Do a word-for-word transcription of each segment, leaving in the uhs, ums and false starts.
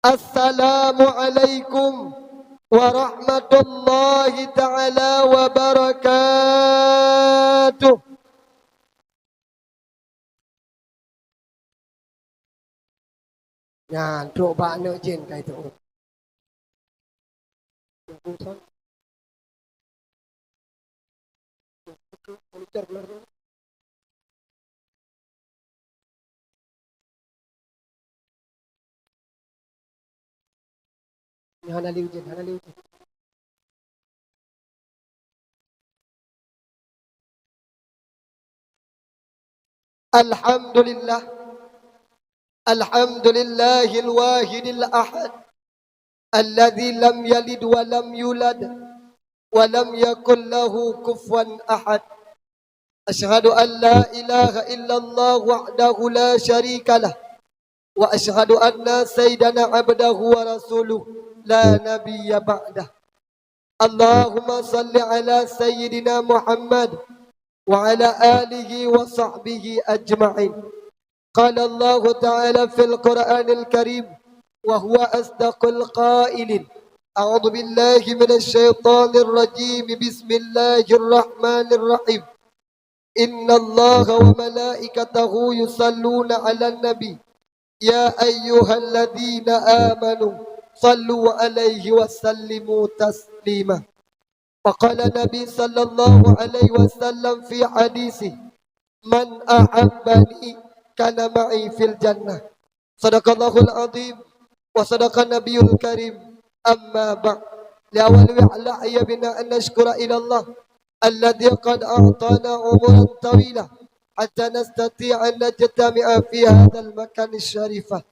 Assalamualaikum warahmatullahi taala wabarakatuh. Nyan, trok bak aneuk jén ka itu. Hana lé ujeuen, hana lé ujeuen. Alhamdulillah. Alhamdulillahil wahidil ahad. Alladzi lam yalid wa lam yulad. Wa lam yakul lahu kufuwan ahad. Asyhadu an la ilaha illallah wahdahu la syarika lah. Wa asyhadu anna sayyidana abdahu wa rasuluh la nabiyya ba'dah. Allahumma salli ala sayyidina Muhammad wa ala alihi wa sahbihi ajma'in. Qala Allahu ta'ala fil Qur'anil Karim, wa huwa asdaqul qailin. A'udzu billahi minasy syaithanir rajim. Bismillahirrahmanirrahim. Innallaha wa malaikatahu yusalluna 'alan nabi. Ya ayyuhalladzina amanu sallu 'alaihi wa sallimu taslima. Wa qala Nabi sallallahu alaihi wasallam fi hadisi, "Man ahabbani kana ma'i fil jannah." Sadaqallahul azim wa sadaqan nabiyul karim. Amma ba'd. Li awwal wi'la ya bina an nashkura ila Allah alladzi qad a'tana umuran tawila hatta nastati'a an najtami'a fi hadzal makan syarifah.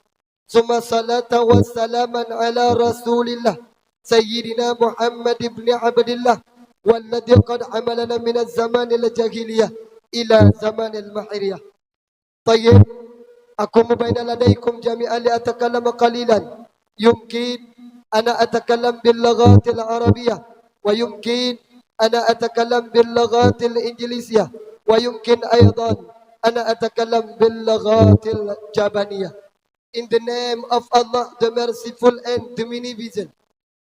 Tsumma salatan wa salaman ala Rasulillah, Sayyidina Muhammad ibn Abdillah, walladzi qad hamalana minaz zamanil jahiliyah ila zamanil mahriyah. Tayyib, aqumu baina ladaikum jami'an li atakallama qalilan. Yumkin ana atakallam bil lughatil arabiyyah, wa yumkin ana atakallam bil lughatil injilisyah, wa yumkin aidan ana atakallam bil lughatil jabaniyah. In the name of Allah, the Merciful and the Beneficent.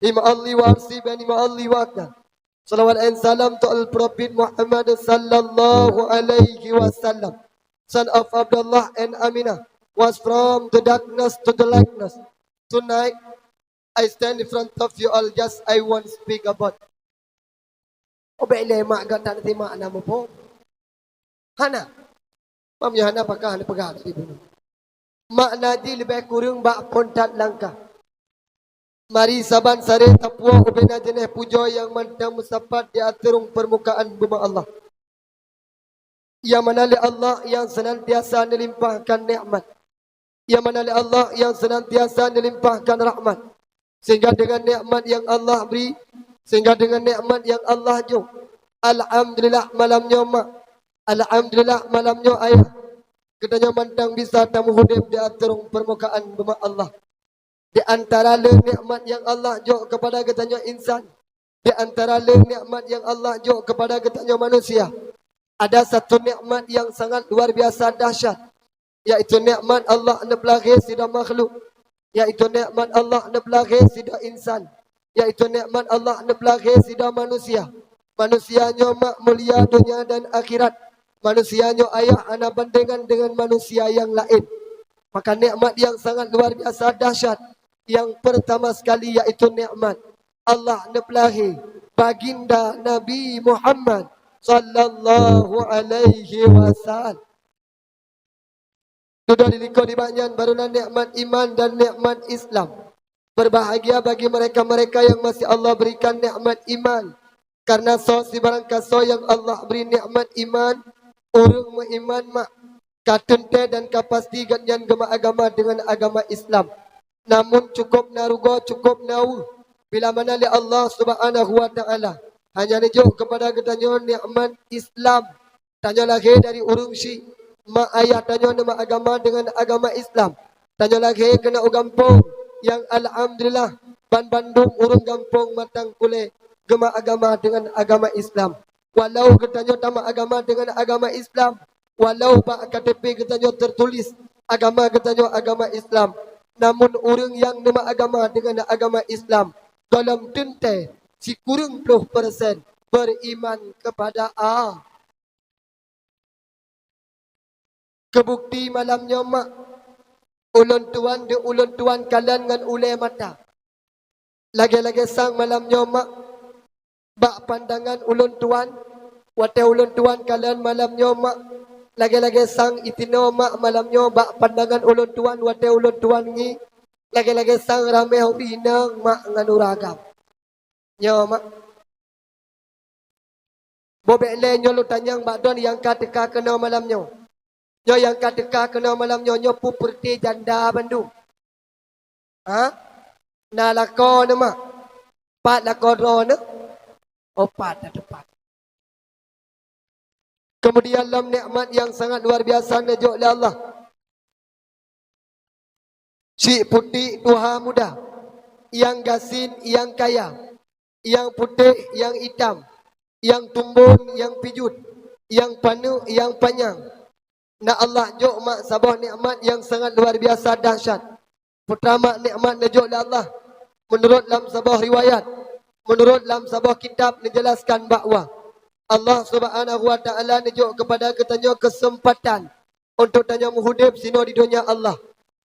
Hima Allah wa arsi bani ma Allah wa akbar. Salawat and salam to Al Prophet Muhammad sallallahu alaihi wasallam, son of Abdullah and Aminah, was from the darkness to the lightness. Tonight, I stand in front of you all, just I won't speak about. Oh, bèk lé mak gata na simak na muphom. Hana. Mam nyoe hana pakah hana peugah tadi bunoe. Makna jih leubeh kureueng bak phon that langkah. Mari saban saré tapuwoe ubena jeuneh pujoe nyang mantong meusapat di ateueng peurmukaan bumoe Allah. Nyang mana lé Allah nyang seunantiasa neulimpahkan nikmat. Nyang mana lé Allah nyang seunantiasa neulimpahkan rahmat. Sehingga deungon nikmat nyang Allah bri, sehingga deungon nikmat nyang Allah jok. Alhamdulillah malam nyoe mak. Alhamdulillah malam nyoe ayah. Geutanyoe mantong bisa tameuudeb di ateueng peurmukaan bumoe Allah. Di antara le nikmat nyang Allah jok keupada geutanyoe insan, di antara le nikmat nyang Allah jok keupada geutanyoe manusia, ada satu nikmat nyang sangat luar biasa dahsyat, yaitu nikmat Allah neupeulahé sidroe makhluk, yaitu nikmat Allah neupeulahé sidroe insan, yaitu nikmat Allah neupeulahé sidroe manusia. Manusia nyoe mak mulia donya dan akhirat. Manusia nyoe ayah hana bandengan deungon manusia nyang laén. Maka nikmat nyang sangat luar biasa dahsyat nyang peurtama sekali yaitu nikmat Allah neupeulahé Baginda Nabi Muhammad sallallahu alaihi wasallam. Dudoe di likot nibak nyan baru na nikmat iman dan nikmat Islam. Berbahagia bagi mereka-mereka yang masih Allah berikan nikmat iman. Karena soe sibarang kasoe nyang Allah bri nikmat iman, ureuëng meuiman mak ka teuntée dan ka pasti gobnyan geumeuagama deungon agama Islam. Namun cukôp na rugoe, cukôp na weueh bila mana lé Allah Subhanahu wa Taala hanya neujok keupada geutanyoe nikmat Islam. Tanyoe lahé dari ureuëng syiek, mak ayah tanyoe neumeuagama deungon agama Islam. Tanyoe lahé keunoe u gampông nyang alhamdulillah banbandum ureuëng gampông Matang Kulée geumeuagama deungon agama Islam. Walau geutanyoe tameuagama deungon agama Islam, walau bak K T P geutanyoe teutuléh agama geutanyoe agama Islam, Namun ureuëng nyang neumeuagama deungon agama Islam, gohlom teuntée sikureueng ploh persen beriman kepada Allah. Keubukti malam nyoe mak, ulôn tuan di ulôn tuan kalon ngon ulée mata. Lagée-lagée sang malam nyoe mak, bak pandangan ulôn tuan, watée ulôn tuan kalon malam nyoe mak, lagée-lagée sang itinoe mak malam nyoe bak pandangan ulôn tuan watée ulôn tuan ngieng, lagée-lagée sang ramé ureuëng inong mak ngon ureuëng agam. Nyoe mak. Boh bék lé nyoe lôn tanyong bak droen nyang ka teuka keunoe malam nyoe. Nyoe nyang ka teuka keunoe malam nyoe, nyoe peue peureuté janda bandum? Ha? Na lakoe neuh mak? Pat lakoe droeneuh? Oh, pat, na teupat. Keumudian lom nikmat nyang sangat luar biasa neujok lé Allah. Syiek putéh tuha muda, nyang gasien nyang kaya, nyang putéh nyang itam, nyang tumbon nyang pijuet, nyang paneuk nyang panyang. Na Allah jok mak saboh nikmat nyang sangat luar biasa dahsyat. Peutama nikmat neujok lé Allah, meunurot lam saboh riwayat, meunurot lam saboh kitab neujelaskan bahwa Allah Subhanahu wa Ta'ala neujok keupada geutanyoe keuseumpatan untuk tanyoe meuhudép sinoe di donya Allah.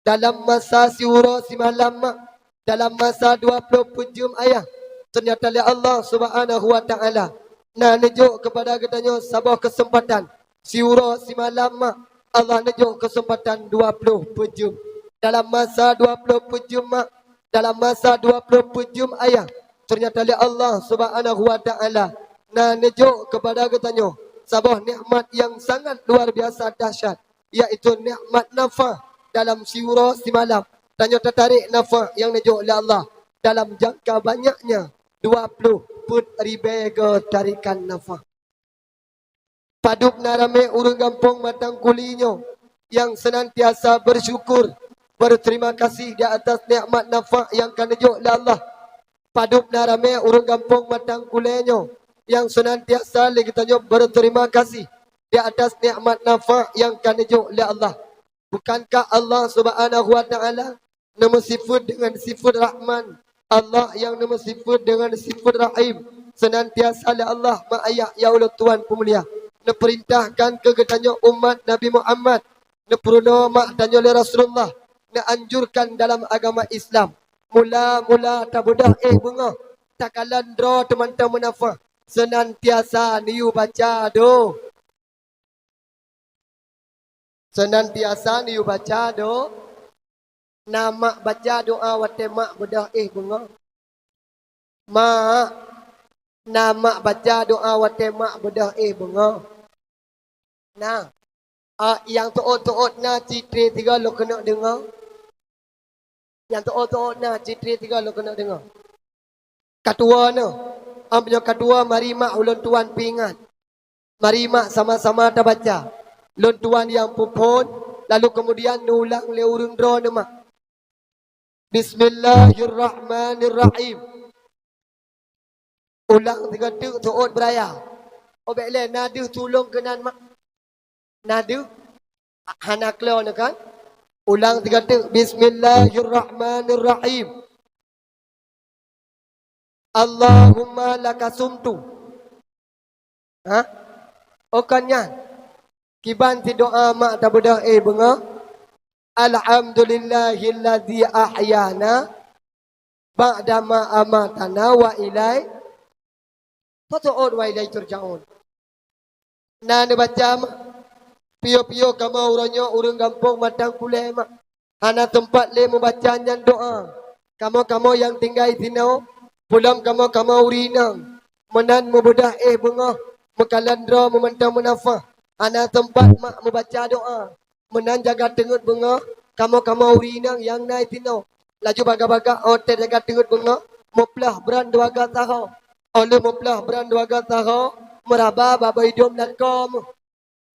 Dalam masa siuroe simalam mak, dalam masa dua ploh peuet jeuem ayah, teunyata lé Allah Subhanahu wa Ta'ala na neujok keupada geutanyoe saboh keuseumpatan siuroe simalam mak, Allah neujok keuseumpatan dua ploh peuet jeuem. Dalam masa dua ploh peuet jeuem mak, dalam masa dua ploh peuet jeuem ayah, teunyata lé Allah Subhanahu wa Ta'ala na neujok keupada geutanyoe saboh nikmat nyang sangat luar biasa dahsyat, yaitu nikmat nafah dalam siuroe simalam. Tanyoe tatarék nafah nyang neujok lé Allah dalam jangka banyaknya dua ploh peuet ribée geutarikan nafah. Padub na ramé ureuëng gampông Matang Kulé nyoe nyang seunantiasa beusyukur, beuteurimong gaséh di atas nikmat nafah nyang ka neujok lé Allah. Padub na ramé ureuëng gampông Matang Kulé nyoe nyang seunantiasa lé geutanyoe beuteurimong gaséh di atas nikmat nafah nyang ka neujok lé Allah. Bukankah Allah Subhanahu wa Ta'ala neumeusifeuet deungon sifeuet Rahman? Allah nyang neumeusifeuet deungon sifeuet Rahim. Seunantiasa lé Allah, mak ayah nyang ulôn tuan peumulia, neupeurintahkan keu geutanyoe umat Nabi Muhammad, neupeurunoe mak tanyoe lé Rasulullah, neuanjurkan dalam agama Islam, mula-mula tabeudôh éh beungoh, takalon droe teumantong meunafah, seunantiasa neuyue baca do. Seunantiasa neuyue baca do. Na mak baca doa watée mak beudôh éh beungoh? Mak, na mak baca doa watée mak beudôh éh beungoh? Na. Ah, nyang teuôt-teuôt na cit tré sigoe lôn keuneuk deungoe. Nyang teuôt-teuôt na cit tré sigoe lôn keuneuk deungoe. Ka tuwoe neuh, am nyoe ka tuwoe, mari mak ulôn tuan peuingat. Mari mak sama-sama tabaca. Lôn tuan nyang peuphon, lalu keumudian neuulang lé ureuëng droeneuh mak. Bismillahirrahmanirrahim. Ulang sigoe teuk seuôt beuraya. Oh bék lé, na deuh tulông keunan mak. Na deuh? Hana kleuh neuh kan? Ulang sigoe teuk. Bismillahirrahmanirrahim. Allahumma laka sumtu. Ha? Oh kon nyan. Kiban sidoa mak tabeudôh éh beungoh. Alhamdulillahilladzi ahyana ba'dama amatana wa ilai, peue seuôt wa ilai turja'un. Na neubaca mak. Piôh-piôh kamoe uroe nyoe ureuëng gampông Matang Kulé mak, hana teumpat lé meubaca nyan doa. Kamoe-kamoe nyang tinggai sinoe, peulom kamoe-kamoe ureuëng inong, meunan meubeudôh éh beungoh, meukalon droe meumantong meunafah, hana teumpat mak meubaca doa. Meunan jaga teungeut beungoh, kamoe-kamoe ureuëng inong nyang na sinoe. Laju bagah-bagah óh teuh jaga teungeut beungoh, meuplah bran dua goe saho. Óh lheueh meuplah bran dua goe saho, meuraba bak boh idom lakoe meuh.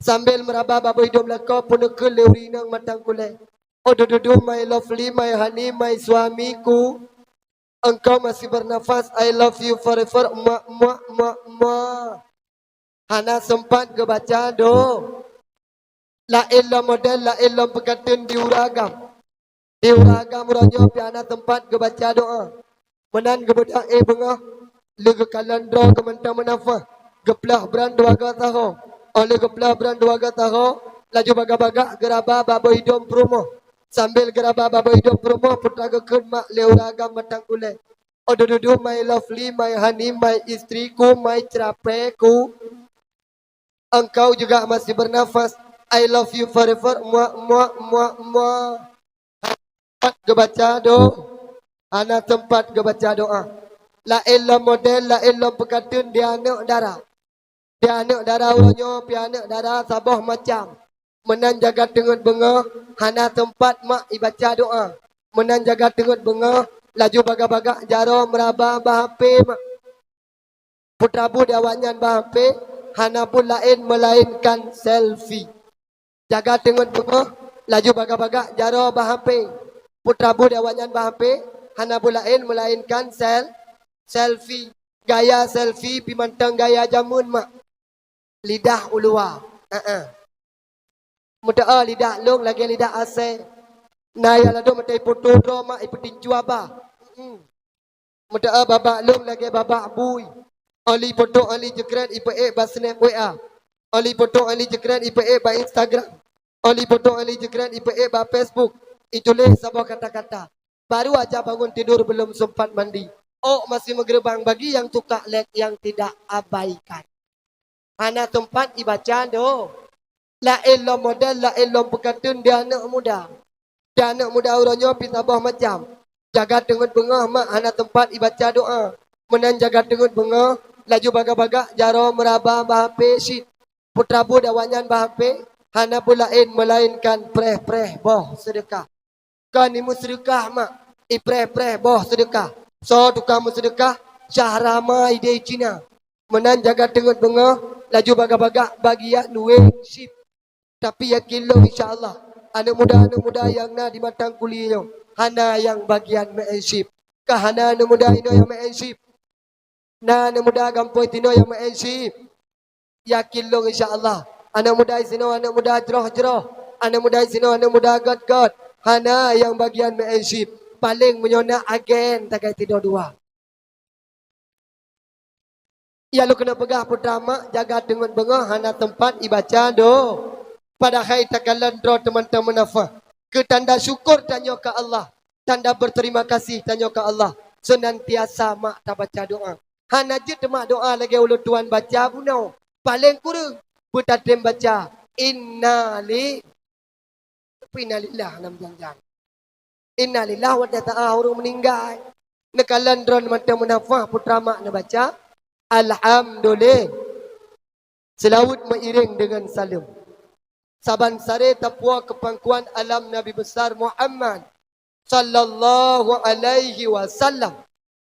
Sambil meuraba bak boh idom lakoe, peuneukheun lé ureuëng inong Matang Kulé. Oh dududu, my lovely, my honey, my suamiku. Engkau masih bernafas, I love you forever, muak, muak, muak, muak. Hana seumpat geubaca do. Laén lom model, laén lom peukateun di ureuëng agam. Di ureueng agam uroe nyoe pih hana teumpat geubaca doa. Meunan geubeudôh éh beungoh, lheueh geukalon droe keu mantong meunafah, geuplôh bran dua goe saho. Óh lheueh geuplôh bran dua goe saho, laju bagah-bagah geuraba bak boh idong peurumoh. Sambil geuraba bak boh idong peurumoh, putra geukheun mak lé ureueng agam batang kulét. Oh dududu, my lovely, my honey, my istriku, my cerapeku. Engkau juga masih bernafas. I love you forever. Muah, muah, muah, muah. Teumpat geubaca do-, hana teumpat geubaca doa. Laén lom model, laén lom peukateun di aneuk dara. Di aneuk dara uroe nyoe, pih aneuk dara saboh macam. Meunan jaga teungeut beungoh, hana teumpat mak ibaca doa. Meunan jaga teungeut beungoh, laju bagah-bagah jaroe meuraba bak H P mak. Putra bu di awaknyan bak H P, hana buet laén meulaénkan selfie. Jaga teungeut beungoh, laju bagah-bagah jaroe bak H P. Putra bu di awaknyan bak H P, hana buet laén meulaénkan sel-, selfie. Gaya selfie pih mantong gaya jameun mak. Lidah u luwa. Heeh. Meudoa lidah lôn lagée lidah asée. Na nyang ladôm meutai poto droe mak ipeutincu haba. Mm-mm. Meudoa babah lôn lagée babah bui. Oli poto oli jeukren ipeuék bak snap W A. Oli poto oli jeukren ipeuék bak Instagram. Oli poto oli jeukren ipeuék bak Facebook. Ituléh saboh kata-kata. Baru aja bangun tidur belum sempat mandi. Ôk masih meugeurubang bagi nyang suka lét nyang tidak abaikan. Hana teumpat ibaca do-, laén lom model, laén lom peukateun di aneuk muda. Di aneuk muda uroe nyoe pih saboh macam. Jaga teungeut beungoh mak hana teumpat ibaca doa. Meunan jaga teungeut beungoh, laju bagah-bagah jaroe meuraba bak H P cit. Putra bu di awaknyan bak H P, hana peue laén meulaénkan preh-preh boh seudeukah. Kon imeuseudeukah mak, ipreh-preh boh seudeukah. Soe tukang meuseudeukah? Syahrama idéh Cina. Meunan jaga teungeut beungoh, laju bagah-bagah bagian weng sip. Tapi yakin lôn, insya Allah, aneuk muda-aneuk muda nyang na di Matang Kuli nyoe hana nyang bagian meu'en sip. Ka hana aneuk muda inoe nyang meu'en sip? Na aneuk muda gampông sinoe nyang meu'en sip? Yakin lôn, insya Allah, aneuk muda sinoe aneuk muda jroh-jroh, aneuk muda sinoe aneuk muda göt-göt. Hana nyang bagian meu'en sip. Paléng meunyoe na agen tagai tido dua. Ya lôn keuneuk peugah putra mak, jaga teungeut beungoh hana teumpat ibaca do-, padahai takalon droe teumantong meunafah. Keu tanda syukur tanyoe keu Allah, tanda berterima kasih tanyoe keu Allah, seunantiasa mak tabaca doa. Hana jeuet mak doa lagée ulôn tuan baca bunoe, paléng kureueng beutatem baca innali-, tapi innalillah lam janjan. Innalillah watée taát ureuëng meuninggai. Neukalon droe mantong meunafah putra mak neubaca, alhamdulillah. Seulaweuet meuiréng deungon saleuem. Saban saré tapuwoe keu pangkuan alam Nabi Besar Muhammad sallallahu alaihi wasallam,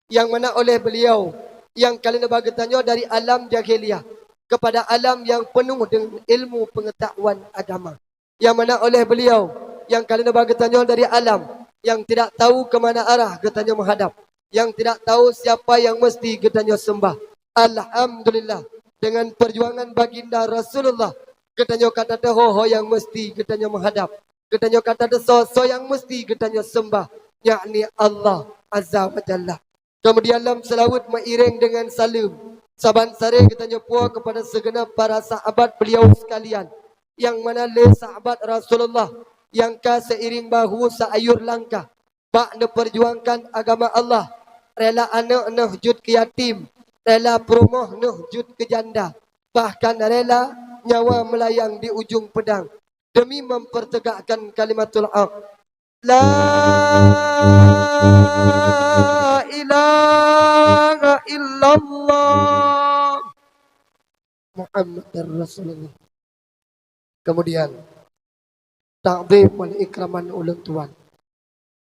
nyang mana oleh beliau nyang ka lheueh neuba geutanyoe dari alam jahiliyah kepada alam nyang peunuh deungon ilmu peungeutahuan agama. Nyang mana oleh beliau nyang ka lheueh neuba geutanyoe dari alam nyang tidak tahu ke mana arah geutanyoe meuhadap, nyang tidak tahu siapa nyang meusti geutanyoe seumbah. Alhamdulillah, deungon peujuangan baginda Rasulullah, geutanyoe ka tateuho ho nyang meusti geutanyoe meuhadap. Geutanyoe ka tateusoe soe nyang meusti geutanyoe seumbah, yakni Allah Azza wa Jalla. Keumudian lom seulaweuet meuiréng deungon saleuem, saban saré geutanyoe puwoe keupada sigeunab para sahabat beliau seukalian, nyang mana lé sahabat Rasulullah nyang ka seiring bahu seayur langkah bak neupeujuangkan agama Allah, rela aneuk neuh jeuet keu yatim, rela peurumoh neuh jeuet keu janda, bahkan rela nyawa meulayang di ujong peudang demi mempertegakkan kalimatul haq. La ilaha illallah Muhammadar Rasulullah. Kemudian, takzim wal ikraman ulôn tuan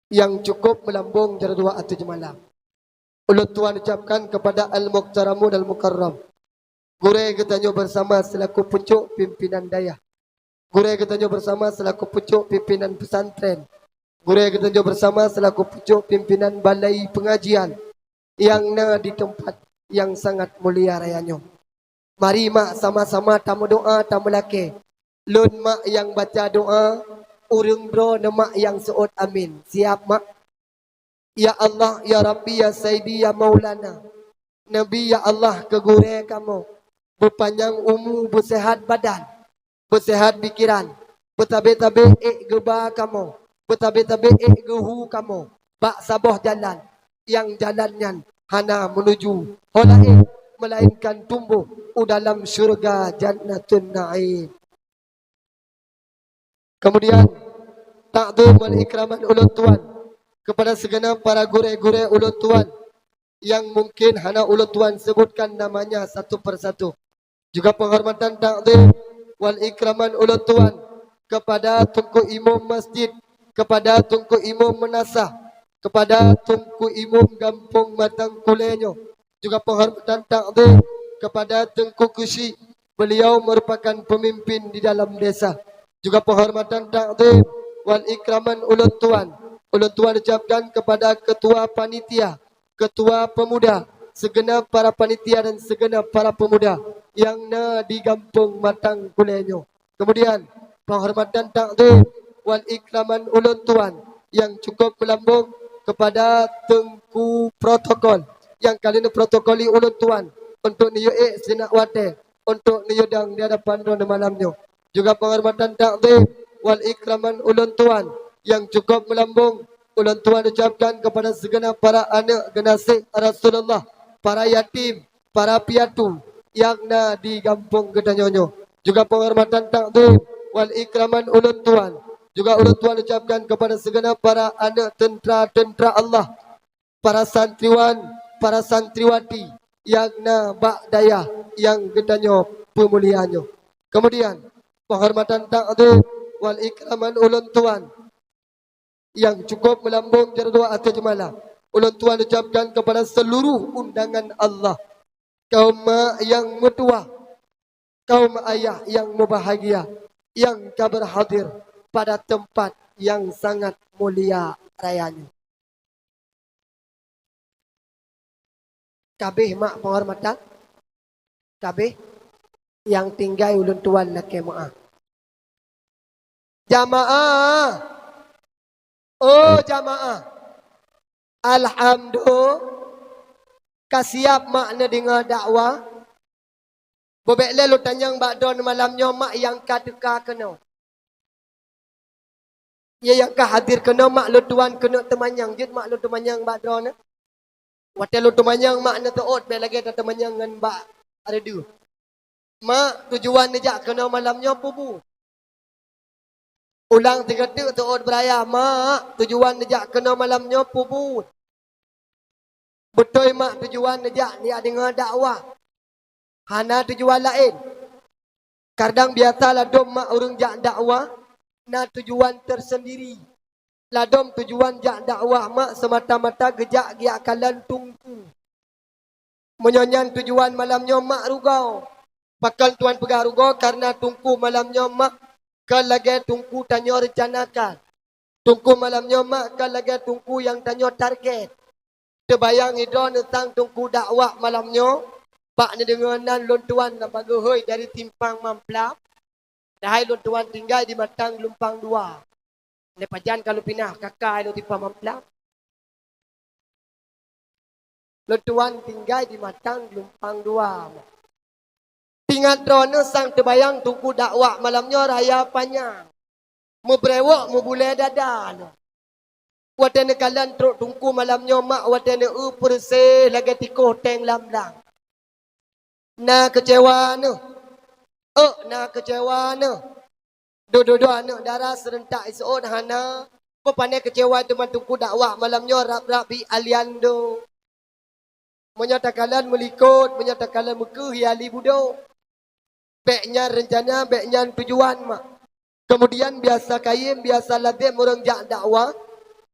nyang cukup meulambông jaroe dua ateueh malam. Ulôn tuan ucapkan kepada al-muhtaramun al-mukarram, gurée geutanyoe bersama selaku pucuk pimpinan dayah, gurée geutanyoe bersama selaku pucuk pimpinan pesantren, gurée geutanyoe bersama selaku pucuk pimpinan balai pengajian nyang na di teumpat nyang sangat mulia raya nyoe. Mari mak sama-sama tameudoa, tameulakée. Lôn mak nyang baca doa, Ureuëng droeneuh mak nyang seuôt amin. Siap, mak? Ya Allah, ya Rabbi, ya Saidi, ya Maulana. Nabi, ya Allah, keu gurée kamoe. Beupanyang umu, beuseuhat badan, beuseuhat pikeran, beutabe-tabe ék geuba kamoe, beutabe-tabe ék geuhu kamoe bak saboh jalan nyang jalan nyan hana meunuju ho laén, meulainkan tumboh u dalam syeuruga Jannatun Naim. Kemudian, takzim wal ikraman ulôn tuan kepada sigeunap para gurée-gurée ulôn tuan nyang mungkin hana ulôn tuan sebutkan namanya satu persatu. Juga penghormatan takzim wal ikraman ulôn tuan kepada Teungku Imum Masjid, kepada Teungku Imum Meunasah, kepada Teungku Imum Gampông Matang Kulée nyoe. Juga penghormatan takzim kepada Teungku Keuchik, beliau merupakan pemimpin di dalam desa. Juga penghormatan takzim wal ikraman ulôn tuan, ulôn tuan ucapkan kepada ketua panitia, ketua pemuda, segenap para panitia dan segenap para pemuda nyang na di Gampông Matang Kulée nyoe. Kemudian, penghormatan takzim wal ikraman ulôn tuan nyang cukup meulambong kepada Teungku Protokol nyang ka lheueh protokoli ulôn tuan untuk neuyue ék sinak watée untuk neuyue dang di hadapan droeneuh malam nyoe. Juga penghormatan takzim wal ikraman ulôn tuan nyang cukup meulambong ulôn tuan ucapkan kepada sigeunap para aneuëk geunaséh Rasulullah, para yatim, para piatu nyang na di gampông geutanyoe nyoe. Juga penghormatan takzim wal ikraman ulôn tuan. Juga ulôn tuan ucapkan kepada sigeunap para aneuëk teuntra-teuntra Allah, para santriwan, para santriwati nyang na bak dayah nyang geutanyoe peumulia nyoe. Kemudian, penghormatan takzim wal ikraman ulôn tuan nyang cukup meulambong jaroe ateueh jeumala. Ulôn tuan ucapkan kepada seluruh undangan Allah, kaum mak nyang meutuwah, kaum ayah nyang mubahgia, nyang ka beurhadir pada teumpat nyang sangat mulia raya nyoe. Kabeh mak penghormatan? Kabeh? Nyang tinggai ulôn tuan lakée meuáh. Jamaah! Oh jamaah! Alhamdulillah, ka siap mak neudeungoe dakwah? Bubek lé lôn tanyong bak droeneuh malam nyoe mak nyang ka teuka keunoe. Ye nyang ka hadir keunoe mak lôn tuan keuneuk teumanyong, jeuet mak lôn teumanyong bak droeneuh. Watée lôn teumanyong mak neuteuôt bék lagée tateumanyong ngon bak reudeuh. Mak, tujuan neujak keunoe malam nyoe peue buet? Ulang sigoe teuk teuôt beuraya, mak, tujuan neujak keunoe malam nyoe peue buet? Beutôi mak tujuan neujak neujak deungoe dakwah. Hana tujuan laén. Kadang biasa ladom mak ureuëng jak dakwah na tujuan tersendiri. Ladom tujuan jak dakwah mak semata-mata geujak geujak kalon teungku. Meunyoe nyan tujuan malam nyoe mak rugoe. Pakon tuan peugah rugoe? Karena teungku malam nyoe mak kon lagée teungku tanyoe rencanakan. Teungku malam nyoe mak kon lagée teungku nyang tanyoe target. Teubayang idroe neusang teungku dakwah malam nyoe, bak neudeungoe nan lôn tuan na bageuhôi dari simpang Mamplam, padahai lôn tuan tinggai di Matang Geulumpang Dua. Lé pajan ka lôn pinah kaka lôn simpang Mamplam. Lôn tuan tinggai di Matang Geulumpang Dua. Tingat droeneuh sang teubayang teungku dakwah malam nyoe raya panyang. Meubrewok meubulée dada nyoe. Watée neukalon trok teungku malam nyoe mak watée neueu peureuseh lagée tikoh teng lam blang. Na keucewa neuh. Euk na keucewa neuh. Dudoe aneuëk dara seureuntak iseuôt hana. Peue pané keucewa teuma teungku dakwah malam nyoe rab-rab bi Aliando. Meunyoe takalon meulikot, meunyoe takalon meukeue hiali budok. Bék nyan reuncana, bék nyan tujuan mak. Kemudian biasa kayém, biasa lazem ureuëng jak dakwah.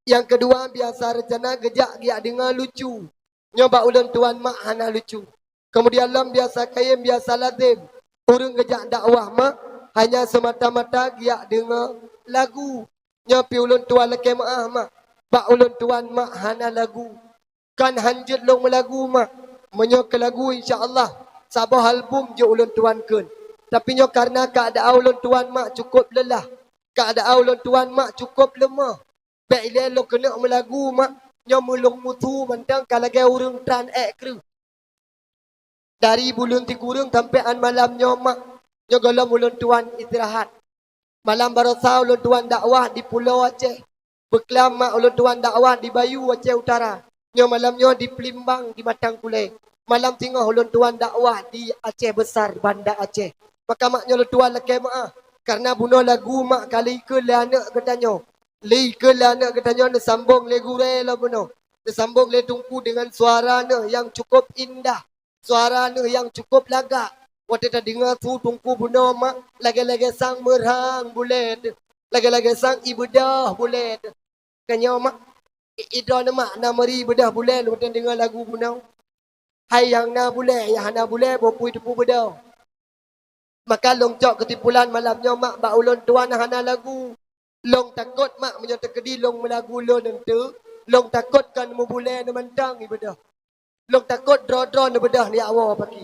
Nyang keudua biasa reuncana geujak geujak deungoe lucu. Nyoe bak ulôn tuan mak hana lucu. Kemudian lom biasa kayém, biasa lazem ureuëng geujak dakwah mak hanya semata-mata geujak deungoe lagu. Nyoe pi ulôn tuan lakée meuáh mak, bak ulôn tuan mak hana lagu. Kan hanjeuet lôn meulagu mak. Meunyoe keu lagu insya Allah saboh album jeuet ulôn tuan kheun. Tapi nyoe karena keuadaan ulôn tuan mak cukup leulah. Keuadaan ulôn tuan mak cukôp leumoh. Bèk ilèe lôn keuneuk meulagu mak, nyoe meulông musu mantong ka lagèe ureueng tran èk kreueh. Dari buleuen sikureueng sampoe án malam nyoe mak, nyoe gohlom ulôn tuan istirahat. Malam baroesa ulôn tuan dakwah di Pulo Aceh. Beuklam mak ulôn tuan dakwah di Bayu Aceh Utara. Nyoe malam nyoe di Peulimbang di Matang Kulée. Malam singoh ulôn tuan dakwah di Aceh Besar, Banda Aceh. Maka mak nyoe ulôn tuan lakèe meu'ah, kareuna bunoe lagu mak ka lheuh ikeue lé aneuk geutanyoe. Lheuh ikeue lé aneuk geutanyoe neusambong lé gurèe lom bunoe. Neusambong lé teungku deungon suara neuh nyang cukôp indah. Suara neuh nyang cukôp lagak. Watèe tadeungoe su teungku bunoe mak, lagèe-lagèe sang meurhang bulèe teuh, lagèe-lagèe sang ibeudôh bulèe teuh. Keu nyoe mak, i-, idroeneuh mak na meuri beudôh bulèe watèe deungoe lagu bunoe. Hai nyang na bulèe, nyang hana bulèe, boh pui teupeu beudôh. Maka lôn cok keusimpulan malam nyoe mak, bak ulôn tuan hana lagu. Lôn takot mak, meunyoe teukeudi lôn meulagu lôn eunteuk, lôn takot kon meubulèe neumantong ibeudôh. Lôn takot droe-droe neubeudôh neujak woe paki.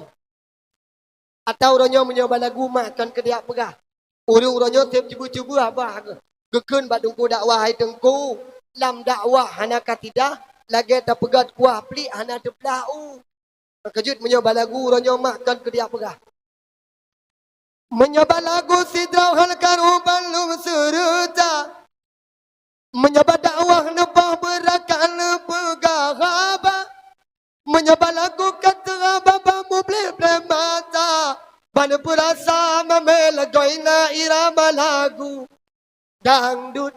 Atau uroe nyoe meunyoe balagu mak kon keu dijak peugah. Ureueng uroe nyoe seb cuba-cuba haba geukheun bak teungku dakwah, "Hai teungku, lam dakwah hana kasidah, lagèe tapeugöt kuah pliek hana teuplah u." Keujeuet meunyoe balagu uroe nyoe mak kon keu dijak peugah. Meunyoe balagu sidroe hal karu bandum seureuta. Meunyoe bak dakwah neuboh beurakat neupeugah haba, meunyoe bak lagu ka teuhaba bak mublih-blih mata, bak neupeurasa mamé lagoe na irama lagu dangdut,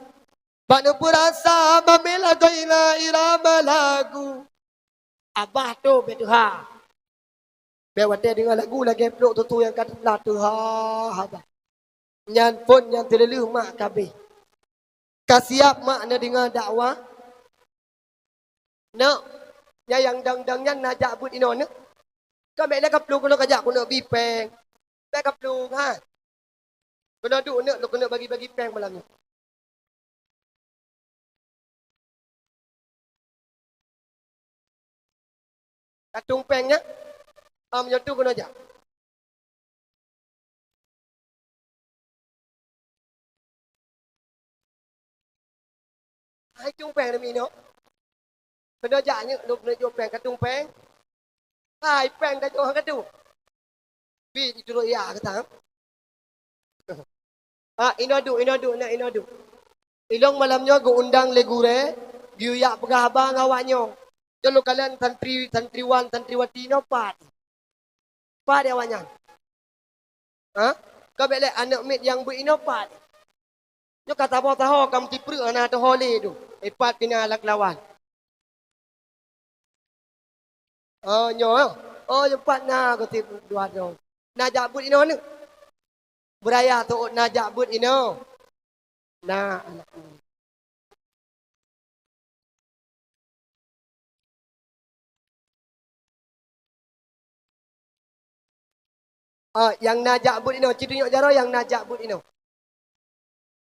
bak neupeurasa mamé lagoe na irama lagu Abah tu beutuha. Bèk watèe deungoe lagu lagèe plôk tutu nyang ka teuplah teuha haba. Nyan phôn nyang teuleuleue mak ka abéh. Ka siap mak neudeungoe dakwah? Neuk, nyang dang-dang nyan na jak beuet inoe neuk. Ka bèk lé ka plueng keunoe ka jak keuneuk bi péng. Bèk ka plueng, ha. Keunoe duek neuk, lôn keuneuk bagi-bagi péng malam nyoe. Katueng péng nyan, am nyoe tu keunoe jak. Hai tueng péng nami inoe. Keunoe jak nyoe lôn neujok péng, katueng péng. Hai péng tajok han katueng. Bi jiturot ya keutam. Ah, inoe duek, inoe duek, na inoe duek. Ilong malam nyoe geuundang lé gurèe, geuyue jak peugah haba ngon awak nyoe. Nyoe lôn kalon santri, santriwan, santriwati nyoe pat. Pat awak nyan? Ha? Ka bèk lé aneuk miet nyang beuet inoe pat. Nyoe ka saboh saho ka meusipreuk hana teuho lé tu. Eh, pat pih na lam keulawan. Oh, nyoe. Oh, nyoe pat na geusit dua droe. Na jak beuet inoe neuk. Beuraya teuôt na jak beuet inoe. Na aneuk. Ah, nyang na jak beuet inoe, ci tunyok jaroe nyang na jak beuet inoe.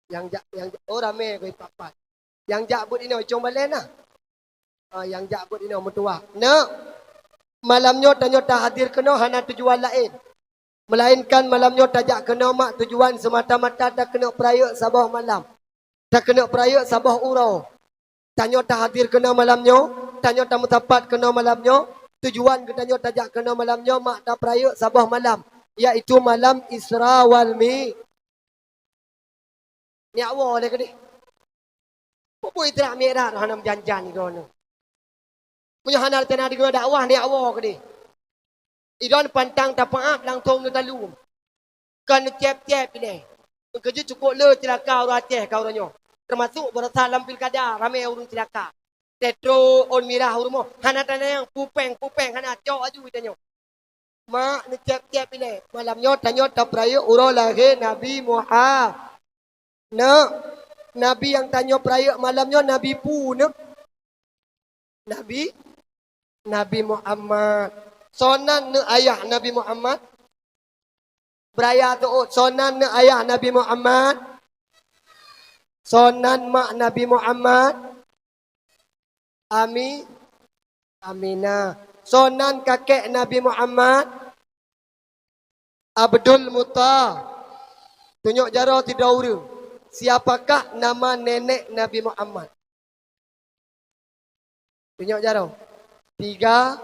Nyang jak, nyang jak, oh, ramé geuh pat-pat. Nyang jak beuet inoe, icong balèe na. Ah, nyang jak beuet inoe meutuwah. Neuk, malam nyoe tanyoe tahadir keunoe hana tujuan laén. Meulaénkan malam nyoe tajak keunoe mak tujuan seumata-mata takeuneuk peurayeuk saboh malam. Takeuneuk peurayeuk saboh uroe. Tanyoe tahadir keunoe malam nyoe, tanyoe tameusapat keunoe malam nyoe, tujuan geutanyoe tajak keunoe malam nyoe mak tapeurayeuk saboh malam, yaitu malam Isra wal Mi-, neujak woe lé keudeh. Peue buet Isra Mi'raj hana meujan-jan droeneuh. Meunyoe hana teunadeungoe dakwah neujak woe keudeh. Idon pantang tapaap langsong neutaleuem. Kon neucép-cép ilèe. Keujeuet cukôp le ceulaka ureueng Aceh ka uroe nyoe. Teumasok baroesa lam pilkada ramé ureueng ceulaka. Teutro ôn mirah u rumoh hana tanang, pupeng-pupeng hana cok aju tanyoe. Mak neucép-cép ilèe. Malam nyoe tanyoe tapeurayeuk uroe lahé Nabi Muha-, neuk, Nabi nyang tanyoe peurayeuk malam nyoe Nabi peue neuk? Nabi, Nabi Muhammad. Soe nan neuk ayah Nabi Muhammad? Beuraya teuôt, soe nan neuk ayah Nabi Muhammad? Soe nan mak Nabi Muhammad? Ami-, Aminah. Soe nan kakek Nabi Muhammad? Abdul Mutha-, tunyok jaroe sidroe ureueng. Siapakah nama nenek Nabi Muhammad? Tunjuk jaroe. Tiga,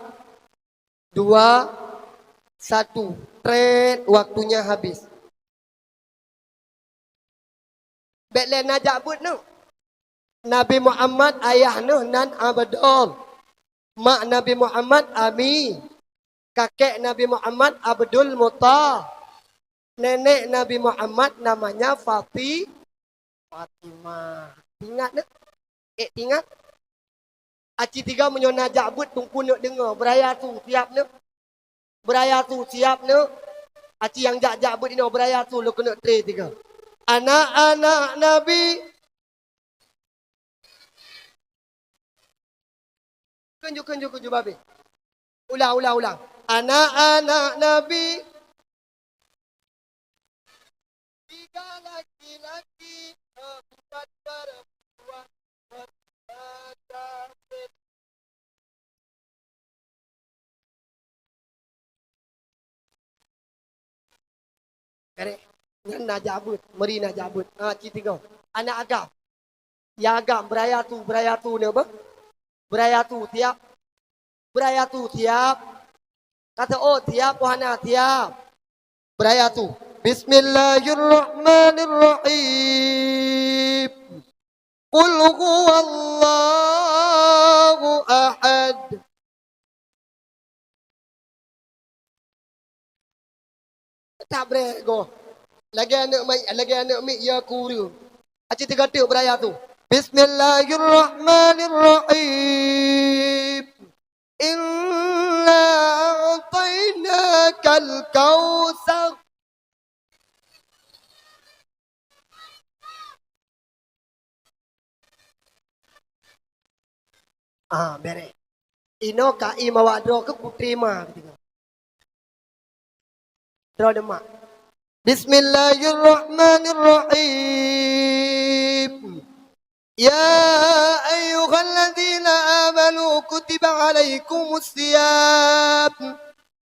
dua, satu. Tret, waktunya habis. Bék lé na jak beuet neuh. Nabi Muhammad ayah neuh nan Abdul. Mak Nabi Muhammad Ami. Kakek Nabi Muhammad Abdul Mutha-, nenek Nabi Muhammad namanya Fati-, Fatimah. Ingat neuh? Ék ingat? Aci tiga meunyoe na jak beuet teungku neuk deungoe, beuraya su siab neuk. Beuraya su siab neuk. Aci nyang jak-jak beuet inoe beuraya su lôn keuneuk tré tiga. Anak-anak Nabi. Kunju, kunju, kunju babe. Ulang, ulang, ulang. Anak-anak Nabi. Tiga laki-laki, empat perempuan, bermata. Karek, nyan na jak beuet, meuri na jak beuet. Ha, ci tiga. Anak agam. Ya agam, beuraya su, beuraya su neuk beuh. Beuraya su siab. Beuraya su siab. Ka seuôt siab, puhana siab. Beuraya su. Bismillahirrahmanirrahim. Qul huwallahu ahad. Tak brek goh. Lagèe aneuk mai, lagèe aneuk miet ya kureueng. Aci tiga teuk beuraya su. Bismillahirrahmanirrahim. Inna a'tainakal kautsar. Ah, bereh. Inoe ka i mawak droe keu putri ma keutika. Droe demak. Bismillahirrahmanirrahim. Ya ayyuhalladzina amanu kutiba alaikumus siyam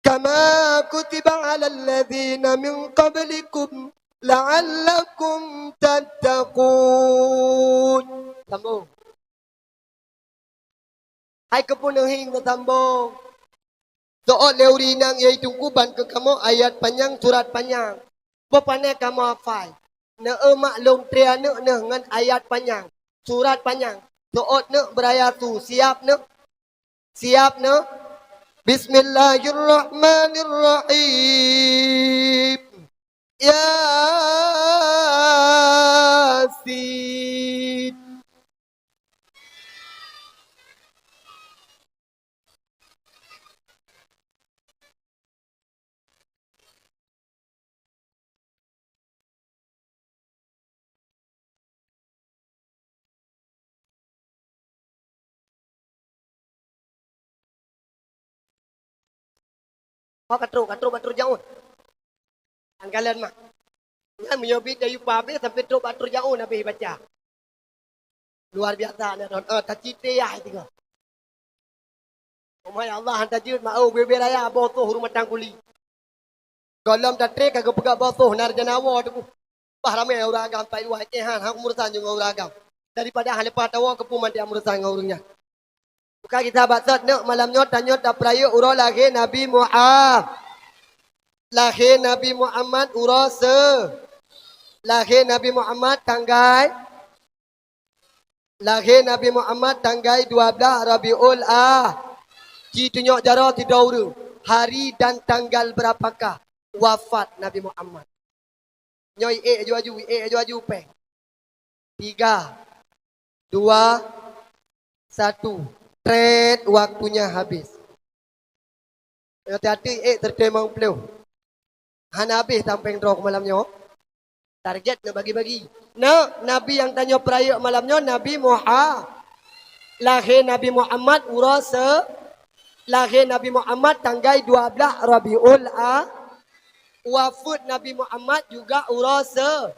kama kutiba alal ladzina min qablikum la'allakum tattaqun. Sambung. Hai keupeue neuhieng neusambong? Seuôt lé ureueng inong, yaitu kuban keu kamoe ayat panyang, surat panyang. Boh pané kamoe hafai? Neueu maklum tré aneuk neuh ngon ayat panyang, surat panyang. Seuôt neuk beuraya su, siab neuk? Siab neuk? Bismillahirrahmanirrahim. Yasin. Oh, ka trok, ka trok bak turjaun. Anggalan mah. Nyan meunyoe bit dari pabeh sampai trok bak turjaun habéh baca. Luar biasa na don. Eh, tacit yah tiga. Umai Allah han tajeuet ma, oh, bebe raya boh toh rumatang kuli. Gohlom tatré ka geupeugah boh toh narjana woe teupeu. Bah ramé ureueng agam pai luwa, éh, han, han urusan ngon ureueng agam. Daripada han leupah tawoe keupeue manti urusan ngon ureueng nyan. Buka kita batat neuk malam nyoe tanyoe tapeurayeuk uroe lahé Nabi Muhammad. Lahé Nabi Muhammad uroe se-, lahé Nabi Muhammad tanggai, lahé Nabi Muhammad tanggai dua blah Rabiul A-, ci tunyok jaroe sidroe ureueng, hari dan tanggal berapakah wafat Nabi Muhammad? Nyoe iék aju-aju, iék aju-aju péng. Tiga, dua, satu. Trét, waktunya habis. Hati-hati, iék, terteu limong ploh. Hana habéh tampéng droe keu malam nyoe. Target neuk bagi-bagi. Neuk, Nabi nyang tanyoe peurayeuk malam nyoe, Nabi Muha-, lahé Nabi Muhammad uroe se-, lahé Nabi Muhammad tanggai dua blah Rabiul A-, wafeuet Nabi Muhammad juga uroe se-,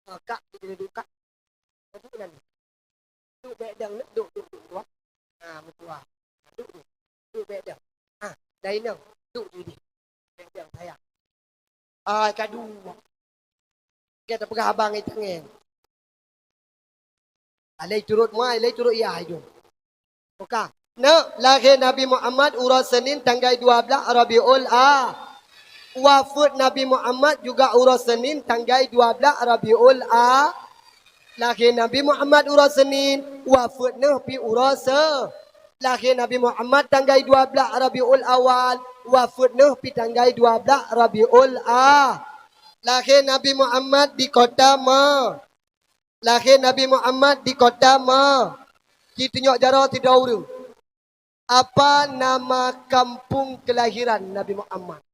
Ha, kak, kita duduk, kak. Duduk nan. Duduk baik dang, duduk, duduk, duduk, duduk. Ha, meutuah. Duduk, duduk. Duduk baik dang. Ha, dari nang. Duduk, duduk. Baik dang, sayang. Ai, kadu. Kita peugah abang itu ngen. Alai turot ma, alai turot yah idong. Oka. Neuk, lahé Nabi Muhammad uroe Senin tanggai dua blaih Rabiul A. Wafeuet Nabi Muhammad juga uroe Senin tanggai dua blaih Rabiul A. Lahé Nabi Muhammad uroe Senin, wafeuet neuh pi uroe Se-, lahé Nabi Muhammad tanggai dua blaih Rabiul Awal, wafeuet neuh pi tanggai dua blaih Rabiul A. Lahé Nabi Muhammad di kota Ma-, lahé Nabi Muhammad di kota Ma-, ci tunyok jaroe sidroe ureuëng. Apa nama kampung kelahiran Nabi Muhammad?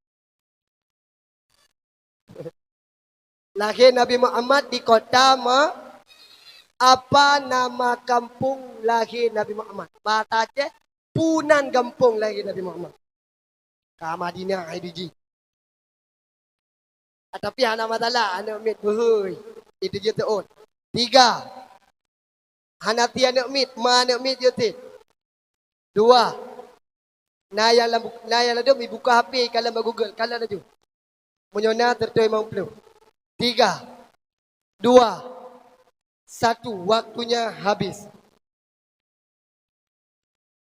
Lahé Nabi Muhammad di kota Ma-, apa nama kampung lahé Nabi Muhammad? Bahasa Aceh, pu nan gampông lahé Nabi Muhammad? Ka Madinah hai biji. Ah, tapi hana masalah, aneuk miet beuhôi. Itu je teuôt. Tiga. Hana ti aneuk miet, ma aneuk miet je sit. Dua. Na nyang lam bu-, na nyang ladôm ibuka H P, kalon bak Google, kalon laju. Meunyoe na, teurimong ploh. Tiga. Dua. Satu. Waktunya habis.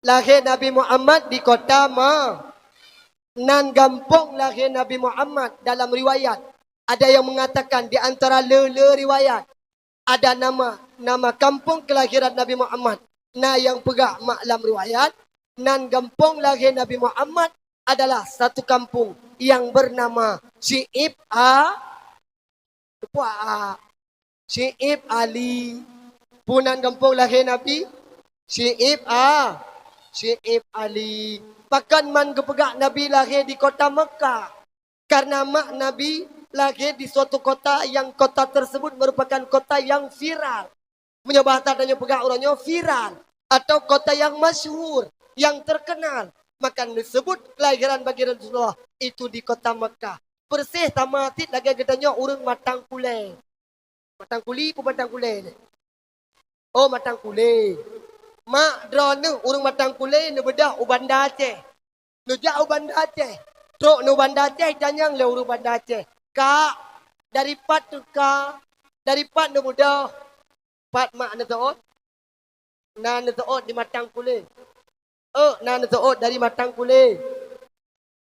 Lahé Nabi Muhammad di kota Ma-, nan gampông lahé Nabi Muhammad dalam riwayat. Ada yang mengatakan di antara le-le riwayat, ada nama, nama kampung kelahiran Nabi Muhammad. Na nyang peugah mak lam riwayat, nan gampông lahé Nabi Muhammad adalah satu kampung yang bernama Syi'ib A-, Teupeu a, Syi'ib Ali. Pu nan gampông lahé Nabi? Syi'ib a, Syi'ib Ali. Pakon man geupeugah Nabi lahé di kota Mekah? Karena mak Nabi lahé di suatu kota yang kota tersebut merupakan kota yang viral. Meunyoe bahasa tanyoe peugah uroe nyoe viral atau kota yang masyhur, yang terkenal, maka neusebut kelahiran bagi Rasulullah itu di kota Mekah. Persis sama cit lagèe geutanyoe ureueng Matang Kulé. Matang Kuli peue Matang Kulé nyoe? Oh, Matang Kulé. Mak droeneuh ureueng Matang Kulé neubeudôh u Banda Aceh. Neujak u Banda Aceh. Trok neu Banda Aceh, itanyong lé ureueng Banda Aceh, "Kak, dari pat teuka? Dari pat neubeudôh?" "Pat mak neuseuôt?" "Na neuseuôt di Matang Kulé." "Ôk, na neuseuôt dari Matang Kulé."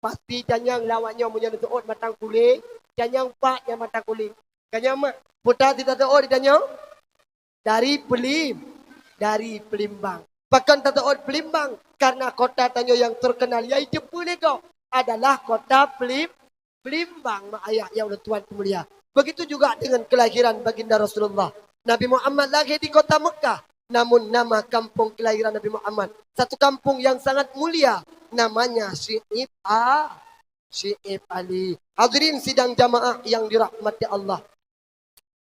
Pasti tanyong lé awak nyoe meunyoe neuseuôt Matang Kulé, tanyong pat nyang Matang Kulé. Ka nyan mak, peue teuma seuôt itanyong? Dari Pelim-, dari Pelimbang. Pakon taseuôt Pelimbang? Karena kota tanyoe nyang terkenal, yaitu peue lé gob, adalah kota Pelim-, Pelimbang, mak ayah nyang ulôn tuan peumulia. Begitu juga dengan kelahiran baginda Rasulullah. Nabi Muhammad lahé di kota Mekah, namun nama kampung kelahiran Nabi Muhammad, satu kampung yang sangat mulia, namanya Syi'ib A-, Syi'ib Ali. Hadirin sidang jamaah yang dirahmati Allah.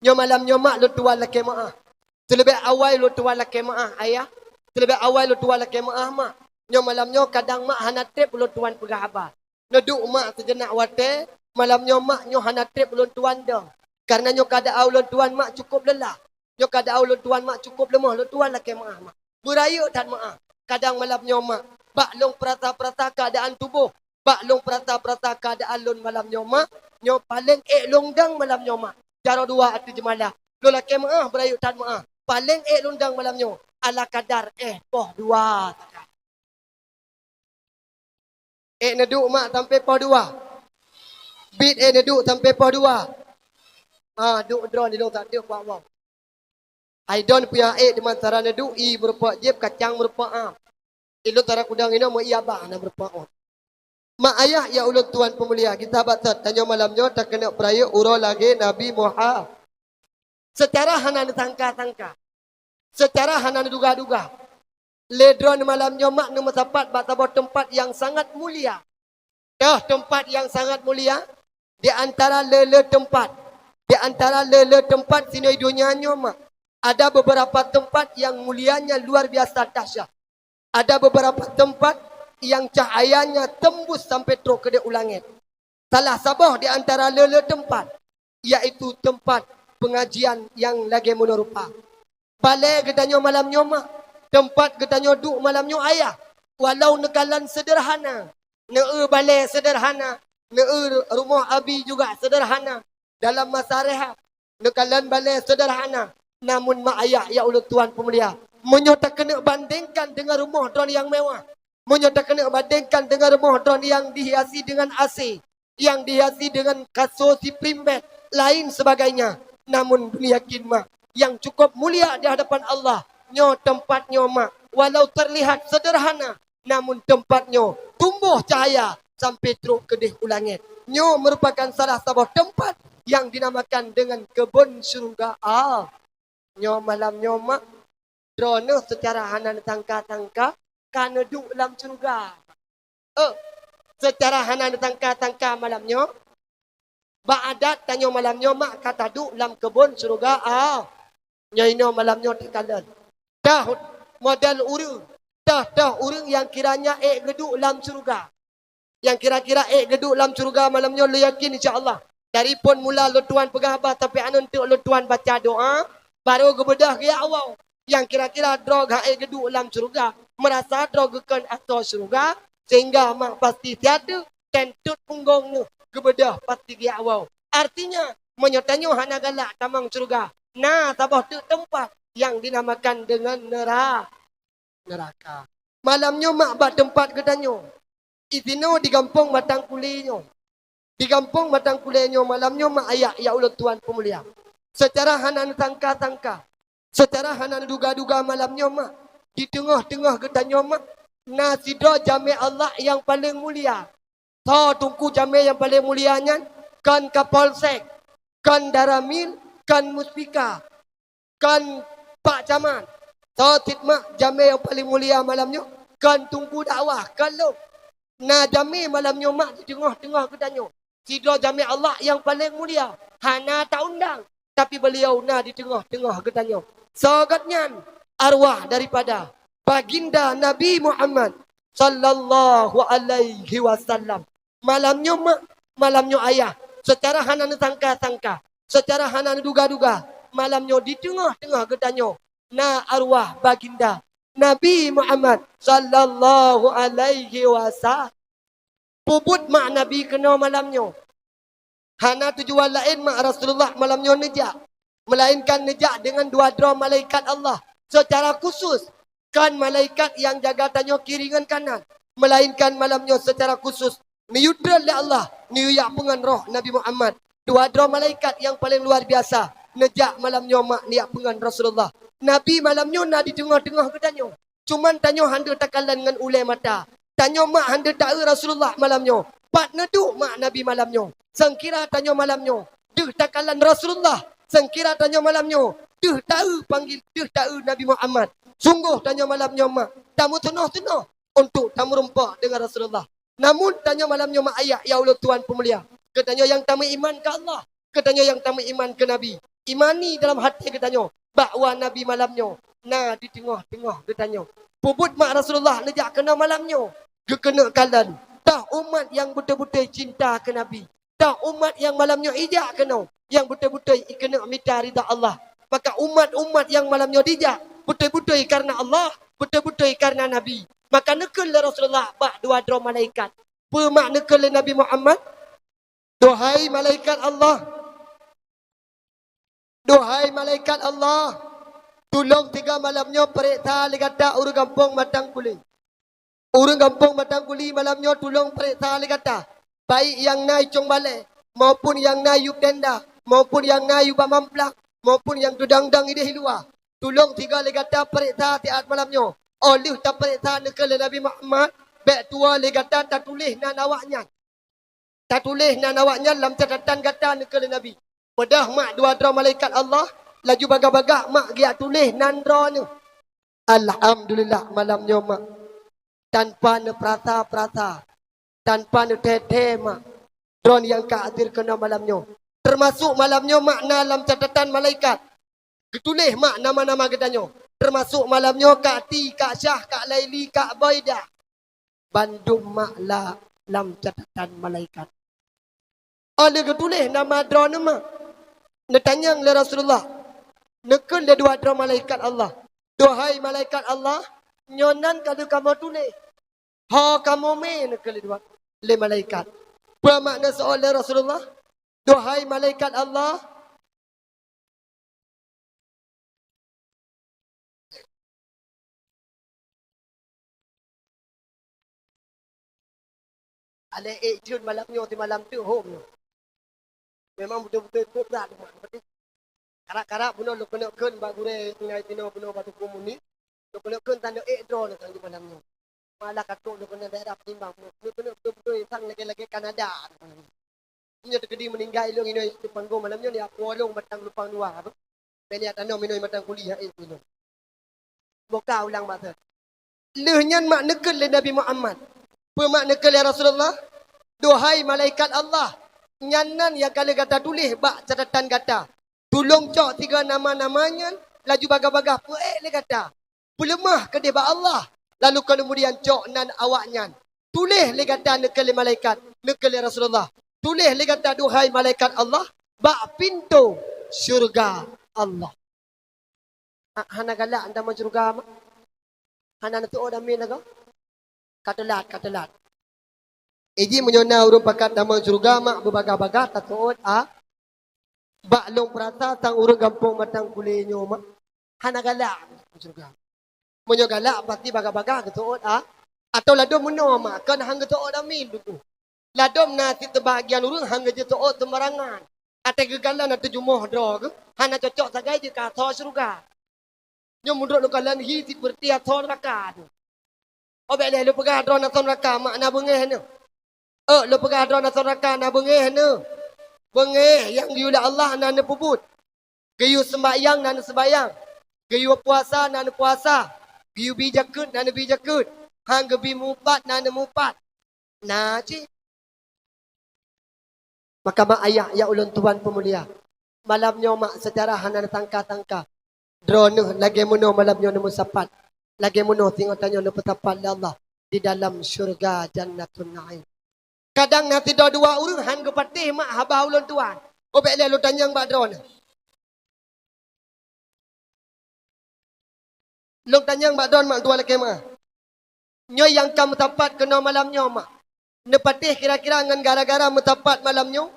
Nyoe malam nyoe mak lôn tuan lakèe meu'ah. Seuleubèh awai lôn tuan lakèe meu'ah ayah. Seuleubèh awai lôn tuan lakèe meu'ah mak. Nyoe malam nyoe kadang mak hana trép ulôn tuan peugah haba. Neuduek mak seujeuneuh watèe, malam nyoe mak nyoe hana trép ulôn tuan dong. Karena nyoe keuadaan ulôn tuan mak cukup leulah. Nyoe keuadaan ulôn tuan mak cukup leumoh, lôn tuan lakèe meu'ah mak. Beurayeuk that meu'ah. Kadang malam nyoe mak, bak lôn peurasa-peurasa keuadaan tuboh, bak lôn peurasa-peurasa keuadaan lôn malam nyoe mak, nyoe paleng ék lôn dong malam nyoe mak. Jaroe dua ateueh jeumala. Lôn lakèe meu'ah, beurayeuk that meu'ah. Paleng ék lôn dong malam nyoe, ala kadar éh poh dua sagai. Ék neuduek mak sampoe poh dua. Bit ék neuduek sampoe poh dua. Ha, duek droe di lôn sabe kuat woe. Ai don piah ék deungon sara neuduek, ie meurumpok jieb, kacang meurumpok am. Ilôn sara kudang inoe meu ie abah na meurumpok ôn. Mak ayah nyang ulôn tuan peumulia, geusahabat that, tanyoe malam nyoe takeuneuk peurayeuk uroe lahé Nabi Muha-, seucara hana neusangka-sangka, seucara hana neuduga-duga, lé droeneuh malam nyoe mak neumeusapat bak saboh teumpat nyang sangat mulia. Toh teumpat nyang sangat mulia, di antara le-le teumpat, di antara le-le teumpat sinoe donya nyoe mak, ada beberapa tempat yang mulianya luar biasa dahsyat. Ada beberapa tempat yang cahayanya tembus sampai trok keudéh u langét. Salah saboh di antara le-le teumpat, yaitu teumpat pengajian nyang lagèe meunoe rupa. Balèe geutanyoe malam nyoe mak, teumpat geutanyoe duek malam nyoe ayah, walau neukalon seudeurhana, neueu balèe seudeurhana, neueu rumoh abi juga seudeurhana, dalam masa rehab, neukalon balèe seudeurhana, Namun mak ayah nyang ulôn tuan peumulia, meunyoe takeuneuk bandingkan deungon rumoh droe nyang mewah, meunyoe takeuneuk bandingkan deungon rumoh droe nyang dihiasi deungon A C, nyang dihiasi deungon kasô Supreme Bed, lain sebagainya. Namun yakin mak, nyang cukup mulia di hadapan Allah, nyoe teumpat nyoe mak, walau terlihat sederhana, namun teumpat nyoe tumboh cahya sampai trok keudeh u langét. Nyoe meurupakan salah saboh teumpat nyang dinamakan deungon keubon syeuruga. Ah, nyoe malam nyoe mak, droeneuh seucara hana neusangka-sangka ka neuduek lam syeuruga. Eh, seucara hana neusangka-sangka malam nyoe, bak adat tanyoe malam nyoe mak ka taduek lam keubon syeuruga. Ah, nyoe inoe malam nyoe takalon. Tah model ureuëng, tah-tah ureuëng nyang kiranya ék geuduek lam syeuruga. Nyang kira-kira ék geuduek lam syeuruga malam nyoe, lôn yakin insya Allah. Dari phon mula lôn tuan peugah haba sampai aneuk teuk lôn tuan baca doa, barô geubeudôh geujak woe. Nyang kira-kira droe ka ék geuduek lam syeuruga, meurasa droe geukheun asoe syeuruga, sehingga mak pasti siat teuk, teuntôt punggong neuh geubeudôh pasti geujak woe. Artinya, meunyoe tanyoe hana galak tamong syeuruga, na saboh teuk teumpat nyang dinamakan deungon neura-, neuraka. Malam nyoe mak bak teumpat geutanyoe. Isinoe di gampông Matang Kuli nyoe. Di gampông Matang Kuli nyoe malam nyoe mak ayah nyang ulôn tuan peumulia. Seucara hana neusangka-sangka, seucara hana neuduga-duga malam nyoe mak, di teungoh-teungoh geutanyoe mak, na sidroe jamé Allah nyang paleng mulia. Soe teungku jamé nyang paleng mulia nyan? Kon Kapolsek, kon Danramil, kon Muspika, kon Pak Camat. Soe cit mak jamé nyang paleng mulia malam nyoe? Kon teungku dakwah, kon lôn. Na jamé malam nyoe mak di teungoh-teungoh geutanyoe. Sidroe jamé Allah nyang paleng mulia, hana ta-undang, tapi beliau na di teungoh-teungoh geutanyoe. Soe gobnyan? Arwah daripada Baginda Nabi Muhammad sallallahu alaihi wasallam. Malam nyoe mak, malam nyoe ayah, seucara hana neusangka-sangka, seucara hana neuduga-duga, malam nyoe di teungoh-teungoh geutanyoe na arwah Baginda Nabi Muhammad sallallahu alaihi wasallam. Peubuet mak Nabi keunoe malam nyoe. Hana tujuan laén mak Rasulullah malam nyoe neujak, meulainkan neujak deungon dua droe malaikat Allah seucara khusus. Kon malaikat nyang jaga tanyoe kiri ngon kanan, meulainkan malam nyoe seucara khusus neuyue treun lé Allah, neuyue jak peungon roh Nabi Muhammad. Dua droe malaikat nyang paleng luar biasa neujak malam nyoe mak neujak peungon Rasulullah. Nabi malam nyoe na di teungoh-teungoh geutanyoe. Cuman tanyoe han deuh takalon ngon ulée mata. Tanyoe mak han deuh taeu Rasulullah malam nyoe. Pat neuduek mak Nabi malam nyoe? Seungkira tanyoe malam nyoe deuh takalon Rasulullah, seungkira tanyoe malam nyoe deuh taeu panggil, deuh taeu Nabi Muhammad, sunggoh tanyoe malam nyoe mak tameuteunoh-teunoh untuk tameurumpok deungon Rasulullah. Namun tanyoe malam nyoe mak ayah nyang ulôn tuan peumulia, geutanyoe nyang tameuiman keu Allah, geutanyoe nyang tameuiman keu Nabi, imani dalam até geutanyoe bahwa Nabi malam nyoe na di teungoh-teungoh geutanyoe. Peubuet mak Rasulullah neujak keunoe malam nyoe? Geukeuneuk kalon, tah umat nyang beutôi-beutôi cinta keu Nabi, tah umat nyang malam nyoe ijak keunoe, nyang beutôi-beutôi ikeuneuk mita ridha Allah. Maka umat-umat nyang malam nyoe dijak beutôi-beutôi kareuna Allah, beutôi-beutôi kareuna Nabi. Maka neukheun lé Rasulullah bak dua droe malaikat. Peue mak neukheun lé Nabi Muhammad? Duhai malaikat Allah, duhai malaikat Allah, tulông tiga malam nyoe pareksa lé gata ureuëng gampông Matang Kuli. Ureuëng gampông Matang Kuli malam nyoe tulông pareksa lé gata, baik nyang na i Cong Balée, maupun nyang na i Yup Tenda, maupun nyang na i Bak Mamplang, maupun nyang teudang-dang idéh luwa. Tulông tiga lé gata pareksa siat malam nyoe. Óh lheueh tapareksa neukheun lé Nabi Muhammad, bék tuwoe lé gata tatuléh nan awaknyan. Tatuléh nan awaknyan lam catatan gata neukheun lé Nabi. Peudeuh mak dua droe malaikat Allah, laju bagah-bagah mak geujak tuléh nan droeneuh. Alhamdulillah, malam nyoe mak, tanpa neupeurasa-peurasa, tanpa neuthée-thée mak, droeneuh nyang ka hadir keunoe malam nyoe. Teumasok malam nyoe mak na lam catatan malaikat. Geutuléh mak nama-nama geutanyoe. Teumasok malam nyoe Kak Ti, Kak Syah, Kak Laili, Kak Boyda. Bandum mak la lam catatan malaikat. Óh lheueh geutuléh nama droeneuh mak, neutanyong lé Rasulullah, neukheun lé dua droe malaikat Allah, "Duhai malaikat Allah, nyoe nan ka lheueh kamoe tuléh." "Ho kamoe mé," neukheun lé dua, lé malaikat. Peue mak neuseuôt lé Rasulullah, "Duhai malaikat Allah, Alèh ék jeuet malam nyoe, simalam teuk hom nyoe. Memang beutôi-beutôi peuet brat umat. Karab-karab bunoe lôn keuneuk kheun bak gurèe tinggai sinoe bunoe bak Teungku Muni. Lôn keuneuk kheun tanoh ék droeneuh sang di malam nyoe. Malah ka trok lôn keuneuk daerah Penimbang. Lôn keuneuk beutôi-beutôi sang lagèe-lagèe Kanada. Nyoe teukeudi meuninggai lôn inoe di panggong malam nyoe, nyak puwoe lôn batang lupang dua. Bèk nyak tanom inoe batang kuliah ék lôn. Boka ulang bak thon. Lheueh nyan mak neukheun lé Nabi Muhammad. Peue mak neukheun lé Rasulullah? "Duhai malaikat Allah, nyan nan nyang ka lheueh gata tuléh bak catatan gata. Tulông cok tiga nama-nama nyan, laju bagaih-bagaih peuék lé gata. Peuleumah keudéh bak Allah, lalu keumudian cok nan awaknyan. Tuléh lé gata," neukheun lé malaikat, neukheun lé Rasulullah. "Tuléh lé gata, duhai malaikat Allah, bak pintoe syeuruga Allah." Ha-, hana galak tamong syeuruga, mak? Hana neuteuôt amin lagoe? Ka teulat, ka teulat. Iji meunyoe na ureueng pakat tamong syeuruga, mak, beubagaih-bagaih tateuôt, a? Bak lôn peurasa sang ureueng gampông Batang Kulé nyoe, mak, hana galak syeuruga. Meunyoe galak, pasti bagaih-bagaih geuteuôt, a? Atawa ladôm meunoe, mak, kon han geuteuôt amin, Teungku. Ladôm na cit seubagian ureueng han geujeuet teuôt seumbarangan. Até geugalan ateueh jumoh droe geuh, hana cocok sagai jeuet keu asoe syeuruga. Nyoe meunurot lôn kalon hi sipeurti asoe neuraka nyoe. Oh, bèk lé lôn peugah droeneuh asoe neuraka, mak, na beungéh nyoe. Oh, lôn peugah droeneuh asoe neuraka na beungéh nyoe. Beungéh nyang geuyue lé Allah na neupeubuet. Geuyue seumbahyang na neuseumbahyang. Geuyue puasa na neupuasa. Geuyue bi jakeuet na neubi jakeuet. Han geubi mupat na neumupat. Na cit. Maka mak ayah nyang ulôn tuan peumulia, malam nyoe mak seucara hana neusangka-sangka, droeneuh lagèe meunoe malam nyoe neumeusapat, lagèe meunoe singoh tanyoe neupeusapat lé Allah di dalam syeuruga Jannatun Naim. Kadang na sidroe dua ureueng han geupatéh mak haba ulôn tuan. Oh, bèk lé lôn tanyong bak droeneuh. Lôn tanyong bak droeneuh mak, dua lakèe meu'ah. Nyoe nyang ka meusapat keunoe malam nyoe mak, neupatéh kira-kira ngon gara-gara meusapat malam nyoe?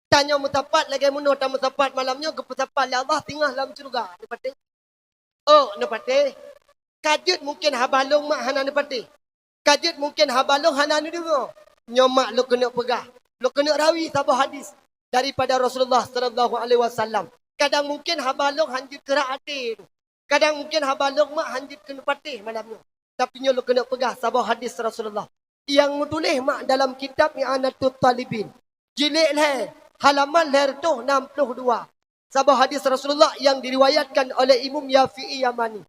Tanyoe meusapat lagèe meunoe tameusapat malam nyoe geupeusapat lé Allah singoh lam syeuruga, neupatéh? Oh, neupatéh. Ka jeuet mungken haba lôn mak hana neupatéh. Ka jeuet mungken haba lôn hana neudeungoe. Nyoe mak lôn keuneuk peugah, lôn keuneuk rawi saboh hadis daripada Rasulullah sallallahu alaihi wasallam. Kadang mungken haba lôn han jeuet keu rhah até. Kadang mungken haba lôn mak han jeuet keu neupatéh malam nyoe. Tapi nyoe lôn keuneuk peugah saboh hadis Rasulullah nyang meutuléh mak dalam kitab I'anatut Talibin, jilid lhèe, halaman lhèe reutôh nam ploh dua. Saboh hadis Rasulullah nyang diriwayatkan oleh Imam Syafi'i Yamani.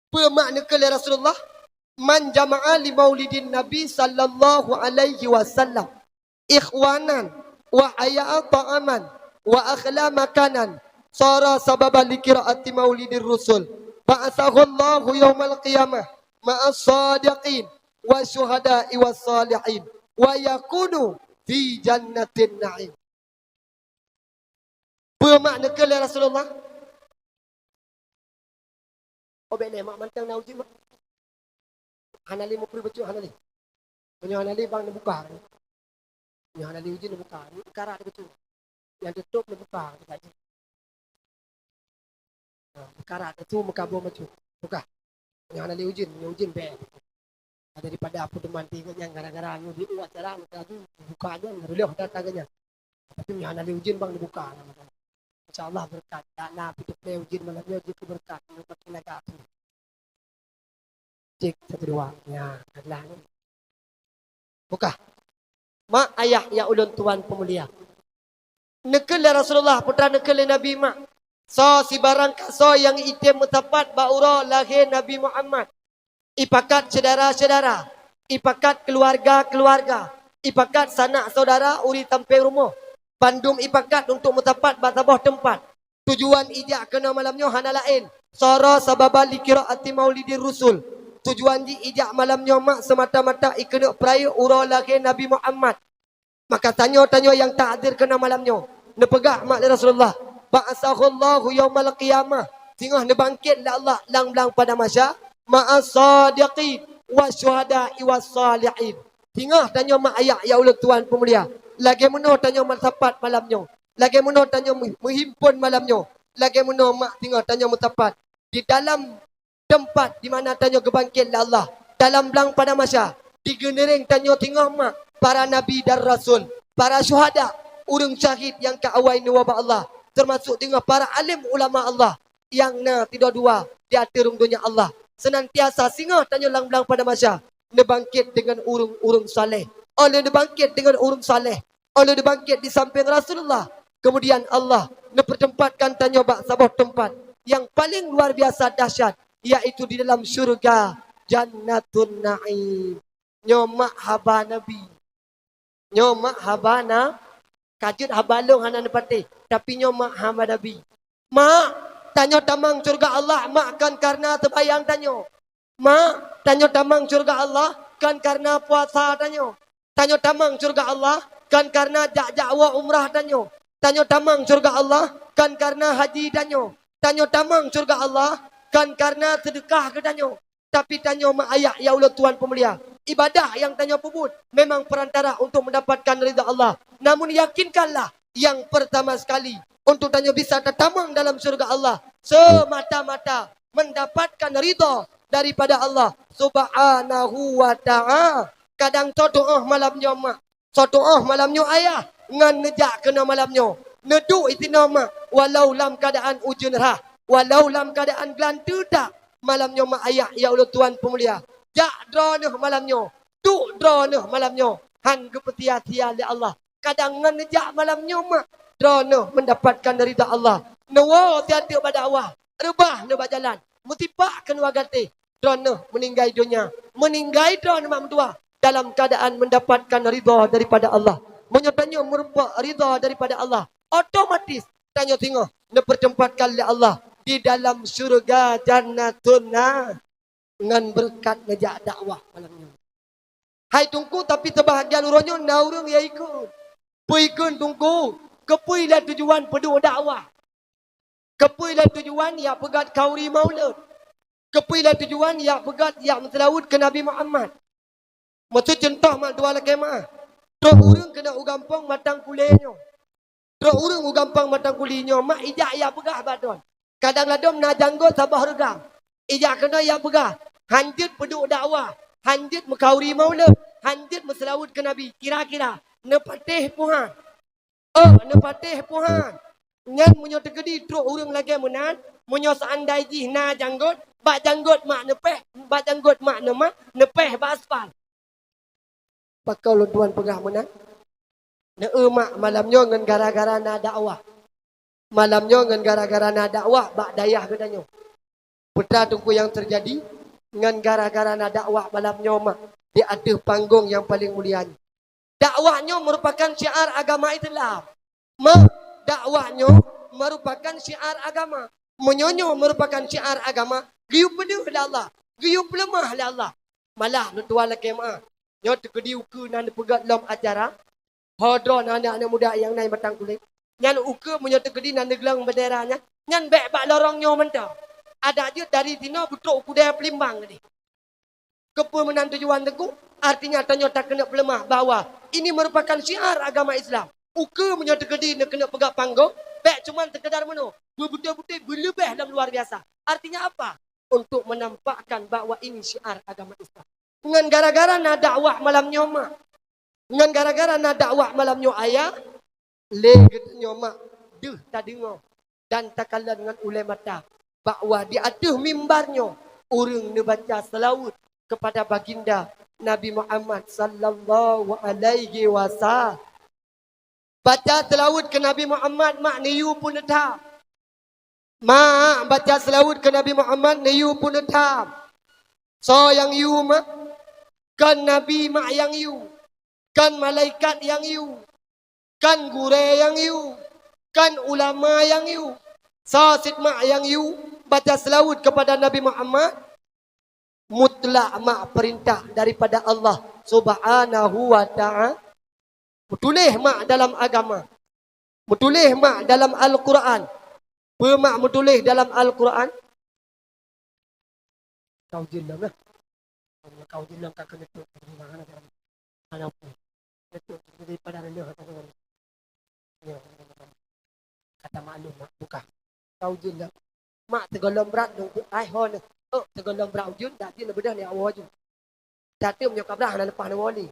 Peue mak neukheun lé Rasulullah? "Man jama'a li maulidin Nabi sallallahu alaihi wasallam ikhwanan wa aya'a ta'aman wa akhla makanan, sara sababan li qiraati maulidir rusul, ba'atsahullahu yaumal qiyamah ma'as sadiqin wa syuhada'i was salihin wa yakunu fi jannatin na'im." Peue mak neukheun lé Rasulullah? Oh, bèk lé, mak, mantong na ujeuen, mak. Hana lé mupreh bacut, hana lé. Meunyoe hana lé, bang neubuka. Meunyoe hana lé ujeuen, neubuka. Neukarat bacut. Nyang teutôp neubuka. Ha, meukarat, teutôp meukaboh bacut. Buka. Meunyoe hana lé ujeuen, meunyoe ujeuen, bèk. Daripada peuteumantong geuh nyan gara-gara nyoe di luwa acara, maka laju buka nyan, reuloh data geuh nyan. Tapi nyan hana lé ujeuen bang dibuka. Insya Allah beureukat. Dak na peuteupeu ujeuen malam nyoe jeuet keu beureukat. Nyoe pakai lagak tu. Cek satu dua. Ya, adalah ni. Buka. Mak ayah nyang ulôn tuan peumulia. Neukheun lé Rasulullah, peue treuk neukheun lé Nabi mak, soe sibarang kasoe nyang item meusapat bak uroe lahé Nabi Muhammad, ipakat syedara-syedara, ipakat keuluwarga-keuluwarga, ipakat sanak syedara ureueng sampéng rumoh, bandum ipakat untuk meusapat bak saboh teumpat. Tujuan ijak keunoe malam nyoe hana laén, sara sababan li qiraati maulidir rusul. Tujuan jih ijak malam nyoe mak seumata-mata ikeuneuk peurayeuk uroe lahé Nabi Muhammad. Maka tanyoe-tanyoe nyang tahdir keunoe malam nyoe, neupeugah mak lé Rasulullah, "Ba'atsahullahu yaumal qiyamah," singoh neubangkét lé Allah lam blang padang mahsyar, "ma'as sadiqin wasyuhada'i wassalihin." Singoh tanyoe mak ayah nyang ulôn tuan peumulia, lagèe meunoe tanyoe meusapat malam nyoe, lagèe meunoe tanyoe meu-, meuhimpon malam nyoe, lagèe meunoe mak singoh tanyoe meusapat di dalam teumpat di mana tanyoe geubangkét lé Allah, dalam blang padang mahsyar, di geuneuréng tanyoe singoh mak, para nabi dan rasul, para syuhada, ureuëng syahid nyang ka awai neuwoe bak Allah, teumasuk teungoh para alim ulama Allah nyang na sidua-dua di ateueh rhueng donya Allah. Seunantiasa singoh tanyoe lam blang padang mahsyar neubangkét deungon ureuëng-ureuëng saleh. Óh lheueh neubangkét deungon ureuëng saleh, óh lheueh neubangkét di sampéng Rasulullah, keumudian Allah neupeuteumpatkan tanyoe bak saboh teumpat nyang paleng luar biasa dahsyat, yaitu di dalam syeuruga Jannatun Naim. Nyoe mak haba Nabi. Nyoe mak haba na, ka jeuet haba lôn hana neupatéh, tapi nyoe mak haba Nabi. Mak, tanyoe tamong syeuruga Allah, mak, kon kareuna seumayang tanyoe. Mak, tanyoe tamong syeuruga Allah, kon kareuna puasa tanyoe. Tanyoe tamong syeuruga Allah, kon kareuna jak-jak woe umrah tanyoe. Tanyoe tamong syeuruga Allah, kon kareuna haji tanyoe. Tanyoe tamong syeuruga Allah, kon kareuna seudeukah geutanyoe. Tapi tanyoe mak ayah ya Allah Tuhan peumulia, ibadah nyang tanyoe peubuet memang perantara untuk mendapatkan ridha Allah. Namun yakinkanlah, yang pertama sekali untuk tanyoe bisa tatamong dalam syeuruga Allah, semata-mata mendapatkan ridha daripada Allah Subhanahu wa Ta'ala. Kadang soe tuoh malam nyoe mak, soe tuoh malam nyoe ayah, ngon neujak keunoe malam nyoe. Neuduek disinoe mak, walau lam keuadaan ujeuen rhah, walau lam keuadaan geulanteue that, malam nyoe mak ayah ya Allah Tuhan peumulia. Jak droeneuh malam nyoe, duek droeneuh malam nyoe, han geupeusia-sia lé Allah. Kadang ngon neujak malam nyoe mak, droeneuh mendapatkan ridha Allah. Neuwoe siat teuk bak dakwah, reubah neuh bak jalan, meusipak keunoe gatéh, droeneuh meuninggai donya, meuninggai droeneuh mak meutuwah dalam keuadaan mendapatkan ridha daripada Allah. Meunyoe tanyoe meurumpok ridha daripada Allah, otomatis tanyoe singoh neupeuteumpatkan lé Allah di dalam syeuruga Jannatun Na-, ngon beureukat neujak dakwah malam nyoe. Hai Teungku, tapi seubahgian uroe nyoe na ureuëng ya ikheun. Peue ikheun Teungku? Keupeue lé tujuan peuduek dakwah? Keupeue lé tujuan ya peugét khauri maulud? Keupeue lé tujuan ya peugét ya meuseulaweuet keu Nabi Muhammad? Meuseue cuntoh mak dua lakée meuah. Trok ureuëng keunoe u gampông Matang Kulé nyoe. Trok ureuëng u gampông Matang Kulé nyoe mak ijak ya peugah bak droe. Kadang ladom na janggot saboh reugam. Ijak keunoe ya peugah, han jeuet peuduek dakwah, han jeuet meukhauri maulud, han jeuet meuseulaweuet keu Nabi. Kira-kira neupatéh puhan. Oh, neupatéh puhan. Nyan meunyoe teukeudi trok ureuëng lagée meunan, meunyoe seandai jih na janggot, bak janggot mak neupéh, bak janggot mak neumat, neupéh bak aspal. Pakon lôn tuan peugah meunan? Neu-eu mak malam nyoe ngon gara-gara na dakwah. Malam nyoe ngon gara-gara na dakwah bak dayah geutanyoe. Peue teungku nyang teujadi ngon gara-gara na dakwah malam nyoe mak di ateueh panggong nyang paleng mulia nyoe? Dakwah nyoe meurupakan syiar agama Islam. Mak, dakwah nyoe meurupakan syiar agama. Meunyoe nyoe meurupakan syiar agama, geuyue peudeuh lé Allah, geuyue peuleumah lé Allah. Malah lôn tuan lakée meuah, nyoe teukeudi ukeue na neupeugét lom acara, ho droe na aneuëk-aneuëk muda nyang na i Matang Kulé. Nyan ukeue meunyoe teukeudi na neugeulang beundera nyan, nyan bék bak lorong nyoe mantong. Adak jeuet dari sinoe beutrok u Kudée Peulimbang tadi. Keupeue meunan tujuan teungku? Artinya tanyoe takeuneuk peuleumah bahwa ini merupakan syiar agama Islam. Ukeue meunyoe teukeudi neukeuneuk peugah panggong, bék cuman sekedar meunoe, beubeutôi-beutôi beuleubeh lom luar biasa. Artinya apa? Untuk menampakkan bahwa ini syiar agama Islam. Ngon gara-gara na dakwah malam nyoe mak, ngon gara-gara na dakwah malam nyoe ayah, lé geutanyoe mak deuh tadeungoe dan takalon ngon ulée mata bahwa di ateueh mimbar nyoe ureuëng neubaca seulaweuet keupada baginda Nabi Muhammad sallallahu alaihi wasallam. Baca seulaweuet keu Nabi Muhammad mak neuyue peuneutha. Mak, baca seulaweuet keu Nabi Muhammad neuyue peuneutha. Soe nyang yue mak? Kon Nabi mak nyang yue, kon malaikat nyang yue, kon gurée nyang yue, kon ulama nyang yue. Soe cit mak nyang yue baca seulaweuet keupada Nabi Muhammad? Mutlak mak peurintah daripada Allah Subhanahu wa Ta'ala. Meutuléh mak dalam agama. Meutuléh mak dalam Al-Quran. Peue mak meutuléh dalam Al-Quran? Kau jeulam lah. Kau jeulam ka keuneuk tuek. Hana pun. Neuk tuek daripada rendah. Kata maklum mak buka. Kau jeulam. Mak teugohlom brat dong ai ho neh. Oh, teugohlom brat ujeuen, dak jeuet leubeh dah ni awak ju. Dak teuem nyoe kabrah hana leupah neuwoe lé.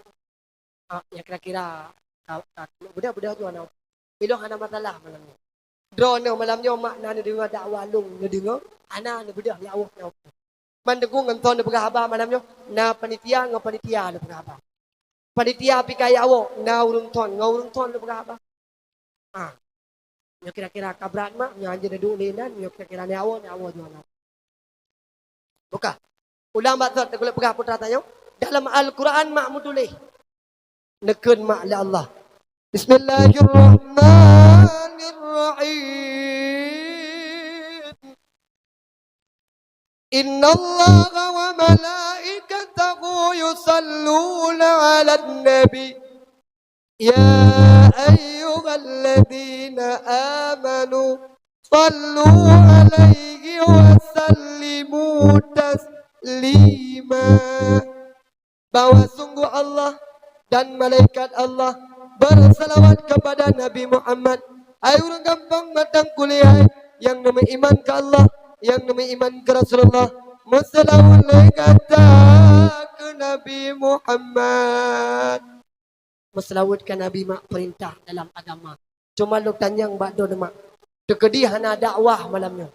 Ah, ya kira-kira ka, ka beudôh-beudôh jua na. Ilong hana masalah malam nyoe. Droeneuh malam nyoe mak na neudeungoe dakwah lôn neudeungoe, hana neubeudôh ya Allah na. Ban teungku ngon thon neupeugah haba malam nyoe, na panitia ngon panitia neupeugah haba. Panitia pih ka ya Allah, na ureuëng thon ngon ureuëng thon neupeugah haba. Ah. Nyoe kira-kira ka brat mak, nyoe hanjeuet duek lé nan, nyoe kira-kira nyoe awai, nyoe awai jualan. Buka. Ulang bak thot, teukulek peugah putra tanyoe. Dalam Al-Quran mak meutuléh. Neukheun mak lé Allah. Bismillahirrahmanirrahim. Innallaha wa malaikatahu yusalluna 'alan nabi. Ya ayyuhalladzina amanu sallu 'alaihi wa sallimu taslima. Bahwa sungguh Allah dan malaikat Allah bersalawat kepada Nabi Muhammad. Hai ureuëng gampông mantong kulihai nyang neumeuiman keu Allah, nyang neumeuiman keu Rasulullah, meuseulaweuet lé gata keu Nabi Muhammad. Meuseulaweuet keu Nabi mak peurintah dalam agama. Cuma lôn tanyong bak droeneuh mak, teukeudi hana dakwah malam nyoe.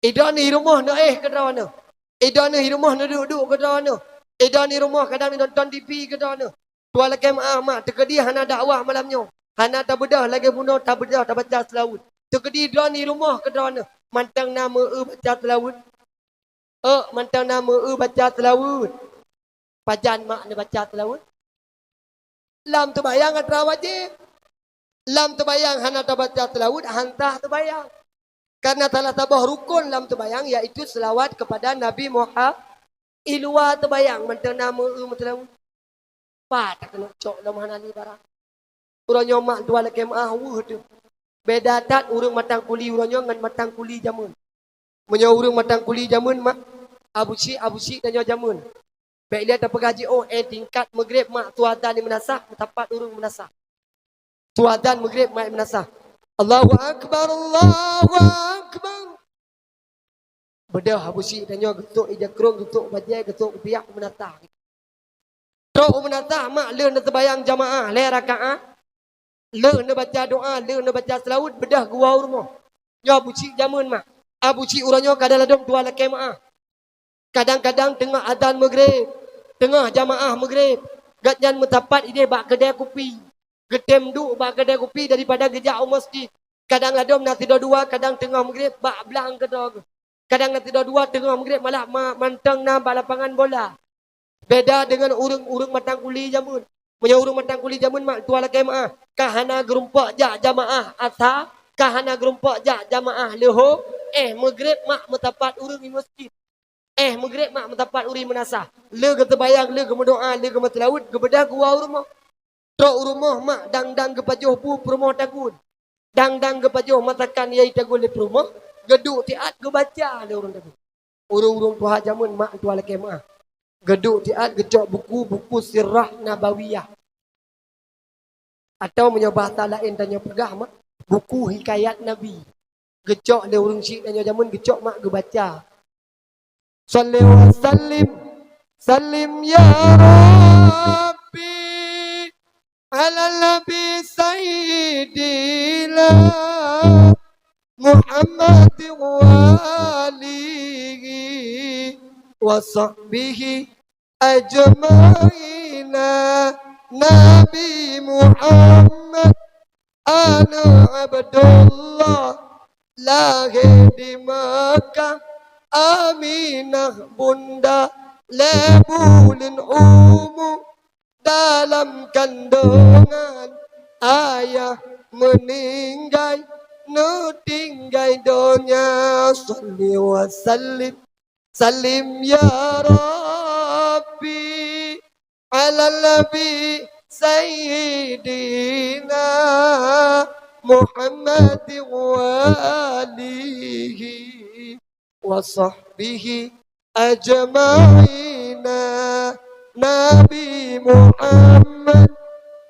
Idroeneuh i rumoh neuéh keudroeneuh. Idroeneuh i rumoh neuduek-duek keudroeneuh. Idroeneuh i rumoh kadang nonton T V keudroeneuh. Tuha lakée meuáh mak, teukeudi hana dakwah malam nyoe. Hana tabeudôh lagée bunoe tabeudôh tabaca seulaweuet. Teukeudi droeneuh i rumoh keudroeneuh. Mantong na meu-eu baca seulaweuet. Euk, mantong na meu-eu baca seulaweuet. Pajan mak neubaca seulaweuet? Lam teubayang atra wajéb. Lam teubayang hana tabaca seulaweuet, han sah teubayang. Karena salah saboh rukon lam teubayang, yaitu seulawat kepada Nabi Muhammad. I luwa teubayang mantong na meu-eu meuseulaweuet. Pat takeuneuk cok lom hana lé barang. Uroe nyoe mak tuha lakée meuáh weueh teuh. Beda that ureuëng mantong kuli uroe nyoe ngon mantong kuli jameun. Meunyoe ureuëng mantong kuli jameun mak, abusyik-abusyik tanyoe jameun. Bék lé tapeugah jiôh, eh, tingkat Maghrib mak tuha dan meunasah, meusapat ureuëng meunasah. Tuha dan Maghrib mak meunasah. Allahu Akbar, Allahu Akbar. Beudôh abusyik tanyoe geusok ija krong, geusok bajée, geusok kupiah meunasah. Trok u meunasah mak lheueh neuseubayang jamaah lhée rakaat, lheueh neubaca doa, lheueh neubaca seulaweuet, beudôh geuwoe u rumoh. Nyoe abusyik jameun mak. Abusyik uroe nyoe ka daladom tuha lakée meuáh. Kadang-kadang teungoh azan Maghrib, teungoh jamaah Maghrib, gobnyan meusapat idéh bak keudée kupi. Geutem duek bak keudée kupi daripada geujak u masjid. Kadang ladom na sidroe dua, kadang teungoh Maghrib bak blang keudroe geuh. Kadang na sidroe dua teungoh Maghrib malah ma-, mantong na bak lapangan bola. Beda deungon ureuëng-ureuëng mantong kuli jameun. Meunyoe ureuëng mantong kuli jameun mak tuha lakée meuáh, ka hana geurumpok jak jamaah asa, ka hana geurumpok jak jamaah leuhô, eh, Maghrib mak meusapat ureuëng i masjid. Eh, Maghrib mak meusapat ureuëng meunasah. Lheueh geuseubayang, lheueh geumeudoa, lheueh geumeuseulaweuet, geubeudôh geuwoe u rumoh. Trok u rumoh mak dang-dang geupajoh bu peurumoh tagun. Dang-dang geupajoh masakan nyang tagun lé peurumoh, geuduek siat geubaca lé ureuëng tagun. Ureuëng-ureuëng tuha jameun mak tuha lakée meuáh. Geuduek siat geucok buku-buku Sirah Nabawiyah. Atau meunyoe bahasa laén tanyoe peugah mak, buku hikayat Nabi. Geucok lé ureuëng syik tanyoe jameun geucok mak geubaca. Shalli wa sallim, sallim ya Rabbi, ala Nabi Sayyidina Muhammad wa alihi wa sahbihi ajma'ina. Nabi Muhammad aneuëk Abdullah, lahé di Makkah, Aminah bunda, lhée buleuen umu dalam kandongan, ayah meuninggai, neutinggai donya. Shalli wa sallim, sallim ya Rabbi, ala Nabi Sayyidina Muhammad wa alihi wa sahbihi ajma'ina. Nabi Muhammad,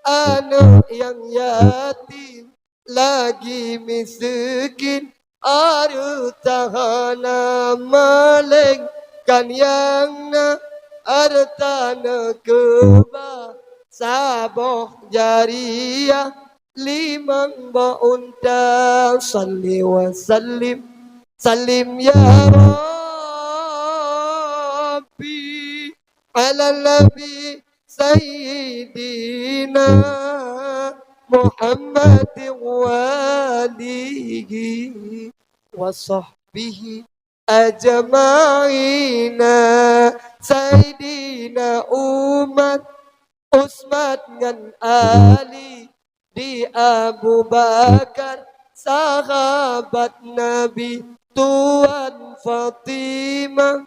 aneuëk nyang yatim, lagi miskin, hareuta hana, meuléngkan nyang na, hareuta neukeubah, saboh jariah, limong boh unta. Shalli wa sallim, sallim ya Rabbi, ala Nabi Sayyidina Muhammad wa alihi wa sahbihi ajma'ina. Sayyidina Umar, Utsman ngon Ali, di Abu Bakar, sahabat Nabi, Tuan Fatimah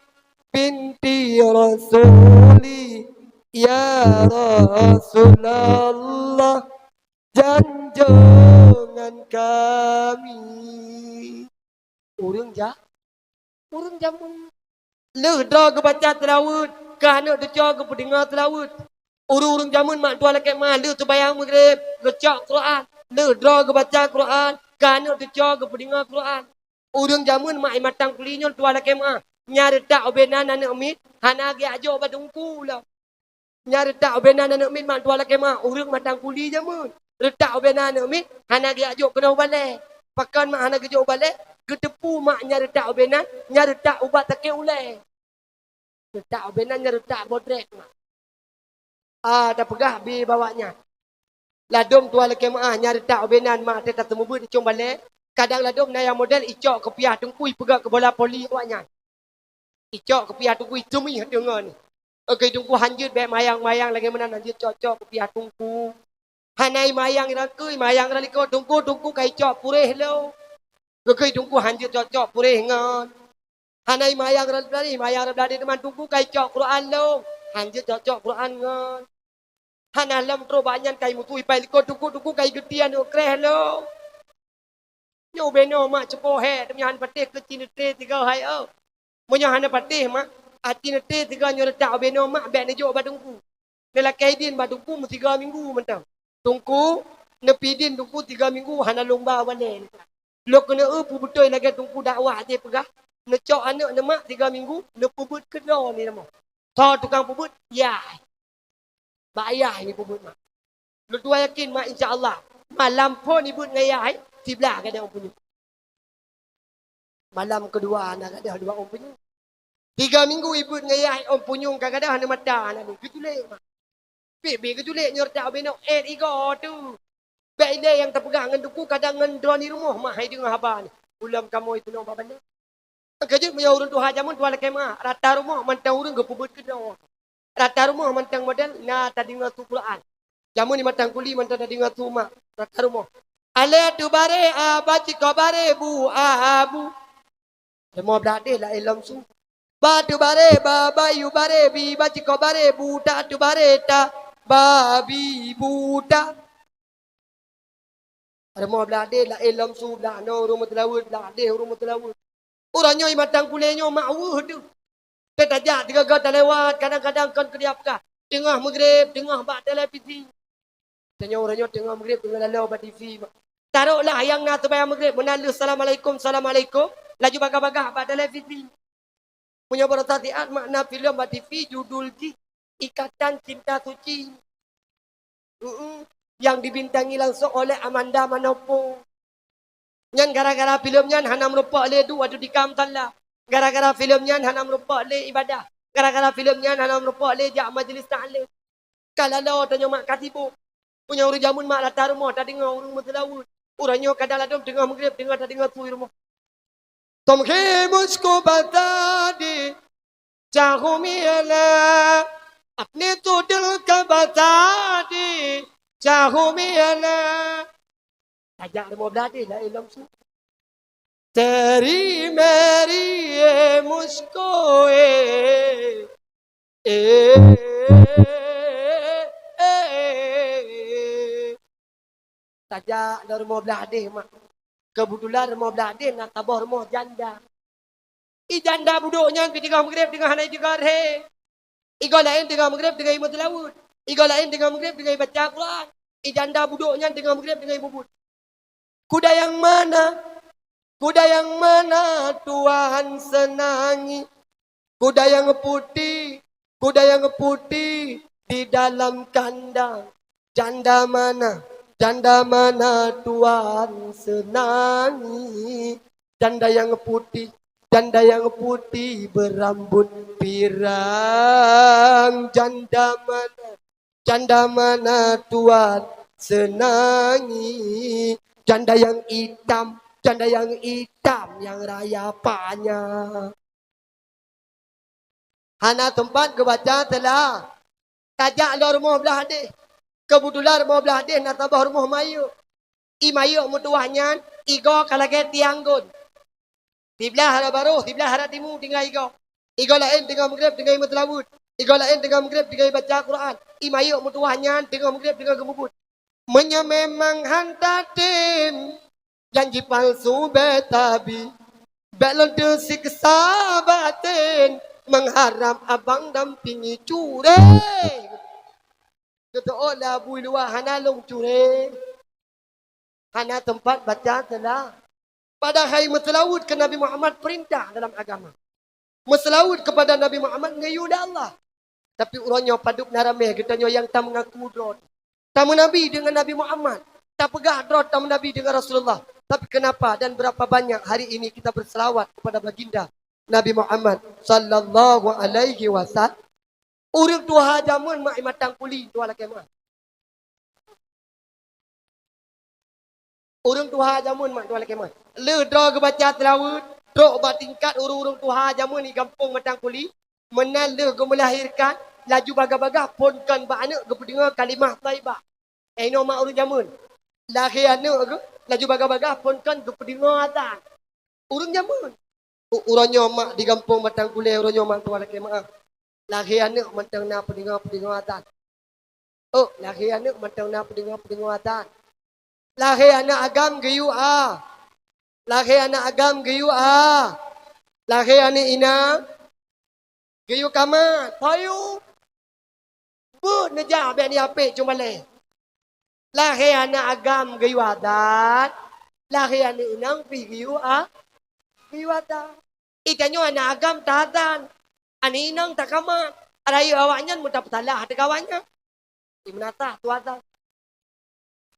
binti Rasuli, ya Rasulullah, janjongan kami. Ureuëng ja-, ureuëng jameun. Lheueh droe geubaca seulaweuet, ka aneuk teucok geupeudeungoe seulaweuet. Ureuëng-ureuëng jameun mak tuha lakée meuah, lheueh seumayang Maghrib, geucok Quran. Lheueh droe geubaca Quran, ka aneuk teucok geupeudeungoe Quran. Ureuëng jameun mak i mantong kuli nyoe tuha lakée meuah, nyang reutak ubena aneuk miet, hana geujak jok bak teungku lom. Nyang reutak ubena aneuk miet mak tuha lakée meuah, ureuëng mantong kuli jameun. Reutak ubena aneuk miet, hana geujak jok keunoe u balée. Pakon mak hana geujok u balée? Geuteupeue mak nyang reutak ubena, nyang reutak ubat sakét ulée. Reutak ubena nyang reutak bodrek mak. Ah, tapeugah bi bak awaknyan. Ladôm tuha lakée meuah nyang reutak ubena mak teuh taseumubeuet i cong balée. Kadang ladôm na nyang model icok keupiah teungku ipeugét keu bola voli awaknyan. Icok keupiah teungku, icumi teungoh ni. Oke, teungku hanjeuet bék mayang-mayang lagée meunan, hanjeuet cok-cok keupiah teungku. Hana imayang i rangkeue, imayang i ranglikot, teungku, teungku ka icok puréh lom. Oke, teungku hanjeuet cok-cok puréh ngon. Hana imayang i rangkeue, imayang i rangkeue teuma, teungku ka icok Quran lom. Hanjeuet cok-cok Quran ngon. Hana lom trok bak nyan ka imusoh ipai likot, teungku, teungku ka igeutian u kreh lom. Nyoe ubenoe mak cuko hék, teuma hana patéh keu cin neutre tiga hai oh. Meunyoe hana patéh mak, aci neutre tiga nyoe reutak ubenoe mak bék neujok bak teungku. Neulakée idin bak teungku meusiga minggu mantong. Teungku, neupi idin teungku tiga minggu hana lôn ba walée. Lôn keuneuk eu peubeutôi lagée teungku dakwah jih peugah, neucok aneuk neumak tiga minggu, neupeubeuet keudroe ni rumoh. Soe tukang peubeuet? Yah. Bak yah ni peubeuet mak. Lôn tuha yakin mak, insya Allah. Malam phon ibeuet ngon yah, siblah gadôh ôn punyueng. Malam keudua na gadôh dua ôn punyueng. Tiga minggu ibeuet ngon yah ôn punyueng ka gadôh aneuk mata na ni. Geutulék mak. Pih bi geutulék nyoe reutak ubenoe ék igoe teuh. Bék ilée nyang tapeugah ngon teungku kadang ngon droe ni rumoh mak hai deungoe haba ni. Ulôn kamoe itunoe bak bandum. Keujeuet meunyoe ureuëng tuha jameun tuha lakée meuah, rata rumoh mantong ureuëng geupeubeuet keudroe. Rata rumoh mantong model na tadeungoe su Quran. Jameun di mantong kuli mantong tadeungoe su mak, rata rumoh. Alée teubarée a baciko barée bu a bu. Rumoh blah deh laén lom su. Ba teubarée ba bayu barée bi baciko barée bu ta teubarée ta babi buta. Rumoh blah deh laén lom su, blah noe ureuëng meuteulaweuet, blah deh ureuëng meuteulaweuet. Uroe nyoe i mantong kulée nyoe mak weueh teuh. Teutajak sigoe-goe talewat, kadang-kadang kon keu diap kah. Teungoh Maghrib, teungoh bak televisi. Tanyoe uroe nyoe teungoh Maghrib, teungoh laloe bak T V mak. Taroklah nyang na seumayang Maghrib, meunan lheueh Assalamualaikum, Assalamualaikum, laju bagah-bagah bak televisi. Meunyoe baroesa siat makna filem bak T V, judul jih Ikatan Cinta Suci. Mm-mm. Yang dibintangi langsung oleh Amanda Manopo. Nyan gara-gara filem nyan hana meurumpok lé duek ateueh tika musala. Gara-gara filem nyan hana meurumpok lé ibadah. Gara-gara filem nyan hana meurumpok lé jak majlis taklim. Ka laloe tanyoe mak ka sibok. Meunyoe ureuëng jameun mak rata rumoh tadeungoe ureuëng meuseulaweuet. Uroe nyoe kadang ladôm teungoh Maghrib teungoh tadeungoe su i rumoh. تمحي مشک بساطی چاہوں میں انا، اپنے تو دل کا بتا دے چاہوں میں انا. Tajak rumoh blah deh laén lom su. تیری میری یہ مشکو اے، اے، اے. Tajak lam rumoh blah deh mak. Keubeutulan rumoh blah deh na saboh rumoh janda. I janda budok nyan pi teungoh Maghrib teungoh hana i teuga rhé. Igoe laén teungoh Maghrib teungoh i meuseulaweuet. Igoe laén teungoh Maghrib teungoh i baca Quran. I janda budok nyan teungoh Maghrib teungoh i mubuet. Kuda yang mana? Kuda yang mana Tuhan senangi? Kuda yang putih, kuda yang putih, di dalam kandang. Janda mana, janda mana tuan senangi? Janda yang putih, janda yang putih berambut pirang. Janda mana, janda mana tuan senangi? Janda yang hitam, janda yang hitam yang raya panjang. Hana teumpat geubaca teulah. Tajak lom rumoh blah deh. Keubeutulan rumoh blah deh na saboh rumoh mayok. I mayok meutuwah nyan, igoe ka lagée tiang gon. Siblah hana barôh, siblah hana timu tinggai igoe. Igoe laén teungoh meugreb tinggai meuseulaweuet. Igoe laén teungoh meugreb tinggai baca Quran. I mayok meutuwah nyan teungoh meugreb teungoh geumubuet. Meunyoe memang han tatem, janji palsu betabi, bék lôn teusiksa baten, mengharap abang dampingi curé. Geuteuôt lé Abu Luwa hana lôn curé. Hana teumpat baca teulah. Padahai meuseulaweuet keu Nabi Muhammad peurintah dalam agama. Meuseulaweuet keupada Nabi Muhammad geuyue lé Allah. Tapi uroe nyoe padub na ramé geutanyoe nyang tameungaku droe tameunabi deungon Nabi Muhammad, tapeugah droe tameunabi deungon Rasulullah. Tapi kenapa dan berapa banyak hari ini kita berselawat kepada baginda Nabi Muhammad sallallahu alaihi wasallam? Ureuëng tuha jameun mak i matang kuli tuha lakée meuah. Ureuëng tuha jameun mak tuha lakée meuah. Lheueh droe geubaca seulaweuet, trok bak tingkat ureuëng-ureuëng tuha jameun di gampông Matang Kuli, meunan lheueh geumeulahirkan, laju bagah-bagah phon kon bak aneuëk geupeudeungoe kalimah thaibah. Eh, inoe mak ureuëng jameun. Lahé aneuëk geuh, laju bagah-bagah phon kon geupeudeungoe azan. Ureuëng jameun. U-, uroe nyoe mak di gampông Matang Kuli, uroe nyoe mak tuha lakée meuah. Lahé aneuëk mantong na peudeungoe-peudeungoe azan. Oh, lahé aneuëk mantong na peudeungoe-peudeungoe azan. Lahé aneuëk agam geuyue a. Lahé aneuëk agam geuyue a. Lahé aneuëk inong geuyue kamat. Payu. Beuet neujak bék neujak apek cuma lé. Lahé aneuëk agam geuyue azan. Lahé aneuëk inong pih geuyue a. Geuyue azan. Ih, tanyoe aneuëk agam taazan. Aneuëk inong takamat. Rayeuk awaknyan meutapeutalah ateueh awaknyan. Imeunasah tuha azan.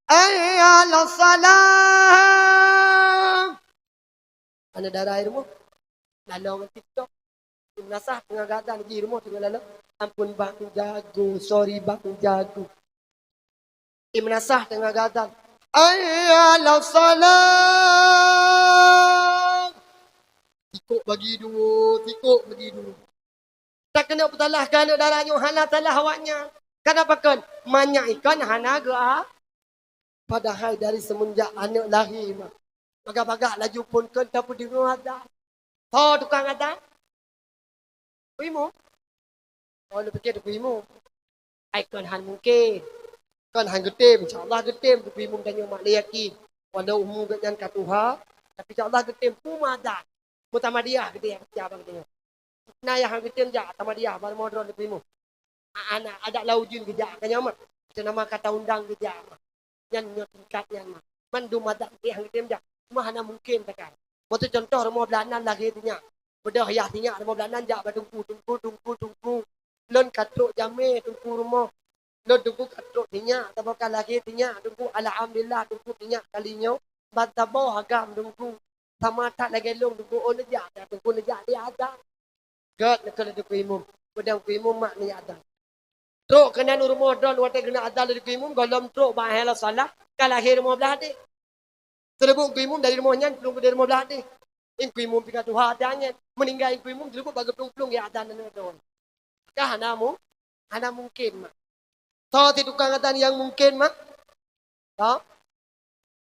Hayya 'alas shalah. Aneuëk dara i rumoh. Lalong ngon TikTok. Imeunasah teungoh geuazan jih rumoh teungoh lalong. Ampun bang jago, sorry bang jago. Imeunasah teungoh geuazan. Hayya 'alas shalah. Tikok bagi dua, tikok bagi dua. Takeuneuk peutalah keu aneuëk dara nyoe hana salah awaknyan. Kenapa kon? Manyak ikon hana geu-a. Padahai dari semenjak aneuëk lahé mak, bagah-bagah laju phon kon tapeudeungoe azan. Soe tukang azan? Teungku Imum. Oh, lôn pike Teungku Imum. Ai kon han mungken. Kon han geutem, insya Allah geutem Teungku Imum tanyoe mak lé yakin. Walau umu geuhnyan ka tuha, tapi insya Allah geutem peue meuazan. Meutamadiah geutem, ya, bang geutem. Na nyang han geutem jak tamadiah bak rumoh droe Teungku Imum. A-, aneuk adat lam ujeuen geujak ka nyan mah. Itu nama kata undang geujak mah. Nyan nyoe tingkat nyan mah. Mandum adat geutem han geutem jak. Cuma hana mungken takai. Meuseu contoh rumoh blah nan lahé sinyak. Beudôh yah sinyak rumoh blah nan jak bak teungku, teungku, teungku, teungku. Lôn ka trok jamé teungku rumoh. Lôn teungku ka trok sinyak, saboh ka lahé sinyak teungku. Alhamdulillah teungku sinyak kali nyoe. Ban saboh agam teungku. Sama that lagée lôn teungku, oh neujak, teungku neujak di adat. Gét neukheun lé Teungku Imum. Peudong Teungku Imum mak neujak adat. Trok keunan u rumoh droe watée geundak adat lé Teungku Imum, gohlom trok bak hai la salah, ka lahé rumoh blah deh. Seuleubu Teungku Imum dari rumoh nyan, plueng dari rumoh blah deh. Teungku Imum pih ka tuha adat nyan, meuninggai Teungku Imum seuleubu bak geuplueng-plueng ya adat aneuk droe. Ka hana mu-, hana mungken mak. Soe si tukang adat nyang mungken mak? Soe?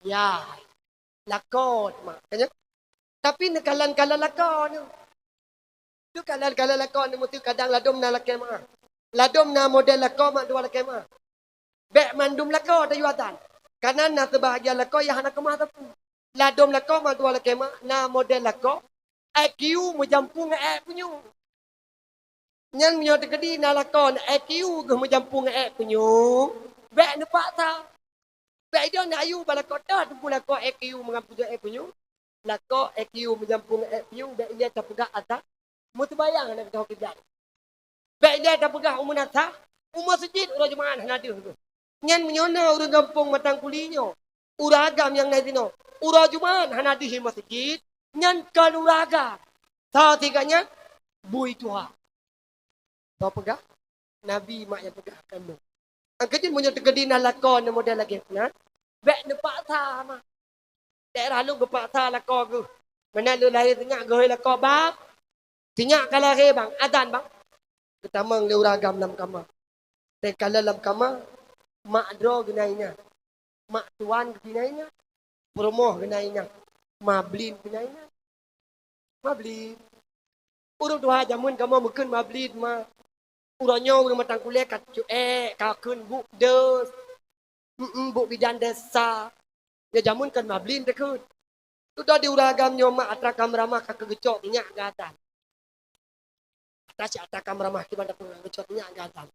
Ya, lakoe mak. Kan nyan? Tapi neukalon-kalon lakoe nyoe. Tu kalon-kalon lakoe nyoe meusti kadang ladom na lakée meuah. Ladom na model lakoe mak dua lakée meuah. Bék mandum lakoe tayue adan. Kareuna na seubahagian lakoe nyang hana keumah sapeue. Ladom lakoe mak dua lakée meuah na model lakoe I Q meujampu ngon ék punyueng. Nyan meunyoe teukeudi na lakoe I Q geuh meujampu ngon ék punyueng, bék neupaksa. Bék idong na ayue bak lakoe teuh teungku lakoe I Q meujampu ngon ék punyueng. Lakoe I Q meujampu ngon ék punyueng bék ilée tapeugah atra meuseumayang hana geutanyoe keujak. Bék ilée tapeugah umu nasah U meuseujid uroe Jumat hana deuh. Nyan meunyoe na ureuëng gampông Matang Kuli nyoe, ureuëng agam nyang na sinoe, uroe Jumat hana deuh u meuseujid, nyan kon ureuëng agam. Soe sigoe nyan? Bui tuha. Soe peugah? Nabi mak nyang peugah keu lôn. Angkeujeuet meunyoe teukeudi na lakoe nyang model lagée nyan, bék neupaksa mak. Daerah lôn geupaksa lakoe geuh. Meunan lôn lahé sinyak geuhôi lakoe bang. Sinyak ka lahé bang, adan bang. Geutamong lé ureuëng agam lam kama. Teuka lom lam kama, mak droe geuh na inan. Mak tuan geuh na inan. Peurumoh geuh na inan. Mablin geuh na inan. Mablin. Ureuëng tuha jameun kamoe meukheun mablin ma. Uroe nyoe ureuëng Matang Kulée ka cuek, ka kheun buk des. Mm-mm, buk bidan desa. Ya jameun kon mablin teukheun. Dudoe di ureuëng agam nyoe mak atra kam ramah ka keu geucok nyak gata. Atra cit atra kam ramah kiban dapur geucok nyak gata.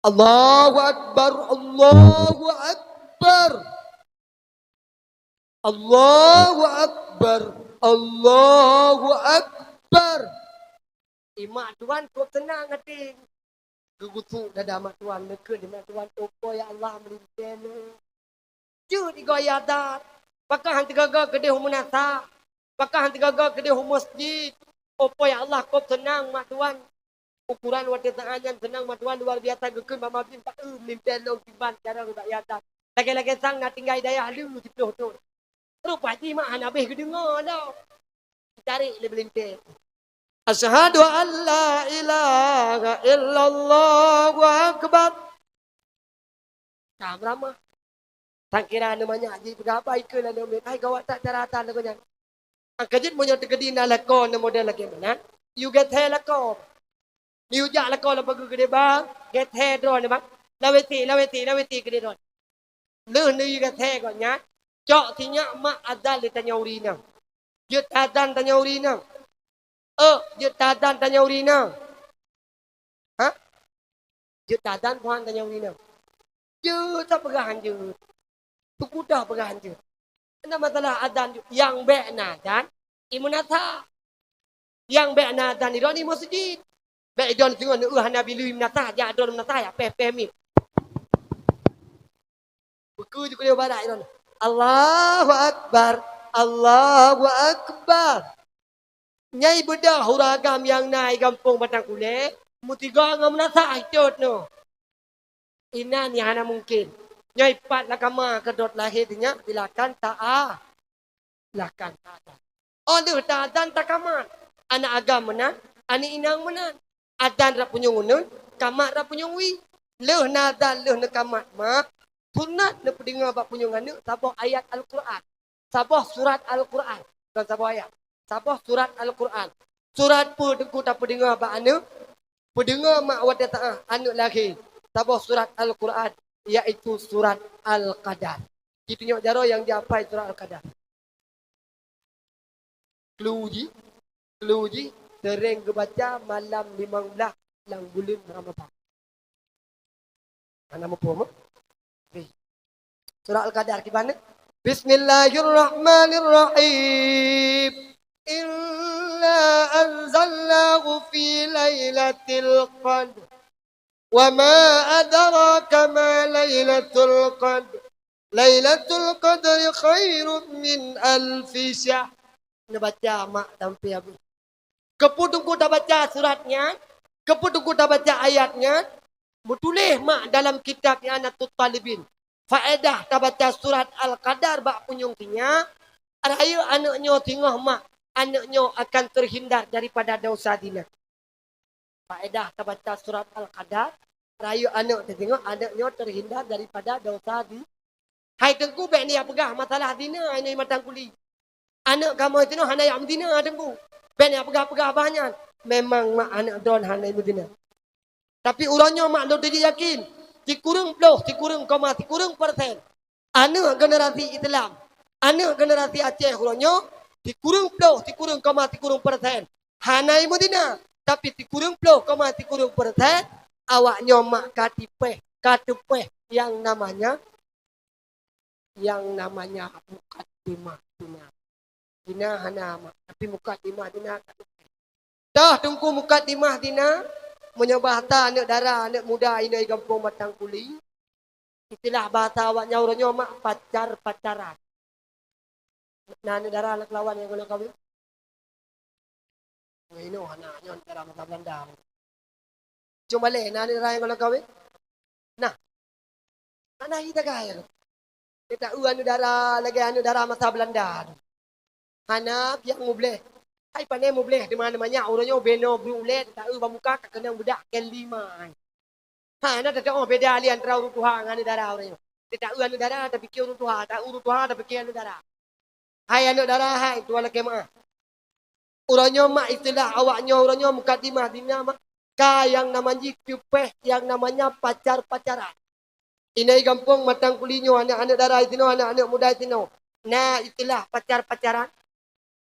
Allahu Akbar, Allahu Akbar. Allahu Akbar, Allahu Akbar. Imak tuan kok seunang até. Geugusuk dada mak tuan, neukheun di mak tuan, "Tokoe ya Allah, meulintée lôn." Jeuet igoe adat. Pakon han teugaga keudeh u meunasah. Pakon han teugaga keudeh u meuseujid. Oh, po ya Allah, kop seunang mak tuan. Ukuran watée saát nyan seunang mak tuan luar biasa geukheun bak mablin, tak eu meulintée lôn kiban cara bak adat. Lagée-lagée sang na tinggai dayah lé siplôh thon. Rupa jih mak hana habéh geudeungoe lom. Tarék lé meulintée. Asyhadu an la ilaha illallah wa akbar. Ka meuramah. Sangkira aneuk manyak jipeugah haba ikeue lalu miet. Hai gawat that cara that lagoe nyan. Angkeujeuet meunyoe teukeudi na lakoe na model lagée meunan, yue gét thée lakoe. Yue jak lakoe lam pageue keudeh bang, gét thée droeneuh bang. Lawét thée, lawét thée, lawét thée keudeh droeneuh. Lheueh neuyue gét thée gobnyan, cok sinyak mak adan lé tanyoe ureueng inong. Jeuet adan tanyoe ureueng inong. Ôk, jeuet adan tanyoe ureueng inong. Ha? Jeuet adan Tuhan tanyoe ureueng inong. Jeuet tapeugah han jeuet. Teukudah peugah han jeuet. Hana masalah adan jeuet. Nyang bék na adan, i meunasah. Nyang bék na adan i droeneuh i meuseujid. Bék i droeneuh singoh neueu hana bilui meunasah, jak droeneuh meunasah, ya péh-péh miet. Beukeue jikeuneuk barat droeneuh. Allahu Akbar, Allahu Akbar. Nyai beudôh ureueng agam nyang na i gampông Batang Kulé, meusigoe ngon meunasah itot nyoe. Inan nyang hana mungken. Nyai pat lakama keudot lahé teunyak silakan ta-, silakan ta-, Oh lheueh ta-, adan takamat. Aneuk agam meunan, aneuk inong meunan. Adan rab punyueng uneuen, kamat rab punyueng wie. Lheueh na adan lheueh neukamat mak, sunat neupeudeungoe bak punyueng aneuk saboh ayat Al-Qur'an. Saboh surat Al-Qur'an. Bukan saboh ayat. Saboh surat Al-Qur'an. Surat peue teungku tapeudeungoe bak aneuk? Peudeungoe mak watée taát aneuk lahé. Saboh surat Al-Qur'an, yaitu surat Al-Qadar. Jitunyok jaroe nyang jiapai surat Al-Qadar. Klu jih, klu jih sering geubaca malam limong blaih lam buleuen Ramadhan. Hana muphom, eh? Surat Al-Qadar kiban, eh? Bismillahirrahmanirrahim. Inna anzalnahu fi lailatul qadr. Wa ma adraka ma lailatul qadr. Lailatul qadri khairum min alfi syahr. Neubaca mak sampai habéh. Keupeue teungku tabaca surat nyan? Keupeue teungku tabaca ayat nyan? Meutuléh mak dalam kitab I'anatut Talibin. Faedah tabaca surat Al-Qadar bak punyueng sinyak, rayeuk aneuk nyoe singoh mak, aneuk nyoe akan terhindar daripada dosa zina. Faedah tabaca surat Al-Qadar, rayeuk aneuk teusingoh, aneuk nyoe terhindar daripada dosa zi-, Hai teungku, bék neupeugah masalah zina, hai nyoe Matang Kuli. Aneuk kamoe teunoe hana jak meuzina teungku. Bék neupeugah-peugah bah nyan. Memang mak aneuk droen hana meuzina. Tapi uroe nyoe mak lôn teujeuet yakin, sikureueng ploh, sikureueng koma sikureueng persen aneuk generasi Islam, aneuk generasi Aceh uroe nyoe, sikureueng ploh, sikureueng koma sikureueng persen hana meuzina, tapi sikureueng ploh koma sikureueng persen awak nyoe mak ka tipéh, ka teupéh nyang namanya, nyang namanya mukadimah zina. Zina hana mak, tapi mukadimah zina ka teupéh. Toh teungku mukadimah zina, Meunyoe bahasa aneuk dara, aneuk muda inong gampông Matang Kuli, istilah bahasa awaknyan uroe nyoe mak pacar-pacaran. Na aneuk dara lawan nyang gohlom kawén? Nyoe inoe hana, nyoe aneuk dara masa Belanda. Cuma lé na aneuk dara nyang gohlom kawén? Nah. Hana ita gaya. Kita eu aneuk dara lagèe aneuk dara masa Belanda tu. Hana piang mubleh. Hai pane mubleh di mana banyak uroe nyoe beno bri ulèe ta eu bamuka ka keunong budak ke lima. Ha, na teuh beda lé antara ureueng tuha ngon aneuk dara uroe nyoe. Teuka aneuk dara tapike ureueng tuha, ta ureueng tuha tapike aneuk dara. Hai aneuk dara hai, tuan lakèe meu'ah. Uroe nyoe mak istilah awak nyoe uroe nyoe mukadimah dina mak ka nyang nama jih teupeh nyang namanya pacar-pacaran. Inai gampông Matang Kuli nyoe aneuk-aneuk dara sinoe, aneuk-aneuk muda sinoe. Na istilah pacar-pacaran.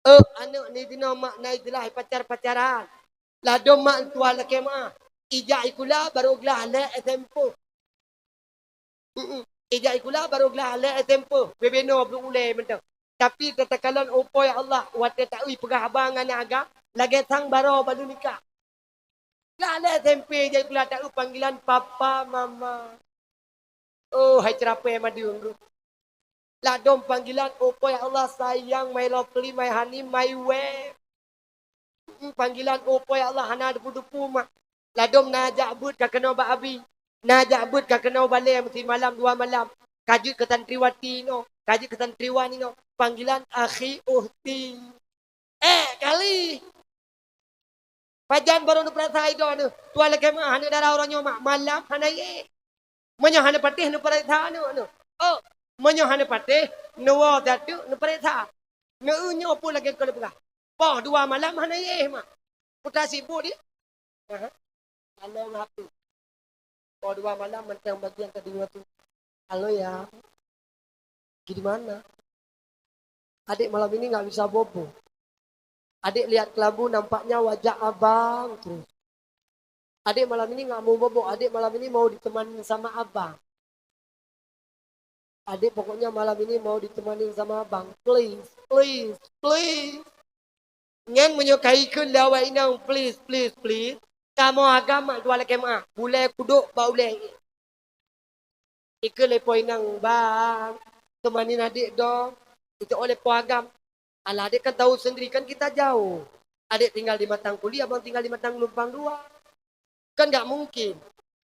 Eh, aneuk ni dinoe mak na istilah pacar-pacaran. Ladom mak tuan lakèe meu'ah. Ijak ikula baru glah lhèe S M P. Mm-mm. Ijak ikula baru glah lhèe S M P. Bebeno beuet ulèe mantong. Tapi tatakalon upo ya Allah, watèe ta eu peugah haba ngon aneuk agam, lagèe sang baroe baru nikah. Glah lhèe S M P ijak ikula ta eu panggilan papa mama. Oh, hai ceurapèe madeueng tu. Ladom panggilan, "Oh, po ya Allah, sayang, my lovely, my honey, my wife." Mm, panggilan, "Oh, po ya Allah," hana depu-depu mak. Ladom na jak beuet ka keunoe bak abi. Na jak beuet ka keunoe balèe meusimalam dua malam. Ka jeuet keu santriwati inoe, ka jeuet keu santriwan inoe. Panggilan, "Akhi, ukhti." Eh, kali. Pajan barô neupeurasa idong neuh. Tuan lakèe meu'ah aneuk dara uroe nyoe mak malam hana éh. Meunyoe hana patéh neupeurasa aneuk neuh. Oh, meunyoe hana patéh neuwoe tateuk neupeurasa. Neu nyoe pun lagèe keu leupeugah. Poh dua malam hana éh mak. Putra sibuk di. Aha. Hana ngapi. Poh dua malam mantong bagian keudua tu. Halo ya. Gimana? Adik malam ini nggak bisa bobo. Adik lihat kelabu nampaknya wajah abang terus. Adik malam ini nggak mau bobo. Adik malam ini mau ditemani sama abang. Adik pokoknya malam ini mau ditemani sama abang. Please, please, please. Nyan meunyoe ka ikheun lé awak inong, please, please, please, kamoe agam mak tuan lakèe meu'ah, bulèe kudok bak ulèe. Ikheun lé po inong, "Bang, teumanin adék dong." Iteu'oh lé po agam, "Alah, adék kan tahu sendiri, kan kita jauh. Adék tinggal di Matang Kuli, abang tinggal di Matang Geulumpang Dua." Kan nggak mungkin.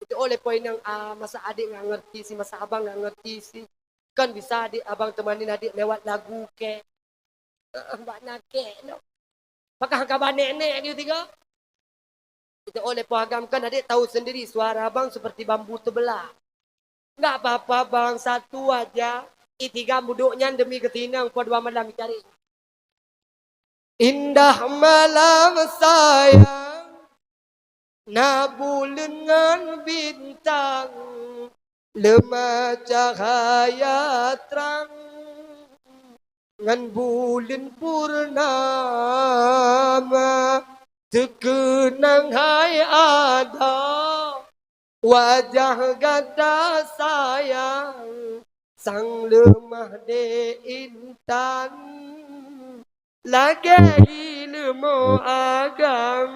Itu oleh poin yang, ah, masa adik nggak ngerti sih, masa abang nggak ngerti sih. Kan bisa adik abang temanin adik lewat lagu kek. Eh, bak nakek no. Pakah kabar nek-nek gitu tiga. Itu oleh poagam kan adik tahu sendiri suara abang seperti bambu sebelah. Nggak apa-apa bang, satu aja. Itiga buduk nyan demi kesinang po dua malam dicari. Indah malam sayang, na buleuen ngon bintang, leumah cahaya trang, ngon buleuen purnama, teukeunang hai ada. Wajah gata sayang, sang leumah dek intan, lagèe ileumèe agam.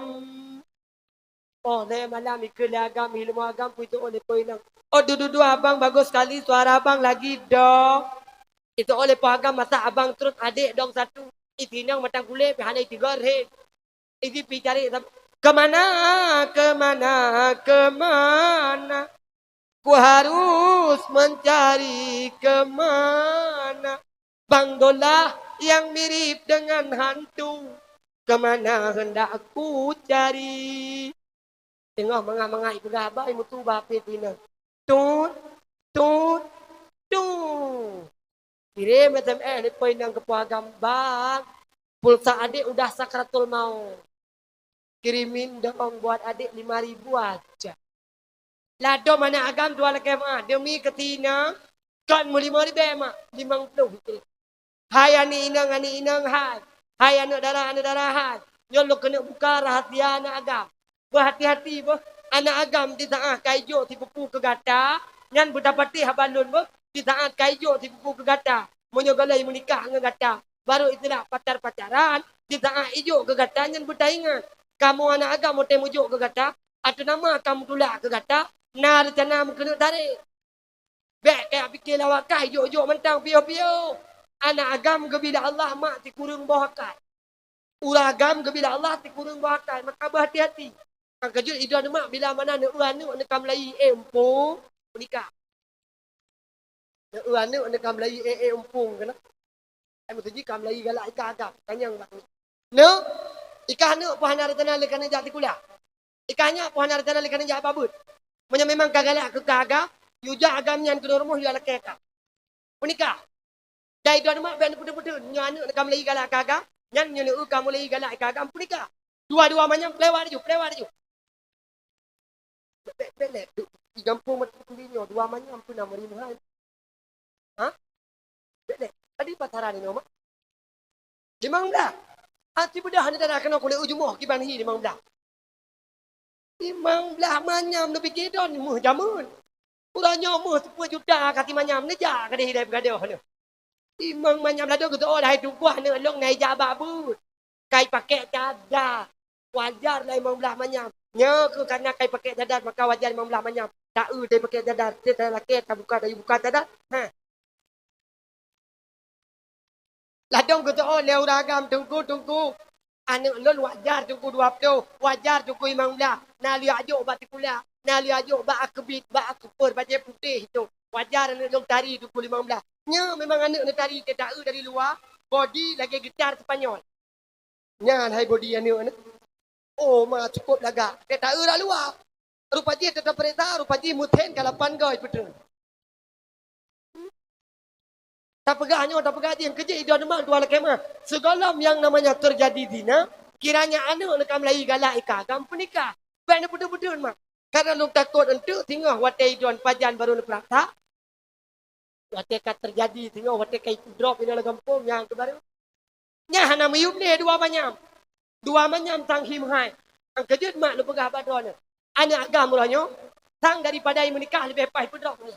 Oh, lhèe malam ikheun lé agam, ileumèe agam, pujoe lé poinang. Oh, dudu-dudu abang bagus sekali, suara abang lagi dong. Itu oleh poagam masa abang terus adik dong satu. Itinang matang kulét, pih hana itigor, he. Iji pi cari, ke mana, ke mana, ke mana? Ku harus mencari ke mana? Bang Dolah yang mirip dengan hantu, ke mana hendak ku cari? Teungoh mangat-mangat ipeugah haba, imutu bak P T nyan. Tut, tut, tut. Kirém S M S lé poinang keu poagam, "Bang, pulsa adék udah sakratul maut. Kirimin dong buat adék lima ribu aja." Ladom aneuk agam dua lakèe meu'ah, demi keutina kon meulimong ribèe mak, limong ploh. Hai aneuk inong, aneuk inong hai. Hai aneuk dara, aneuk dara hai. Nyoe lôn keuneuk buka rahasia aneuk agam. Beuhati-hati beuh, aneuk agam di saát ka ijok sipupu keu gata, nyan beutapatéh haba lôn beuh, di saát ka ijok sipupu keu gata. Meunyoe gohlom meunikah ngon gata, barô istilah pacar-pacaran, di saát ijok keu gata nyan beutaingat. Kamoe aneuk agam watèe meujok keu gata, Ateueh nama ka meutulak keu gata, na reuncana meukeuneuk tarek. Bék kajak pike lawak kah, jok-jok mantong piôh-piôh. Aneuk agam geubri lé Allah mak sikureueng boh akai. Ureueng agam geubri lé Allah sikureueng boh akai, maka beuhati-hati. Nyang keujeuet idon mak bila mana neueu aneuk neuka meulayi, eh, umpung, peunikah. Neueu aneuk neuka meulayi, eh, eh, umpung keunoe. Ai meuteujih ka meulayi galak i kah agam, tanyong bak kami. Neu, i kah aneuk peue hana rencana lé keuneuk jak sikula? I kah nyak peue hana rencana lé keuneuk jak bak beuet? Meunyoe memang ka galak keu kah agam, yue jak agam nyan keunoe rumoh yue lakée kah. Peunikah. Dai droeneuh mak bék neupeuteun-peuteun, nyoe aneuk ka meulayi galak keu agam, nyan nyoe neueu ka meulayi galak keu agam, peunikah. Dua-dua manyam peulewat laju, peulewat laju. Bék, bék, bék lé, di gampông meuteumé nyoe dua manyam peue na meuri meuhai. Ha? Bék lé, tadi pasaran inoe mak. Limong blah. Aci beudah ni dara keunoe kulét u jumoh kiban hi limong blah. Limong blah manyam neupike don meuh jameun. Uroe nyoe meuh siploh juta ka simanyam neujak keudeh hidai beugadôh nyoe. Limong manyam ladôm geuteu'oh hai tugoh aneuk lôn na ijak bak beuet. Kai pakèk cadar. Wajar lah limong blah manyam. Nyoe keuh karena kai pakèk cadar maka wajar limong blah manyam. Taeu tai pakèk cadar, tai lakèe tabuka, tabuka cadar. Ha. Ladôm geuteu'oh lé ureueng agam, "Teungku, Teungku, aneuk lôn wajar Teungku dua ploh, wajar Teungku limong blah. Na lôn jak jok bak sikula, na lôn jak jok bak akeubiet, bak akeupeur, bajèe putéh itu. Wajar aneuk lôn tari Teungku limong blah." Nyoe memang aneuk neutari teuh taeu dari luwa, bodi lagèe gitar Spanyol. Nyan hai bodi aneuk nyan. Oh, ma cukup lagak. Teuh taeu lam luwa. Rupa jih teuh tapeuriksa, rupa jih meusen ka lapan goe peutreun. Tapeugah nyoe, tapeugah jih, keujeuet idon mah dua lakèe mah. Sigohlom yang namanya terjadi zina, kiranya aneuk neuka meulayi galak i kah agam peunikah. Bék neupeuteun-peuteun mah. Karena lôn takot eunteuk singoh watèe idon pajan barô neupeurasa. Watèe ka teujadi singoh, watèe ka ipeudrop inoe lam gampông nyan keuh barô. Nyan hana meuyuem lé dua manyam. Dua manyam sang hi meuhai. Nyang keujeuet mak lôn peugah bak droeneuh. Aneuk agam uroe nyoe, sang daripada i meunikah leubeh paih peudrop nyan.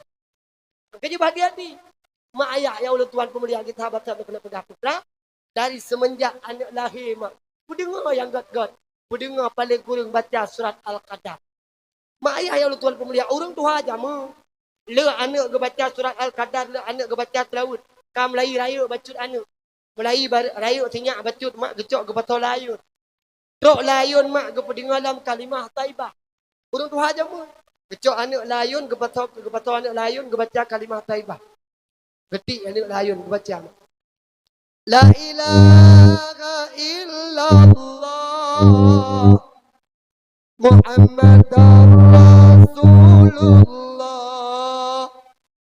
Nyang keujeuet beuhati-hati. Mak ayah nyang ulôn tuan peumulia, sahabat-sahabat nyang keuneuk peugah putra, dari seumeunjak aneuk lahé mak, peudeungoe nyang gèt-gèt, peudeungoe paleng kureueng baca surat Al-Qadar. Mak ayah nyang ulôn tuan peumulia, ureueng tuha jameun. Le aneuk geubaca surat Al-Qadar, le aneuk geubaca seulaweuet. Ka meulayi rayeuk bacut aneuk. Meulayi bar-, rayeuk sinyak bacut mak geucok geupasoe lam ayôn. Trok lam ayôn mak geupeudeungoe lom kalimah thaibah. Ureueng tuha jameun. Geucok aneuk lam ayôn, geupasoe, geupasoe aneuk lam ayôn, geubaca kalimah thaibah. Geutik aneuk lam ayôn geubaca mak. La ilaha illallah. Muhammadar Rasulullah.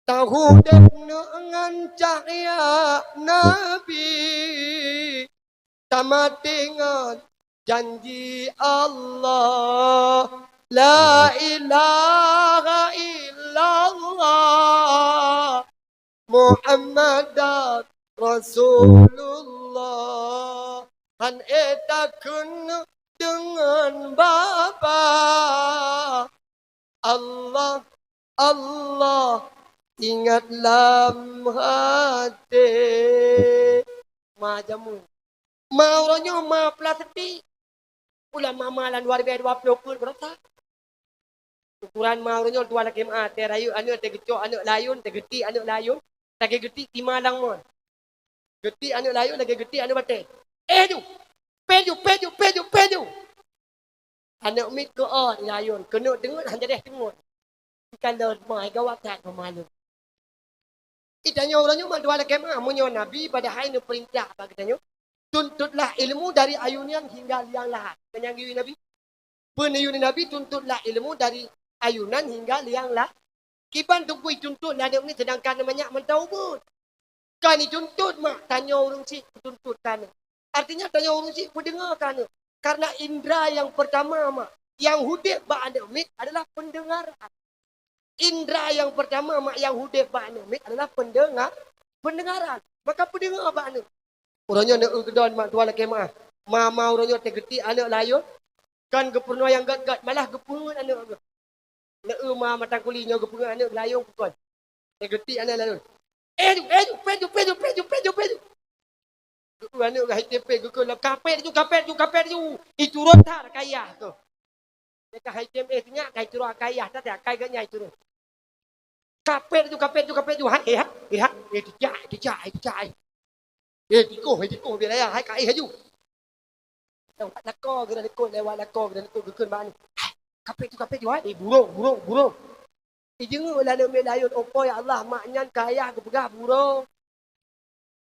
Taudép neuk ngon cahya Nabi, tamaté ngon janji Allah. La ilaha illallah. Muhammadar Rasulullah. Han ék takheun deungon Bapak. Allah, Allah, ingat lam até. Ma jameun. Ma uroe nyoe ma plastik. Ulama ma lam dua ribèe dua ploh peuet beurata. Ukuran ma uroe nyoe dua lakèe ma, teuh rayeuk aneuk, teuh geucok aneuk lam ayôn, teuh geutik aneuk lam ayôn, lagèe geutik tima lam mon. Geutik aneuk lam ayôn lagèe geutik aneuk batèe. Eh ju! Peh ju, peh ju, peh ju, peh ju! Aneuk miet keu-ôt lam ayôn, keuneuk deungon han jadeh deungon. Ikan lôn mai gawat that peumalu. Geutanyoe uroe nyoe mandua lakèe ma, meunyoe Nabi padahai neupeurintah bak geutanyoe, "Tuntutlah ilmu dari ayunan hingga liang lahat." Kan nyang geuyue Nabi? Peue neuyue Nabi, "Tuntutlah ilmu dari ayunan hingga liang lahat." Kiban teungku ituntut lé aneuk miet seudangkan manyak mantong ubit. Kan ituntut mak, tanyoe ureueng chik peutuntut keu aneuk. Artinya tanyoe ureueng chik peudeungoe keu aneuk. Karena indra nyang peurtama mak, nyang udép bak aneuk miet adalah peundeungaran. Indra nyang peurtama mak nyang udép bak aneuk miet adalah peundeunga-, peundeungaran. Maka peudeungoe bak aneuk. Uroe nyoe neueu keudroe mak dua lakèe ma. Ma-ma uroe nyoe teuh geutik aneuk lam ayôn. Kon geupeurunoe nyang gèt-gèt, malah geupeungeut aneuk geuh. Neueu ma mata kuli nyoe geupeungeut aneuk lam ayôn bukon. Teuh geutik aneuk lam ayôn. Eh ju, eh ju, peh ju, peh ju, peh ju, peh ju, peh ju. Geueu aneuk geuh hai teupeh geukheun lom, "Kapét ju, kapét ju, kapét ju." Iturot that keu ayah keuh. Ka hai tem eh sinyak, kai turun akai yah, tak akai geuh nyai turun. Kapet tu, kapet tu, kapet tu. Hai, eh, hai, eh, hai. Eh, tijak, tijak, eh, tijak, eh. Eh, tikoh, eh, tikoh, biar ayah, hai, ka, eh, haju. Lewat lakoe, geura likot, lewat lakoe, geura likot, geukheun bak aneuk. Hai, kapet tu, kapet tu, hai. Eh, burong, burong, burong. Ijeungeuk lé aneuk miet layôn, "Oh, po ya Allah, mak nyan ka ayah geupeugah burong."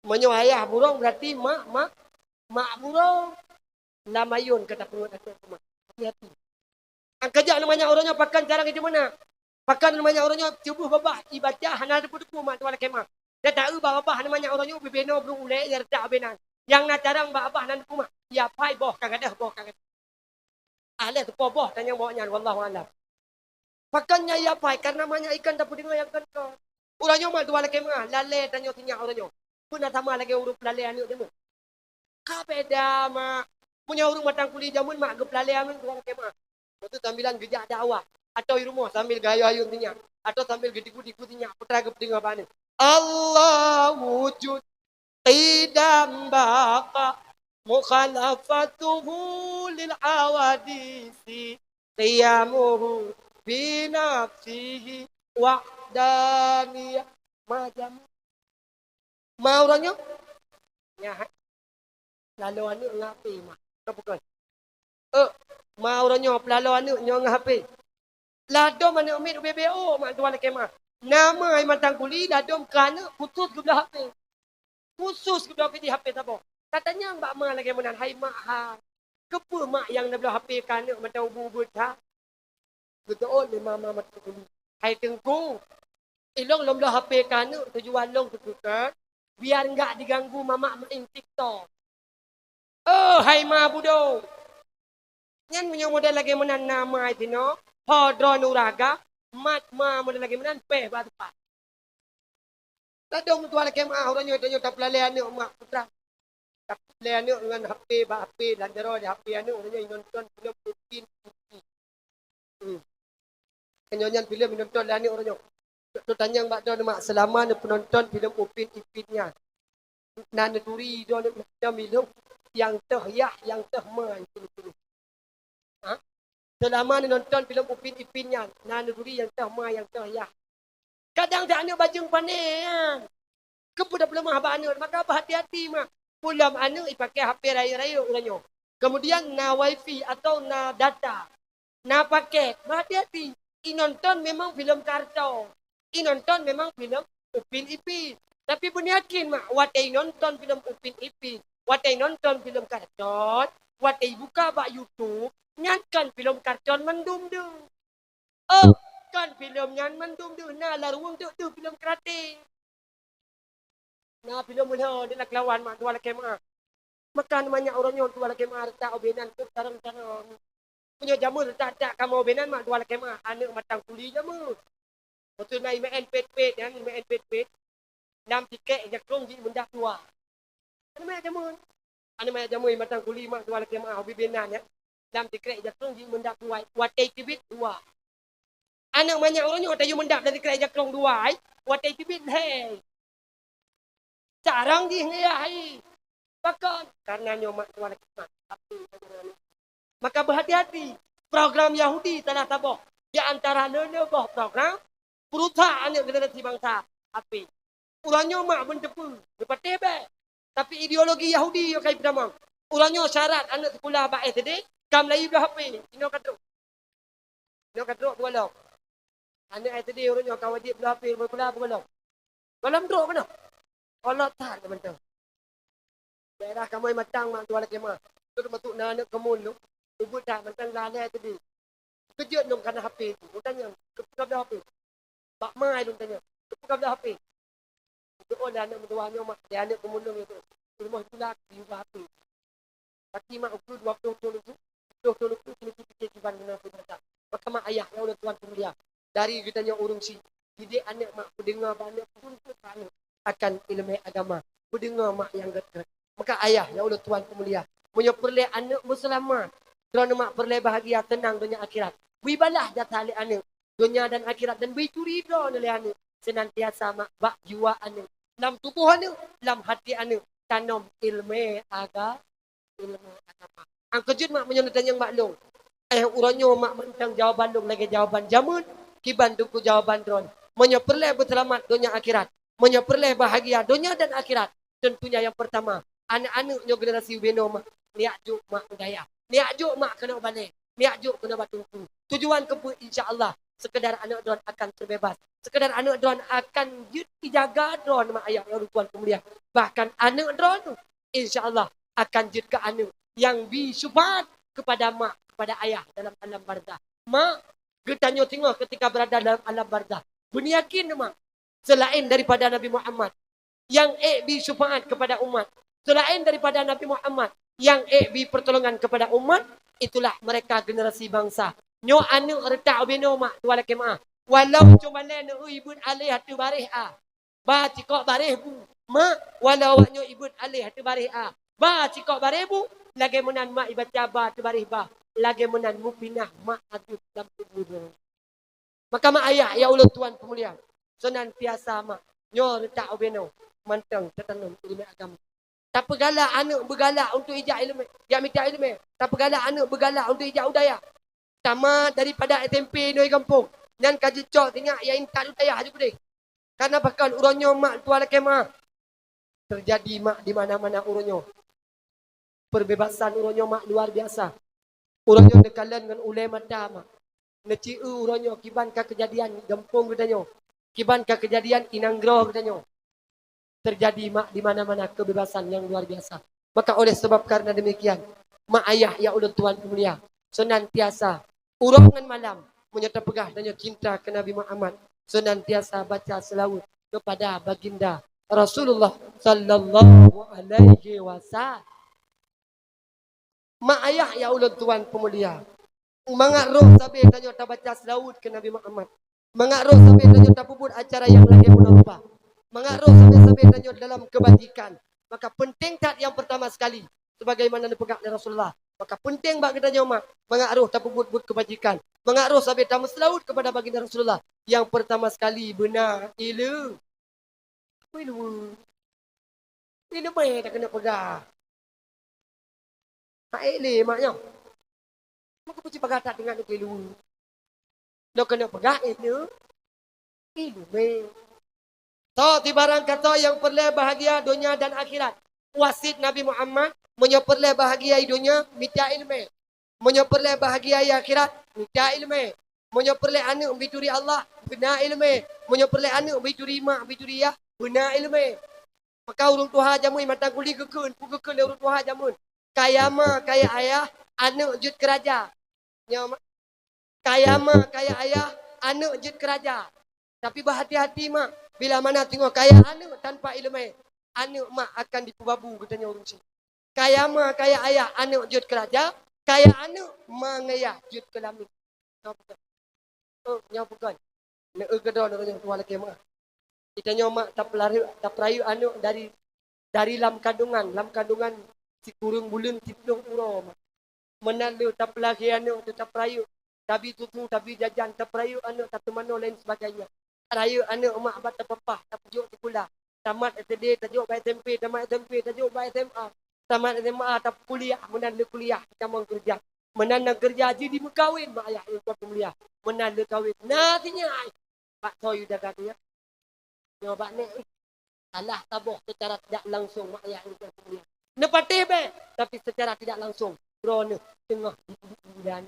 Meunyoe ayah burong, berarti mak, mak, mak burong. Lam ayôn ka tapeureuet aneuk teuma. Hati-hati. Angkajak na manyak uroe nyoe pakon carang itu meunan. Pakon na manyak uroe nyoe tuboh babah ibaca hana teupeu-teupeu mak tuan lakée meu'ah. Dan taeu bak babah na manyak uroe nyoe bibeno brok ulée nyang reutak beunan. Nyang na carang bak babah na teupeu mak. Ya pai boh ka gadôh, boh ka gadôh. Ah, lheueh teupoh boh tanyong bak nyan, wallahu a'lam. Pakon nyan ya pai, karena manyak ikan tapeudeungoe nyang kon-kon. Uroe nyoe mak tuan lakée meu'ah, lalée tanyoe sinyak uroe nyoe. Peue na sama lagée ureuëng peulalée aneuk jameun. Ka beda mak. Meunyoe ureuëng matang kuli jameun mak geupeulalée aneuk tuan lakée meu'ah. Lepas tu sambilan geujak dakwah. Atau di rumoh sambil geuayun-ayun sinyak. Atau sambil geutiku-tiku sinyak. Peue teuma geupeudeungoe bak aneuk. Allah wujud. Qidam baqa mukhalafatuhu lil hawadisi, qiyamuhu bi nafsihi wahdaniyah. Ma jam. Ma uroe nyoe? Nyan hai. Lalo aneuk ngon H P ma. Ka peugah. Eh, ma uroe nyoe peulalo aneuk nyoe ngon H P. Ladom aneuk miet ubé-bé ôk mak tuan lakée meu'ah. Na ma i matang kuli ladom keu aneuk khusos geubloe H P. Khusos geubloe H P di H P saboh. Ka tanyong bak ma lagée meunan, "Hai mak hai, keupeue mak nyang neubloe H P keu aneuk mantong ubeut-ubeut that?" Geuteuôt lé ma-ma matang kuli, "Hai teungku, ilong lôn bloe H P keu aneuk tujuan lôn teukeukot, biar enggak diganggu mamak main TikTok." Oh hai ma budok! Nyan meunyoe model lagée meunan na ma sinoe, ho droeneuh uraga, mat ma model lagée meunan péh bak teumpat. Ladom tuan lakée meu'ah, uroe nyoe tanyoe tapeulalée aneuk mak putra. Tapeulalée aneuk ngon H P bak H P, dan jaroe di H P aneuk uroe nyoe inonton filem Upin Ipin. Hmm. Nyoe nyan filem inonton lé aneuk uroe nyoe. Tok tanyong bak droeneuh mak, seulama neupeunonton filem Upin Ipin nyan, na neuturi droeneuh mak, droeneuh milheueh nyang teuh yah, nyang teuh ma, nyang teuh. Ha? Seulama neunonton filem Upin Ipin nyan, na neuturi nyang teuh ma, nyang teuh yah. Kadang that aneuk bajeueng pané nyan. Keupeue tapeuleumah bak aneuk, maka beuhati-hati mak. Peulom aneuk ipaké H P rayeuk-rayeuk uroe nyoe. Kemudian na wifi atau na data, na paket, beuhati-hati. Inonton memang filem karton. Inonton memang filem Upin Ipin. Tapi beuneuyakin mak, watée inonton filem Upin Ipin, watée inonton filem karton, watée ibuka bak YouTube, nyan kon filem karton mandum deuh. Oh, kon filem nyan mandum deuh, na lam ruweueng deuh, deuh filem kreatif. Na filem meulhö di lam keulawan mak tuan lakée meu'ah. Maka na manyak uroe nyoe tuan lakée meu'ah reutak ubé nan keu tarang-tarang. Meunyoe jameun reutak-reutak kamoe ubé nan mak tuan lakée meu'ah, aneuk matang kuli jameun. Beutôi na imeu'en pet-pet nyan, imeu'en pet-pet. Lam tikrek jakrong jimeundap dua. Aneuk manyak jameun. Aneuk manyak jameun matang kuli mak tuan lakée meu'ah ubé nan nyan. Lam tikrek jakrong jimeundap dua. Watée teubiet dua. Aneuk manyak uroe nyoe tayue meundap dari keureuja krong dua ai, watée teubiet lhée. Carang jih ngon yah ai. Pakon? Karena nyoe mak tuan lakée meu'ah. Maka beuhati-hati. Program Yahudi salah saboh di antara le-le boh program peurusak aneuk generasi bansa. Tapi uroe nyoe mak beuteupeue, neupatéh bèe. Tapi ideologi Yahudi nyang ka ipeutamong. Uroe nyoe syarat aneuk sikula bak S D ka meulayeue bloe H P. Inoe ka trok. Nyoe ka trok dua lom. Aneuk S D uroe nyoe ka wajéb bloe H P, sikula dua lom. Dua lom trok keunoe. Kolot that mantong. Daerah kamoe matang mak tuan lakée meu'ah. Termasuk na aneuk keumuen lôn. Ubit that mantong lalée S D. Keujeuet lôn kana H P tu. Lôn tanyong, "Keupeue ka bloe H P?" Bak ma lôn tanyong, "Keupeue ka bloe H P?" Itu oh lé aneuk meutuwah nyoe mak, lé aneuk keumuen lôn nyoe tu. Rumoh sikula diubah H P. Tapi mak ukeue dua ploh thon ukeue, dua ploh thon ukeue keuneuk pike kiban guna peumata. Maka mak ayah nyang ulôn tuan peumulia, dari geutanyoe ureuëng syiek, didik aneuk mak peudeungoe bak aneuk, peutuntut bak aneuk akan iéleumé agama, peudeungoe mak nyang gét-gét. Maka ayah nyang ulôn tuan peumulia, meunyoe peureulée aneuk beuseulamat, droeneuh mak peureulée bahagia seunang donya akhirat. Bri balaih jasa lé aneuk, donya dan akhirat, dan bri turi droeneuh lé aneuk, seunantiasa mak bak jiwa aneuk, lam tuboh aneuk, lam hati aneuk, tanom iéleumé aga-, iéleumé agama. Angkeujeuet mak meunyoe neutanyong bak lôn, Eh, uroe nyoe mak mantong jawaban lôn lagée jawaban jameun, kiban teungku jawaban droen. Meunyoe peureulée beuseulamat donya akhirat, meunyoe peureulée bahagia donya dan akhirat, tentunya nyang peurtama, aneuëk-aneuëk nyoe generasi ubenoe mak, neujak jok mak u dayah, neujak jok mak keunoe balée, neujak jok keunoe bak teungku. Tujuan keupeue? Insya Allah, seukeudar aneuëk droen akan teubeubaih, seukeudar aneuëk droen akan jeuet ijaga droen mak ayah nyang ulôn tuan peumulia. Bahkan aneuëk droen, insya Allah, akan jeuet keu aneuëk nyang bi syufaat keupada mak, keupada ayah dalam alam barzakh. Mak, geutanyoe singoh keutika beurada dalam alam barzakh, beuneuyakin mak, seulaén daripada Nabi Muhammad nyang ék bi syufaat keupada umat, seulaén daripada Nabi Muhammad nyang ék bi peurtolongan keupada umat, itulah mereka generasi bansa. Nyoe aneuëk reutak ubenoe mak, tuan lakée meuah. Walau cuma lé neueu ibeuet aléh ateueh baréh a, ba cikok baréh bu. Mak, walau awak nyoe ibeuet aléh ateueh baréh a, ba cikok baréh bu, lagée meunan mak ibaca ba ateueh baréh ba, lagée meunan mupinah mak ateueh lam tuboh droe. Maka mak ayah nyang ulôn tuan peumulia, seunantiasa mak nyoe reutak ubenoe mantong tatanom ileumé agama. Tapeugalak aneuëk beugalak untuk ijak ileumé, jak mita ileumé. Tapeugalak aneuëk beugalak untuk ijak u dayah. Tamat daripada S M P inoe gampông, nyan ka jicok sinyak nyang intat u dayah aju keudeh. Karena pakon uroe nyoe mak tuan lakée meuah, teujadi mak di mana-mana uroe nyoe. Peurbebasan uroe nyoe mak luar biasa. Uroe nyoe neukalon ngon ulée mata mak. Neuci-eu uroe nyoe kiban ka keujadian gampông geutanyoe, kiban ka keujadian i nanggroe geutanyoe. Teujadi mak di mana-mana keubebasan nyang luar biasa. Maka oleh sabab karena demikian, mak ayah nyang ulôn tuan peumulia, seunantiasa uroe ngon malam, meunyoe tapeugah tanyoe cinta keu Nabi Muhammad, seunantiasa baca seulaweuet keupada baginda Rasulullah sallallahu alaihi wasallam. Mak ayah nyang ulôn tuan peumulia, mangat roh sabe tanyoe tabaca seulaweuet keu Nabi Muhammad, mangat roh sabe tanyoe tapeubuet acara nyang lagée meunan rupa, mangat roh sabe-sabe tanyoe dalam keubajikan, maka peunteng that nyang peurtama sekali, sebagaimana neupeugah lé Rasulullah, maka peunteng bak geutanyoe mak, mangat roh tapeubuet-buet keubajikan, mangat roh sabe tameuseulaweuet keupada baginda Rasulullah, nyang peurtama sekali beuna ileu-, ileu-, ileumé takeuneuk peugah. Hai lé mak nyoe. Maka peucit bagah that deungon ileu-, lôn keuneuk peugah ileu-, ileumé. Soe tibarang kasoe nyang peureulée bahagia donya dan akhirat. Wasiet Nabi Muhammad, meunyoe peureulée bahagia i donya, mita ileumé. Meunyoe peureulée bahagia i akhirat, mita ileumé. Meunyoe peureulée aneuëk bituri Allah, beuna ileumé. Meunyoe peureulée aneuëk bituri mak, bituri yah, beuna ileumé. Maka ureuëng tuha jameun mantong kuli geukheun, peue geukheun lé ureuëng tuha jameun. Kaya ma, kaya ayah, aneuëk jeuet keu raja. Nyoe ma-, kaya ma, kaya ayah, aneuëk jeuet keu raja. Tapi beuhati-hati mak, bila mana teungoh kaya aneuëk tanpa ileumé, aneuëk mak akan jipeubabu geutanyoe ureuëng syik. Kaya ma, kaya ayah, aneuëk jeuet keu raja, kaya aneuëk ma ngon yah jeuet keu lamiet. Nyoe peue kon? Oh, nyoe peue kon? Neu-eu keudroe neu-eu nyang tuha lakée meuah. Geutanyoe mak tapeulareuk, tapeurayeuk aneuëk dari, dari lam kandungan, lam kandungan sikureueng buleuen siplôh uroe mak. Meunan lé tapeulahé aneuëk teuh tapeurayeuk, tabi susu, tabi jajan, tapeurayeuk aneuëk, tateumanoe laén sebagainya. Rayeuk aneuëk mak bak tapeupah, tapeujok sikula. Tamat S D, tajok bak S M P, tamat S M P, tajok bak S M A. Tamat S M A, tapeukuliah, meunan lé kuliah, tamong keureuja. Meunan na keureuja jih dimeukawen, mak ayah ulôn tuan peumulia. Meunan lé kawen, na sinyak ai. Bak soe yue dagang nyan? Nyoe bak nek. Salah saboh secara tidak langsung, mak ayah ulôn tuan peumulia. Neupatéh bék, tapi secara tidak langsung, droeneuh teungoh jiduek-duek dan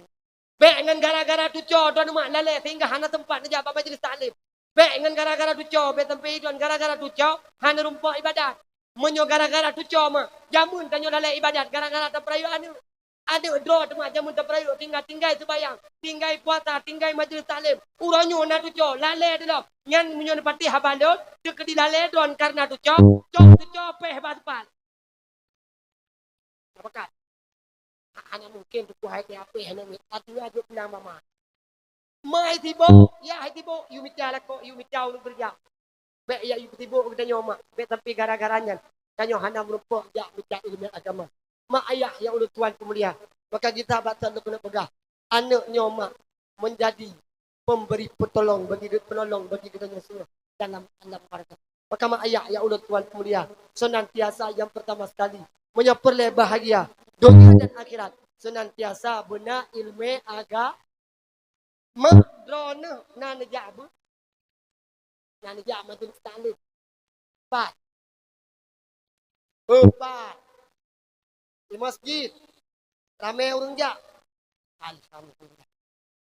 Bék ngon gara-gara tucoe droeneuh mak lalée sehingga hana teumpat neujak bak majeulih taklim. Bék ngon gara-gara tucoe, bék sampoe droen gara-gara tucoe hana rumpok ibadat. Meunyoe gara-gara tucoe mak, jameun tanyoe lalée ibadat gara-gara tapeurayeuk aneuëk. Aneuëk droe teuma jameun tapeurayeuk tinggai-tinggai seubayang, tinggai puasa, tinggai majeulih taklim. Uroe nyoe na tucoe, lalée dilom. Nyan meunyoe neupatéh haba lôn, teukeudi lalée droen kareuna tucoe, cok tucoe péh bak seupal. Nyan pakat. Hana mungken tuku hai teuapéh hana mungken. Atu aju pulang mama. Mai sibok, ya hai sibok, yue mita lakoe, yue mita ureuëng keureuja. Bék ya yue sibok geutanyoe mak, bék sampoe gara-gara nyan tanyoe hana meurumpok jak mita ileumé agama. Mak ayah nyang ulôn tuan peumulia, maka geutanyoe bak lôn keuneuk peugah, aneuëk nyoe mak meunjadi peumeuri peutulông bagi geu-, peunolong bagi geutanyoe seungoh dalam alam barzakh. Maka mak ayah nyang ulôn tuan peumulia, seunantiasa nyang peurtama sekali, meunyoe peureulée bahagia donya dan akhirat, senantiasa beuna ileumèe agama. Mak droeneuh na neujak beu-, na neujak majlis taklim. Pat. Beupat. Di masjid. Ramé ureueng jak. Alhamdulillah.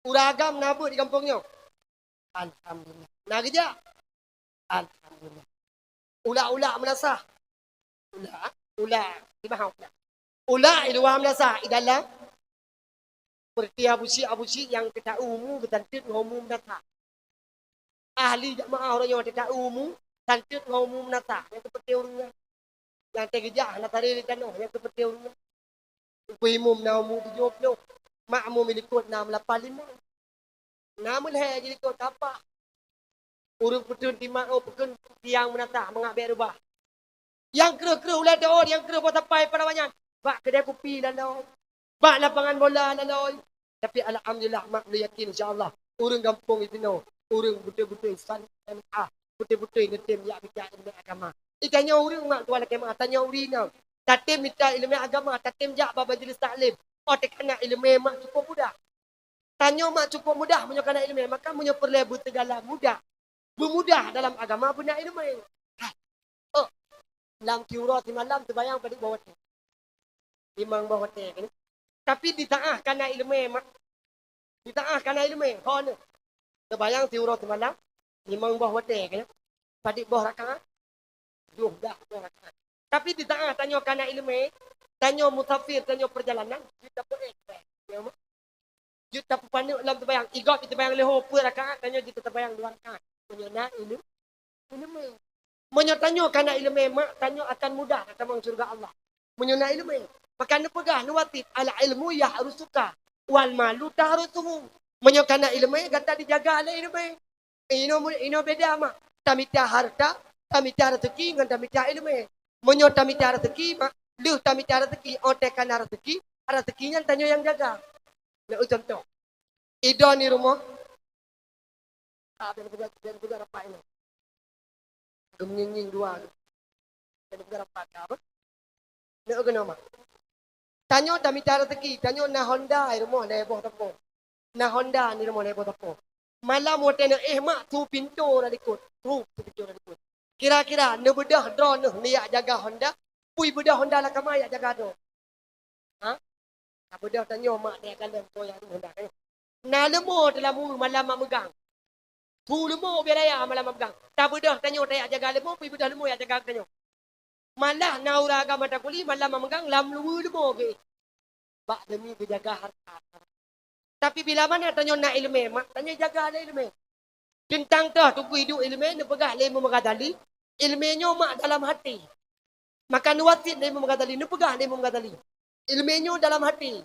Ureueng agam na beuet di gampông nyoe. Alhamdulillah. Na geujak. Alhamdulillah. Ulak-ulak meunasah. Ulak, ulak. Di bawah ulak. Ulak di luwa meunasah, di dalam. Seperti Abu Syik, Abu Syik nyang teuta umu geutanteut ngon umu meunasah. Ahli jamaah uroe nyoe teuta umu, tanteut ngon umu meunasah. Nyang seperti ureueng nyan. Nyang teugeujak hana taré di tanoh, nyang seperti ureueng nyan. Teungku imum na umu tujoh ploh, makmum di likot na meulapan limong. Na meulhèe di likot tapak. Ureueng peuteun timat, oh, peukeun tiang meunasah mangat bèk reubah. Nyang kreueh-kreueh ulèe teuôt, nyang kreueh boh sapai pada awaknyan. Bak keudè kupi lalôi. Bak lapangan bola lalôi. Tapi alhamdulillah, mak lôn yakin insya Allah, ureueng gampông sinoe, ureueng beutôi-beutôi saleh, beutôi-beutôi neutem jak baca ileumèe agama. Di tanyoe ureueng mak tuan lakèe meu'ah, tanyoe ureueng inong. Tatem mita ileumèe agama, tatem jak bak majlis taklim. Oh, teuka na ileumèe mak cukup mudah. Tanyoe mak cukup mudah meunyoe kana ileumèe, maka meunyoe peureulèe beusegala mudah, beumudah dalam agama beuna ileumèe. Oh, lam siuroe simalam teubayang padub boh watèe. Limong boh watèe kan. Tapi di saat kana ileumèe mak, di saat kana ileumèe, ho nyoe. Teubayang siuroe simalam limong boh watèe kan. Padub boh rakaat? Dua belas boh rakaat. Tapi di saat tanyoe kana ileumèe, tanyoe musafir, tanyoe peurjalanan, jeuet tapeuék. Ya, mak. Jeuet tapeupaneuk lam teubayang. Igob teubayang leuhô peuet rakaat, tanyoe jeuet teubayang dua rakaat. Meunyoe na ileumèe, ileumèe. Meunyoe tanyoe kana ileumèe mak, tanyoe akan mudah tatamong syeuruga Allah. Meunyoe na ileumèe, maka neupeugah neuwasiet, "Al-ilmu yahrusuka, wal malu tahrusuhu." Meunyoe kana ileumèe, gata dijaga lé ileumèe. Inoe mu-, inoe beda mak. Tamita hareuta, tamita raseuki ngon tamita ileumèe. Meunyoe tamita raseuki mak, lheueh tamita raseuki, 'oh teuka na raseuki, raseuki nyan tanyoe nyang jaga. Neueu cuntoh. Idon di rumoh. Ah, dan peugah, dan peugah rapat inoe. Geungieng-ngieng dua tu. Dan peugah rapat ka apa? Neueu keunoe mak. Tanyoe tamita raseuki, tanyoe na honda di rumoh lhèe boh sapo. Na honda di rumoh lhèe boh sapo. Malam watèe neuéh mak, su pintoe na likot. Su, su pintoe na likot. Kira-kira neubeudôh droeneuh neujak jaga honda, peue beudôh honda lam kama jak jaga droe? Ha? Tabeudôh tanyoe mak teuka lom soe nyang honda tanyoe. Na leumo teuh lam ueh malam mak meugang. Su leumo ubé raya malam mak meugang. Tabeudôh tanyoe tajak jaga leumo, peue beudôh leumo jak jaga tanyoe? Malah na ureueng agam mata kuli malam mak meugang lam luweue leumo geuéh. Bak demi geujaga hareuta. Tapi bila mana tanyoe na ileumèe mak, tanyoe jaga lé ileumèe. Teuntang toh Teungku Hidup ileumèe neupeugah lé Imam Ghazali, ileumèe nyoe mak dalam haté. Maka neuwasiet lé Imam Ghazali, neupeugah lé Imam Ghazali, ileumèe nyoe dalam haté.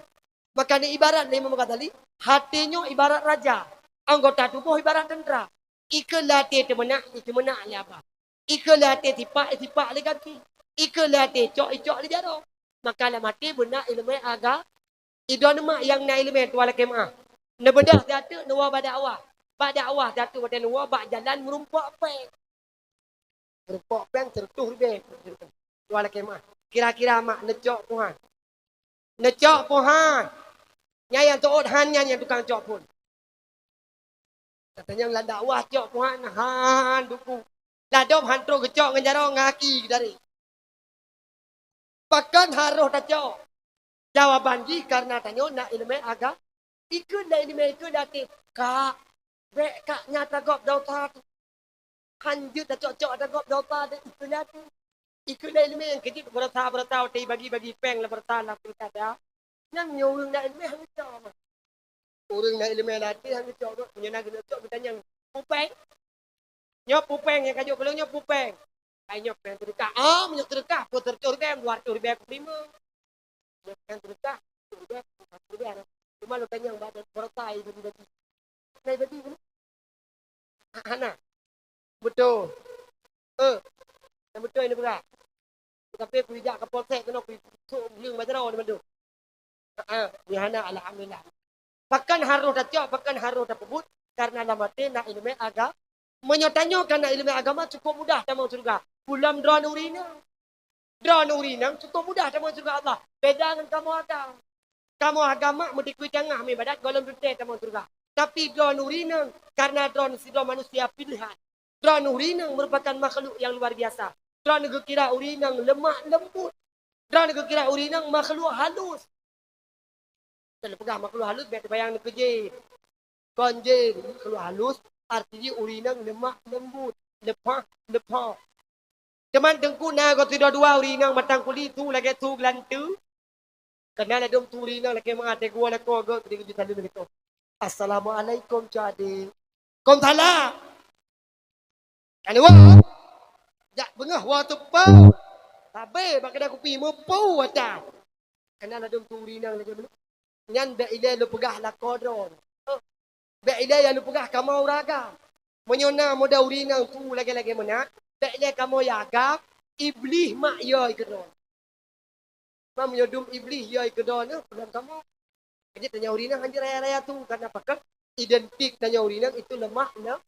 Maka neuibarat lé Imam Ghazali, haté nyoe ibarat raja, anggota tuboh ibarat teuntra. Ikheun lé até teumeunak, iteumeunak lé aba. Ikheun lé até sipak, isipak lé gaki. Ikheun lé até cok, icok lé jaroe. Maka lam até beuna ileumèe aga-, idon mak nyang na ileumèe tuan lakèe meu'ah. Neubeudôh siat teuk neuwoe bak dakwah. Bak dakwah siat teuk watèe neuwoe bak jalan meurumpok péng. Meurumpok péng sireutoh ribèe. Tuan lakèe meu'ah. Kira-kira mak neucok puhan. Neucok puhan. Nyan nyang teuôt han nyan nyang tukang cok phon. Katanyong lam dakwah cok puhan han duku. Ladôm han trok geucok ngon jaroe ngon aki dari. Pakon harôh tacok? Jawaban jih karena tanyoe na ileumèe aga-, ikheun lé ileumèe, ikheun lé até. Kak, bèk kak nyan tagôb dosa tu. Han jeuet tacok-cok tagôb dosa deh, ikheun lé até. Ikheun lé ileumèe nyang keujeuet beurata-beurata watèe bagi-bagi péng lam beurata lam pilkada. Nyan nyoe ureueng na ileumèe han geucok. Ureueng na ileumèe lam até han geucok, meunyoe na geucok geutanyong, "Peue péng?" Nyoe peue péng nyang ka jok keu lôn nyoe peue péng? Ai nyoe péng seudeukah. Ah, meunyoe seudeukah, peue sireutoh ribèe, dua ratoh ribèe kuterima. Nyoe péng seudeukah, sireutoh ribèe, dua ratoh ribèe. Cuma lôn tanyong bak beurata bagi-bagi. Na bagi keunoe? Ha-, hana. Beutôi. Eh, nyang beutôi ni peugah. Tapi peue jak ke polsek keunoe, peue sok gleueng bak jaroe ni mandum. Ha, nyan hana, alhamdulillah. Pakon harôh tacok, pakon harôh tapeubuet, karena lam até na ileumèe aga-, meunyoe tanyoe ka na ileumèe agama, cukôp mudah tamong syeuruga. Peulom droeneuh ureueng inong. Droeneuh ureueng inong cukôp mudah tamong syeuruga Allah. Beda ngon kamoe agam. Kamoe agam mak meudikui tangah meuibadat gohlom teuntée tamong syeuruga. Tapi droeneuh ureueng inong, kareuna droeneuh sidroe manusia pilehan. Droeneuh ureueng inong meurupakan makhluk nyang luar biasa. Droeneuh geukira ureueng inong leumah leumbut. Droeneuh geukira ureueng inong makhluk halus. Kon lôn peugah makhluk halus, bék teubayang neuh keu jén. Kon jén, makhluk halus, arti jih ureueng inong leumah leumbut, leupah, leupah. Teuma teungku na goe sidua-dua ureueng inong batang kuli su lagée su geulanteue. Keunan ladôm su ureueng inong lakée mangat teugoe lakoe geuh keudéh geujak saleuem lé goe. "Assalamualaikum, Cok Adé." "Kom salam." Ka lewat. Jak beungoh woe teupeu. Sabe bak keuda kupi meupeu ata. Keunan ladôm su ureueng inong lagée meunoe. Nyan bék ilée lôn peugah lakoe droe. Bék ilée nyang lôn peugah kamoe ureueng agam. Meunyoe na model ureueng inong su lagée-lagée meunan, bék ilée kamoe nyang agam, Iblih mak yôi keudroe. Meunyoe dum Iblih yôi keudroe nyoe, peulom kamoe. Jadi tanyoe ureueng inong hanjeuet raya-raya su, kareuna pakon identik tanyoe ureueng inong itu lemah le-,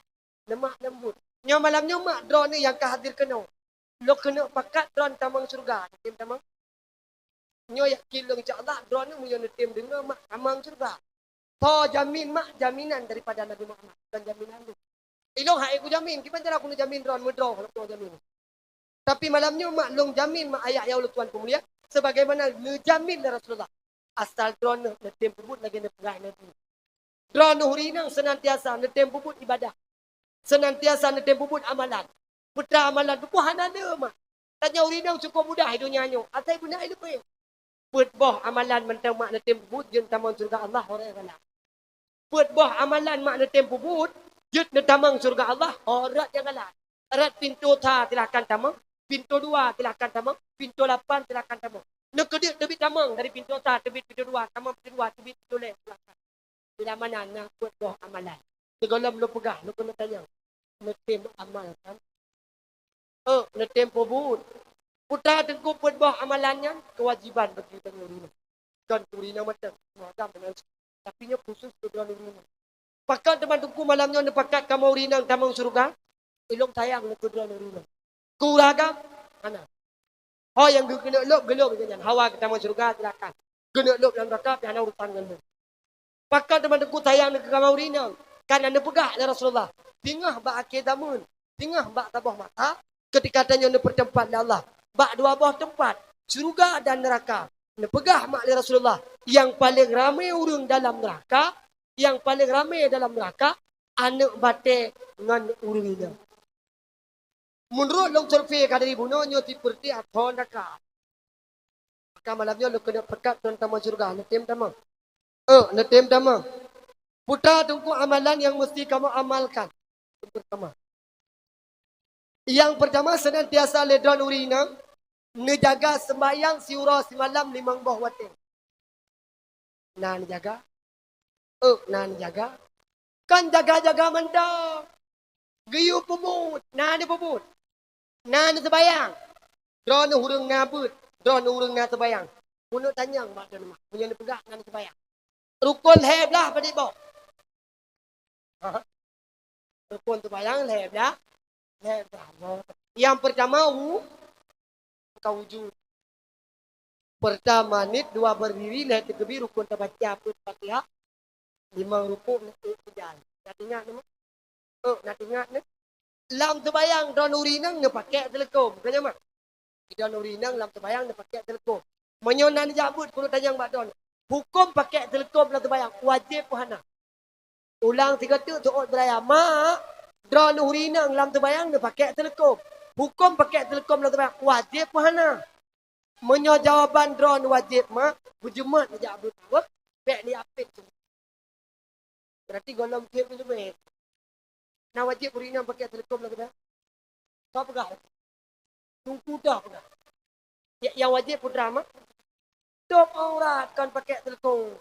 lemah lembut. Nyoe malam nyoe mak droeneuh nyang ka hadir keunoe. Lôn keuneuk pakat droeneuh tamong syeuruga, neutem tamong. Nyoe yakin lôn, insya Allah, droeneuh meunyoe neutem deungoe mak tamong syeuruga. Soe jamin mak? Jaminan daripada Nabi Muhammad, bukan jaminan lôn. Ilôn hana kujamin, kiban cara keuneuk jamin droeneuh meudroe lôn jamin. Tapi malam nyoe mak lôn jamin mak ayah ya Allah Tuhan peumulia, sebagaimana neujamin lé Rasulullah. Asal droeneuh neutem peubuet lagée neupeugah Nabi. Droeneuh ureueng inong seunantiasa neutem peubuet ibadah. Seunantiasa neutem peubuet amalan. Peue teuma amalan, peue hana le mak. Tanyoe ureueng inong cukup mudah di donya nyoe, asai beuna ileupée. Peuet boh amalan mantong mak neutem peubuet jeuet tamong syeuruga Allah, ho rot nyang galak. Peuet boh amalan mak neutem peubuet jeuet neutamong syeuruga Allah, ho rot nyang galak. Rot pintoe sa silahkan tamong, pintoe dua silahkan tamong, pintoe lapan silahkan tamong. Neukeudeuek teubiet tamong dari pintoe sa teubiet pintoe dua, tamong pintoe dua teubiet pintoe lhée silahkan. Bila mana na peuet boh amalan. Sigohlom lôn peugah, lôn keuneuk tanyong. Neutem amal kan? Oh, neutem peubuet. Peue teuma teungku peuet boh amalan nyan kewajiban bagi tanyoe ureueng inong. Kon keu ureueng inong mantong, semua agam dan lain sebagainya. Tapi nyoe khusus keu droeneuh ureueng inong. Pakon teuma teungku malam nyoe neupakat kamoe ureueng inong tamong syeuruga? Ilôn sayang lôn keu droeneuh ureueng inong. Keu ureueng agam? Hana. Ho nyang geukeuneuk lôb, geulôb nyan. Hawa geutamong syeuruga, silakan. Keuneuk lôb lam neuraka, pih hana urusan ngon lôn. Pakon teuma teungku sayang neuh keu kamoe ureueng inong? Kareuna neupeugah lé Rasulullah, singoh bak akhé zameun, singoh bak saboh masa, keutika tanyoe neupeuteumpat lé Allah bak dua boh teumpat, syeuruga dan neuraka. Neupeugah mak lé Rasulullah, nyang paleng ramé ureueng dalam neuraka, nyang paleng ramé dalam neuraka, aneuëk batée ngon ureueng inong. Meunurot lôn survei ka dari bunoe nyoe sipeurti athoe neuraka. Maka malam nyoe lôn keuneuk peukat droeneuh tamong syeuruga, neutem tamong. Eh, neutem tamong. Peue teuma teungku amalan nyang meusti kamoe amalkan? Nyang peurtama, nyang peurtama seunantiasa lé droeneuh ureueng inong neujaga seumbahyang siuroe simalam limong boh watée. Na neujaga? Oh, na neujaga. Kon jaga-jaga mantong. Geuyue peubuet, na neupeubuet. Na neuseumbahyang. Droeneuh ureueng na beuet, droeneuh ureueng na seumbahyang. Keuneuk tanyong bak droeneuh mak, meunyoe neupeugah na neuseumbahyang. Rukon lhée blaih padit boh? Ha? Rukon seumbahyang lhée blaih. Lhée blaih. Nyang peurtama wu-, ka wujud. Peurtama niet, dua berdiri, lhée teukeubie, rukon tabaca peuet Fatihah, limong rukuk, neuôt peujai. Na teuingat nyoe? Oh, na teuingat nyoe? Lam seumbahyang droeneuh ureueng inong neupakék teuleukom, bukan nyan mah? Droeneuh ureueng inong lam seumbahyang neupakék teuleukom. Meunyoe na neujak beuet, keuneuk tanyong bak droeneuh, huköm pakék teuleukom lam seumbahyang wajéb peue hana? Ulang sigoe teuk seuôt beuraya, mak, droeneuh ureueng inong lam seumbahyang neupakék teuleukom. Huköm pakék teuleukom lam seumbahyang wajéb peue hana? Meunyoe jawaban droeneuh wajéb, mak, beujeumat neujak beuet, bék neuapit. Berarti gohlom tieb leubeh. Na wajéb ureueng inong pakék teuleukom lagée nyan? Soe peugah? Teungku dah peugah. Ya, nyang wajéb peue teuma? Tôb aurat kon pakék teuleukom.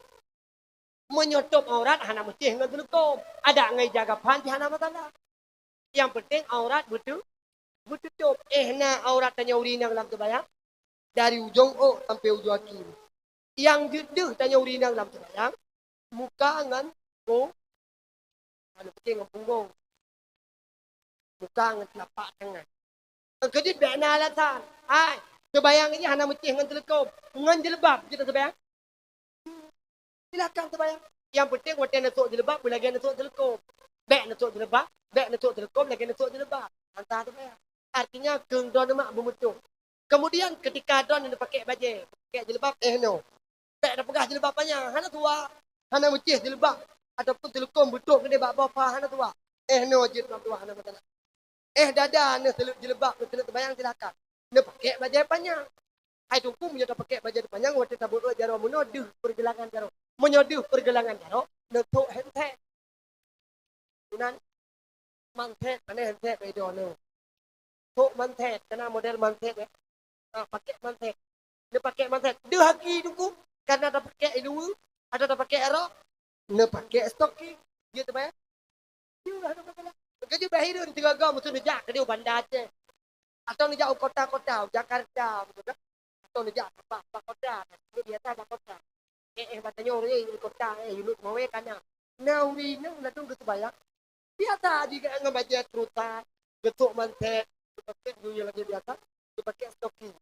Meunyoe tôb aurat hana meusti ngon teuleukom. Adak ngon ija gapan pih hana masalah. Nyang peunteng aurat beuteu-, beuteutob. Eh, na aurat tanyoe ureueng inong lam seumbahyang, dari ujong ôk sampoe ujong aki. Nyang jeuet deuh tanyoe ureueng inong lam seumbahyang, muka ngon po-, anu, pike ngon punggong. Muka ngon teulapak tangan. Nyang keujeuet bék na alasan. Hai, seumbahyang nyan hana meusti ngon teuleukom, ngon jilbab jeuet taseumbahyang. Silakan teubayang. Nyang penting watèe neusok jilbab, beulagèe neusok teuleukom. Bèk neusok jilbab, bèk neusok teuleukom lagèe neusok jilbab. Hana teubayang. Artinya, keu droeneuh mak beumeutôh. Kemudian, ketika droeneuh neupakèk bajèe, pakèk jilbab, eh, no. Bèk tapeugah jilbab panyang, hana tuha. Hana meucéh jilbab ataupun teuleukom beutôk keudéh bak boh pha, hana tuha. Eh, no jeuet, hana tuha, hana masalah. Eh, dada neuh teuleuek jilbab, neuh teuleuek teubayang, silakan. Neupakèk bajèe panyang. Hai Teungku, meunyoe tapakèk bajèe panyang, watèe tabeuet jaroe meunoe, deuh peurgeulangan jaroe. Meunyoe deuh peurgeulangan jaroe, neusok handset. Inan, manset, pane handset bak droeneuh. Sok manset, kana model manset, eh. Ah, pakèk manset. Neupakèk manset. Deuh aki Teungku, kana tapakèk iluweue, atawa tapakèk arok, neupakèk stocking. Jeuet teubayang? Jeuet, hana masalah. Keujeuet bak hireuen, tiga-tiga musoh neujak keudéh u Banda Aceh. Atawa neujak u kota-kota, u Jakarta, beutôi kan? Atawa neujak bak, bak kota, biasa bak kota. Eh, eh, bak tanyoe, eh, kota, eh, Yunus Mawé kana. Na ureueng inong ladôm geuteubayang. Biasa jih ngon bajèe terusan, geusok manset, geupakèk dunia lagèe biasa, geupakèk stocking.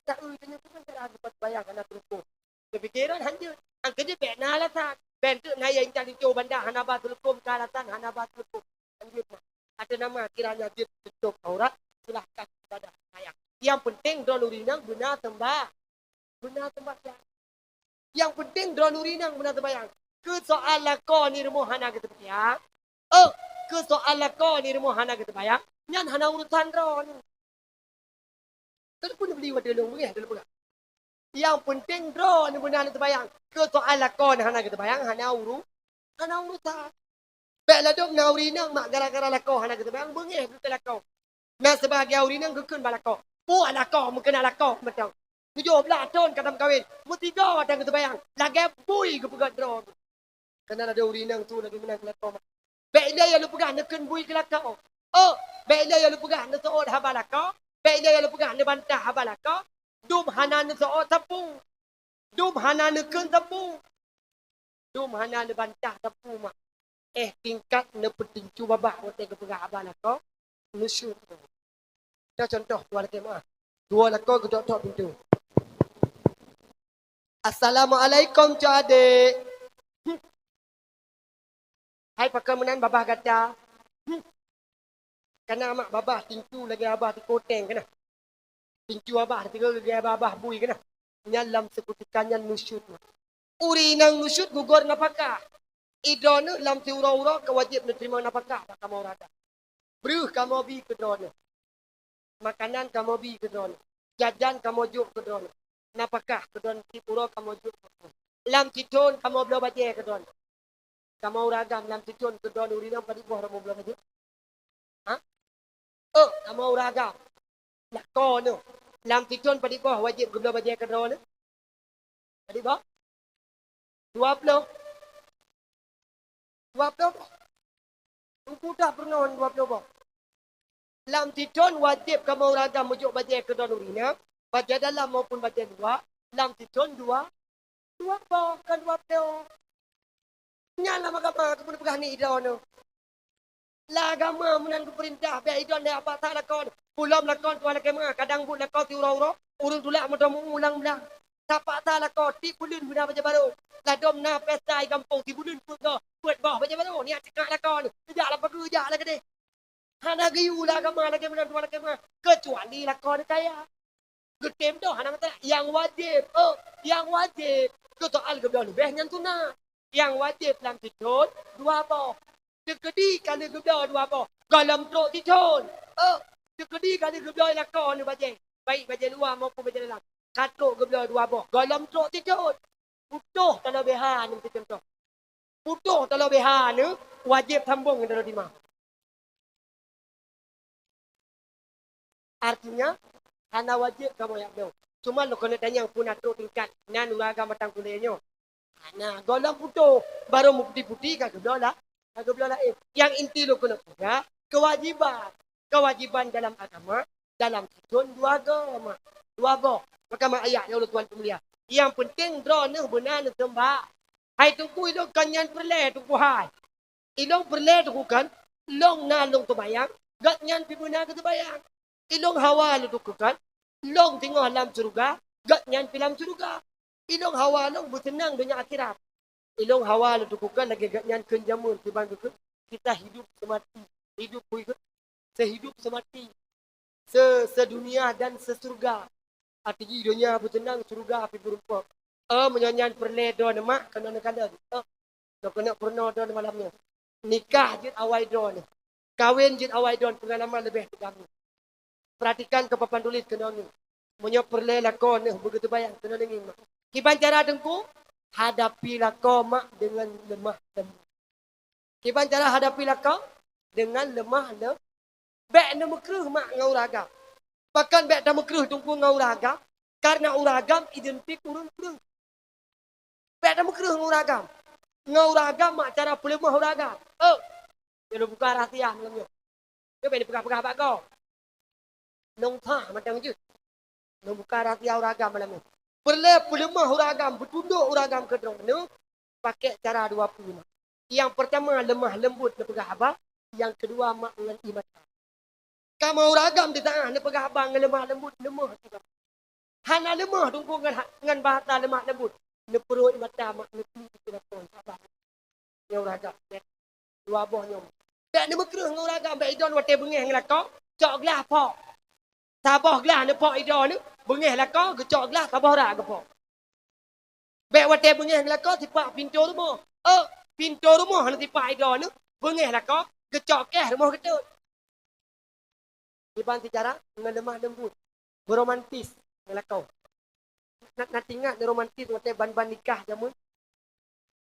Taeu tanyoe tu kan cara geupateubayang hana teuleukom. Keupikiran hanjeuet. Nyang keujeuet bèk na alasan. Bèk teuk na nyang intat linto Banda hana ba teuleukom, ka alasan hana ba teuleukom. Hanjeuet mah. Ateueh nama kiranya jeuet teutup aurat, silahkan ibadah seumayang. Nyang penting droeneuh ureueng inong beuna seumbah-, beuna seumbahyang. Nyang penting droeneuh ureueng inong beuna seumayang. Keu soal lakoe ni rumoh hana geuteubilang. Oh, keu soal lakoe ni rumoh hana geuteubilang, nyan hana urusan droeneuh. Telepon beli wadah lôn beungèh, telepon. Nyang penting droeneuh beuna neuteubilang. Keu soal lakoe ni hana geuteubilang, hana uru-, hana urusan. Bèk ladôm na ureueng inong mak gara-gara lakoe hana geuteubilang, beungèh keu lakoe. Na seubagèe ureueng inong geukheun bak lakoe, "Peue lakoe meukeuna lakoe mantong. Tujoh blah thon ka tameukawen, meusigoe tan geuteubilang, lagèe bui geupeugöt droe." Kana ladôm ureueng inong su lagèe meunan keu lakoe. Bèk ilèe nyang lôn peugah neukheun bui keu lakoe. Oh, bèk ilèe nyang lôn peugah neuseuôt haba lakoe. Bèk ilèe nyang lôn peugah neubantah haba lakoe. Dum hana neuseuôt sapeue. Dum hana neukheun sapeue. Dum hana neubantah sapeue mak. Eh, tingkat neupeutincu babah watèe geupeugah haba lakoe, nusyut. Contoh, dua lakèe meu'ah. Dua lakoe geutok-tok pintoe. "Assalamualaikum, cok adék." "Hai, pakon meunan babah gata?" "Kana mak, babah tincu lagèe babah tikoteng kana. Tincu babah tiga lagèe babah bui kana." Nyan lam seukutika nyan nusyut. Ureueng inong nusyut gugor nafakah. Droeneuh lam siuroe-uroe ka wajéb neuteurimong nafakah bak kamoe ureueng agam. Breuh kamoe bi keu droeneuh. Makanan kamoe bi keu droeneuh. Jajan kamoe jok keu droeneuh. Nafakah keu droeneuh, tiep uroe kamoe jok keu droeneuh. Lam sithon kamoe bloe bajèe keu droeneuh. Kamoe ureueng agam lam sithon keu droeneuh ureueng inong padit boh droeneuh bloe bajèe? Ha? Oh, kamoe ureueng agam. Lakoe neuh. Lam sithon padit boh wajéb geubloe bajèe keu droeneuh? Padit boh? Dua ploh. Dua ploh boh. Teungku dah peurunoe dua ploh boh. Lam sithon wajéb kamoe ureueng agam meujok bajèe keu droeneuh ureueng inong, bajèe dalam maupun bajèe luwa, lam sithon dua, dua boh, kon dua ploh. Nyan lam agama keupeue neupeugah ni droeneuh. Lam agama meunan geupeurintah, bèk idon lé apaksa lakoe. Peulom lakoe tuan lakèe meu'ah, kadang buet lakoe siuroe-uroe, ureueng tulak meudomu ulang blang. Tapaksa lakoe, tiep buleuen beuna bajèe barô. Ladôm na pesta i gampông, sibuleuen peuet goh, peuet boh bajèe barô. Nyan cekak lakoe, jak lam pageue, jak lam keudeh. Hana geuyue lam agama lagèe meunan tuan lakèe meu'ah, keucuali lakoe neukaya. Geutem doh hana masalah. Nyang wajéb, oh, nyang wajéb keu soal geubloe leubeh nyan sunat. Nyang wajéb lam sithon dua boh. Teukeudi ka lheueh geubloe dua boh, gohlom trok sithon. Oh, teukeudi ka lheueh geubloe lakoe neuh bajèe, baik bajèe luwa maupun bajèe dalam. Ka trok geubloe dua boh, gohlom trok sithon. Putôh taloh B H neuh, meucuntoh. Putôh taloh B H neuh, wajéb sambong ngon taloh dimah. Artinya, hana wajéb kamoe jak bloe. Cuma lôn keuneuk tanyong peue na trok tingkat nan ureueng agam batang kulét nyoe. Hana, gohlom putôh, barô meuputi-puti ka geubloe la-, ka geubloe laén. Nyang inti lôn keuneuk peugah, keuwajiban. Keuwajiban dalam agama, dalam sithon dua goe, dua boh. Maka mak ayah nyang ulôn tuan peumulia, nyang penting droeneuh beuna neuseumba-, hai Teungku, ilôn kon nyan peureulèe Teungku hai. Ilôn peureulèe Teungku kan, lôn na lôn seumayang, gobnyan pih beuna geuseumbayang. Ilôn hawa lôn Teungku kan, lôn singoh lam syeuruga, gobnyan pih lam syeuruga. Ilôn hawa lôn beuseunang donya akhirat. Ilong hawa lôn tukukan lagèe gobnyan kheun jameun kiban geukheun, kita hidup semati, hidup bui kheun, sehidup semati, se-, sedunia dan sesurga. Arti jih donya beuteunang, surga pih beureumpok. Oh, meunyoe nyan peureulèe droeneuh mak, keunoe neukalon. Oh, neukalon peurunoe droeneuh malam nyoe. Nikah jeuet awai droeneuh. Kawén jeuet awai droeneuh, peungalaman leubeh teugamu. Perhatikan keu papan tuléh keunoe nyoe. Meunyoe peureulèe lakoe neuh beugeuteubayang keunoe ngieng. Kiban cara Teungku, hadapi lakoe mak deungon lemah lembut. Kiban cara hadapi lakoe deungon lemah lem-, bèk neumeukreuh mak ngon ureueng agam. Pakon bèk tameukreuh Teungku ngon ureueng agam, karena ureueng agam identik ureueng kreueh. Bèk tameukreuh ngon ureueng agam. Ngon ureueng agam mak cara peuleumah ureueng agam. Oh, nyoe buka rahsia malam nyoe. Nyoe bèk dipeugah-peugah bak gob. Nong pah mantong jeuet. Nong buka rahsia ureueng agam malam nyoe. Peureulèe peuleumah ureueng agam, beutundok ureueng agam keu droeneuh, pakèk cara dua peue. Nyang peurtama leumah leumbot neupeugah haba, nyang keudua mak ngon ié mata. Kamoe ureueng agam di tangah neupeugah haba ngon leumah leumbot, leumah. Hana leumah Teungku ngon ha-, ngon bahasa leumah leumbot. Neupeuruet mata mak, neupeuruet mata mak. Nyoe ureueng agam, ya. Dua boh nyoe. Bèk neumeukreueh ngon ureueng agam, bèk idon watèe beungèh ngon lakoe, cok glah pok. Saboh glah neupok idon, beungèh lakoe, geucok glah saboh rak geupok. Bèk watèe beungèh ngon lakoe, sipak pintoe rumoh. Oh, pintoe rumoh hana sipak idon, beungèh lakoe, geucok kèh rumoh geutot. Kiban cara ngon leumah leumbot, beuromantis ngon lakoe. Na, na teuingat neuromantis watèe ban-ban nikah jameun?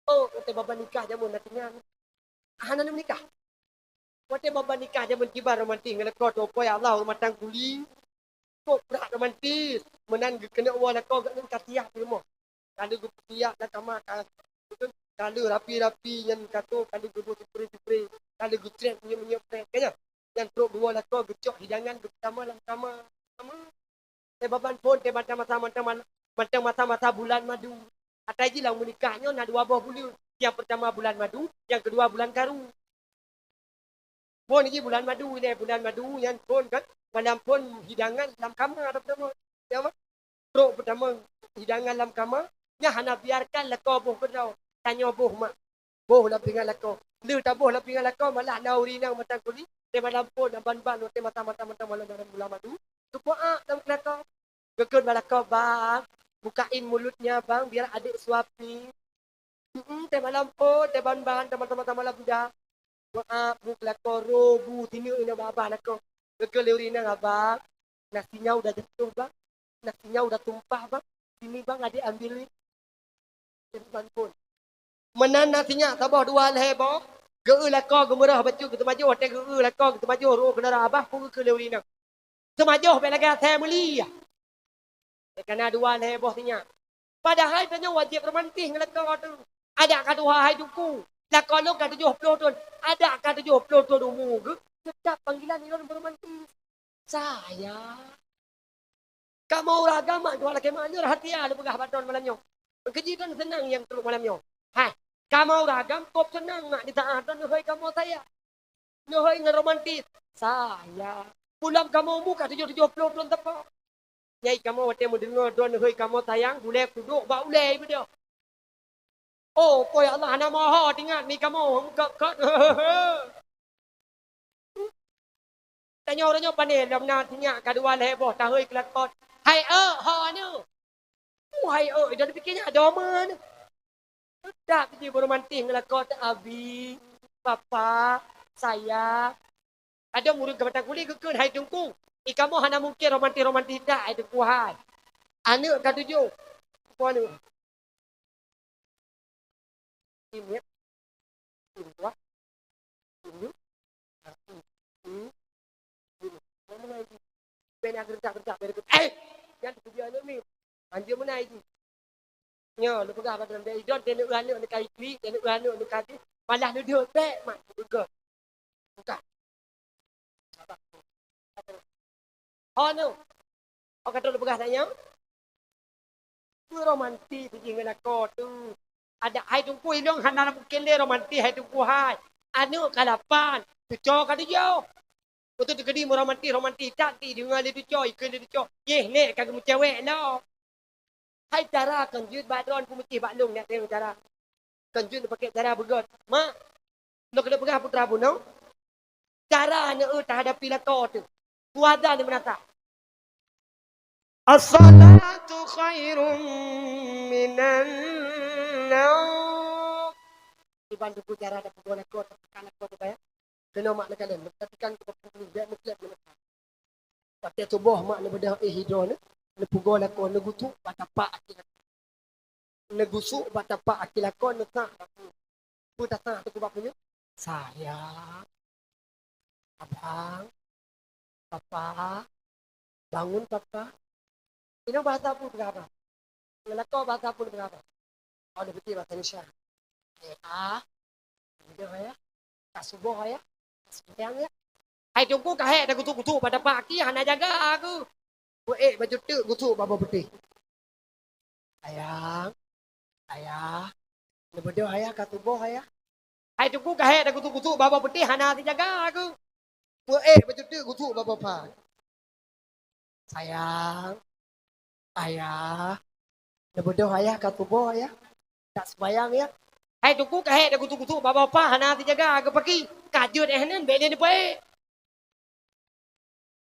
Oh, watèe ban-ban nikah jameun na teuingat? Hana neumeunikah. Watèe ban-ban nikah jameun kiban romantis ngon lakoe, toh, po ya Allah, rumatang kuli. Kok brat romantis, meunan geukeuneuk woe lakoe geuh ngon ka siap di rumoh. Ka lheueh geupeusiap lam kama, ka, ka lheueh rapi-rapi nyan kato, ka lheueh geuboh supre-supre, ka lheueh geucrèt minyéuk-minyéuk prèt, ka nyan. Nyan trok geuwoe lakoe geucok hidangan geupeutamong lam kama. Kama. Eh, baban phôn, teuh mantong masa, mantong man-, mantong masa-masa bulan madu. Ata jih lam meunikah nyoe na dua boh buleuen. Nyang peurtama bulan madu, nyang keudua bulan karu. Phôn jih bulan madu, ilèe bulan madu nyan phôn kan, malam phôn hidangan lam kama ata peurtama. Ya, Mak? Trok peurtama hidangan lam kama, nyan hana biarkan lakoe boh keudroe. Tanyoe boh, Mak. Boh lam pingan lakoe. Lheueh taboh lam pingan lakoe, malah na ureueng inong mantong kuli, teuh malam phôn, na ban-ban, watèe masa mantong-mantong malam dalam bulan madu, teupeuak lam keu lakoe. Geukheun bak lakoe, "Bang, bukain mulutnya, Bang, biar adik suapin." Hmm, teuh malam phôn, teuh ban-ban, teuh malam-malam dah. Maaf, bu, keu lakoe roh bu, sineuk inong babah lakoe. Geukheun lé ureueng inong, "Abang, nasinya udah jatuh, Bang. Nasinya udah tumpah, Bang. Sini, Bang, adik ambil ni." Teuh ban phôn. Meunan na sinyak saboh dua lhèe boh, geu-eu lakoe geumeurah bacut geuteumajoh, watèe geu-eu lakoe geuteumajoh rô keunoe rot babah, peue geukheun lé ureueng inong? Teumajoh bèk lagèe asèe meuli. Bèk kana dua lhèe boh sinyak. Padahai tanyoe wajéb romantis ngon lakoe teuh. Adak ka tuha hai Teungku, lakoe lôn ka tujoh ploh thôn. Adak ka tujoh ploh thôn umu geuh, teutap panggilan ilôn beuromantis. Sayang. Kamoe ureueng agam mak, dua lakèe mak nyoe rahsia lôn peugah bak droen malam nyoe. Keujih droen seunang nyang trok malam nyoe. Hai, kamoe ureueng agam kôp seunang mak di saat droen neuhôi kamoe sayang. Neuhôi ngon romantis. Sayang. Pulang kamoe umu ka tujoh-tujoh ploh thôn teupeu. Nyai kamoe watèe meudeungoe droen neuhôi kamoe sayang, bulèe kudok bak ulèe beudôh. Oh, po ya Allah, hana moho teuingat mi kamoe, meukat-kat. Tanyoe uroe nyoe pané lom na sinyak ka dua lhèe boh tahôi keu lakoe. Hai eu, ho nyoe. Hai eu, ida dipike nyak doma nyoe. Teutap jih beuromantis ngon lakoe teuh, abi, papa, sayang. Adoe ureueng keu mata kulét geukheun hai Teungku. I kamoe hana mungken romantis-romantis that hai Teungku hai. Aneuk ka tujoh. Soe aneuk? Im, ya. Im, dua. Im, dua. Im. Im. Mana lagi? Bèk na geuredak-geuredak, bèk na geuredak. Eh! Nyan teupeujeuet aneuk miet. Anjeue meunan jih. Nyoe, lôn peugah bak droen, bèk idon teuh aneuk, aneuk neuka iklik, teuh aneuk, aneuk neuka jih. Malah neudeuh bèk mak beugöt. Buka. Ho nyoe. Ho ka trok lôn peugah tanyoe. Peue romantis jih ngon lakoe teuh. Adak hai Teungku, ilôn hana mungken lé romantis hai Teungku hai. Aneuk ka lapan, cucoe ka tujoh. Beutôi teukeudi meuromantis-romantis that, di deungoe lé cucoe, ikheun lé cucoe, "Yeh, nèk ka geumeucewek lom." Hai cara kon jeuet bak droen peumeucih bak lôn, nèk teuh cara. Kon jeuet neupaké cara beugöt. Mak, lôn keuneuk peugah putra bunoe, cara neueu tahadapi lakoe teuh. Puasa ni meunasah. As-salatu khairum minan naum. Iban teungku cara tapeugoe lakoe, tapeukan lakoe teuh baya. Keunoe mak neukalon, neupeuratikan keu bak peue, bèk meuklep meunan. Watèe tuboh mak neubeudôh éh hidroe neu, neupeugoe lakoe, neugusuk bak tapak aki lakoe. Neugusuk bak tapak aki lakoe, neusak bak peue. Peue tasak teungku bak peue nyoe? Sayang, abang, papa, bangun papa. Inoe bahasa peue peugah abang? Ngon lakoe bahasa peue peugah abang? Oh, neupiké bahasa Indonesia. Eh, ah, udah ya. Ka suboh ya. Ka sumbayang ya. Hai teungku, ka hék dah gusuk-gusuk bak tapak aki, hana jaga aku. Peuék baju teuk gusuk bak boh peutéh. Sayang, ayah, neubeudôh ayah, ka suboh ayah. Hai teungku, ka hék dah gusuk-gusuk bak boh peutéh, hana sijaga aku. Peuék baju teuk gusuk bak boh pha. Sayang, ayah, neubeudôh ayah, ka suboh ayah. Tak sumbayang ya. Hai teungku, ka hék dah gusuk-gusuk bak boh pha, hana sijaga aku, paki. Ka jeuet eh nyan, bèk lé neupeuék.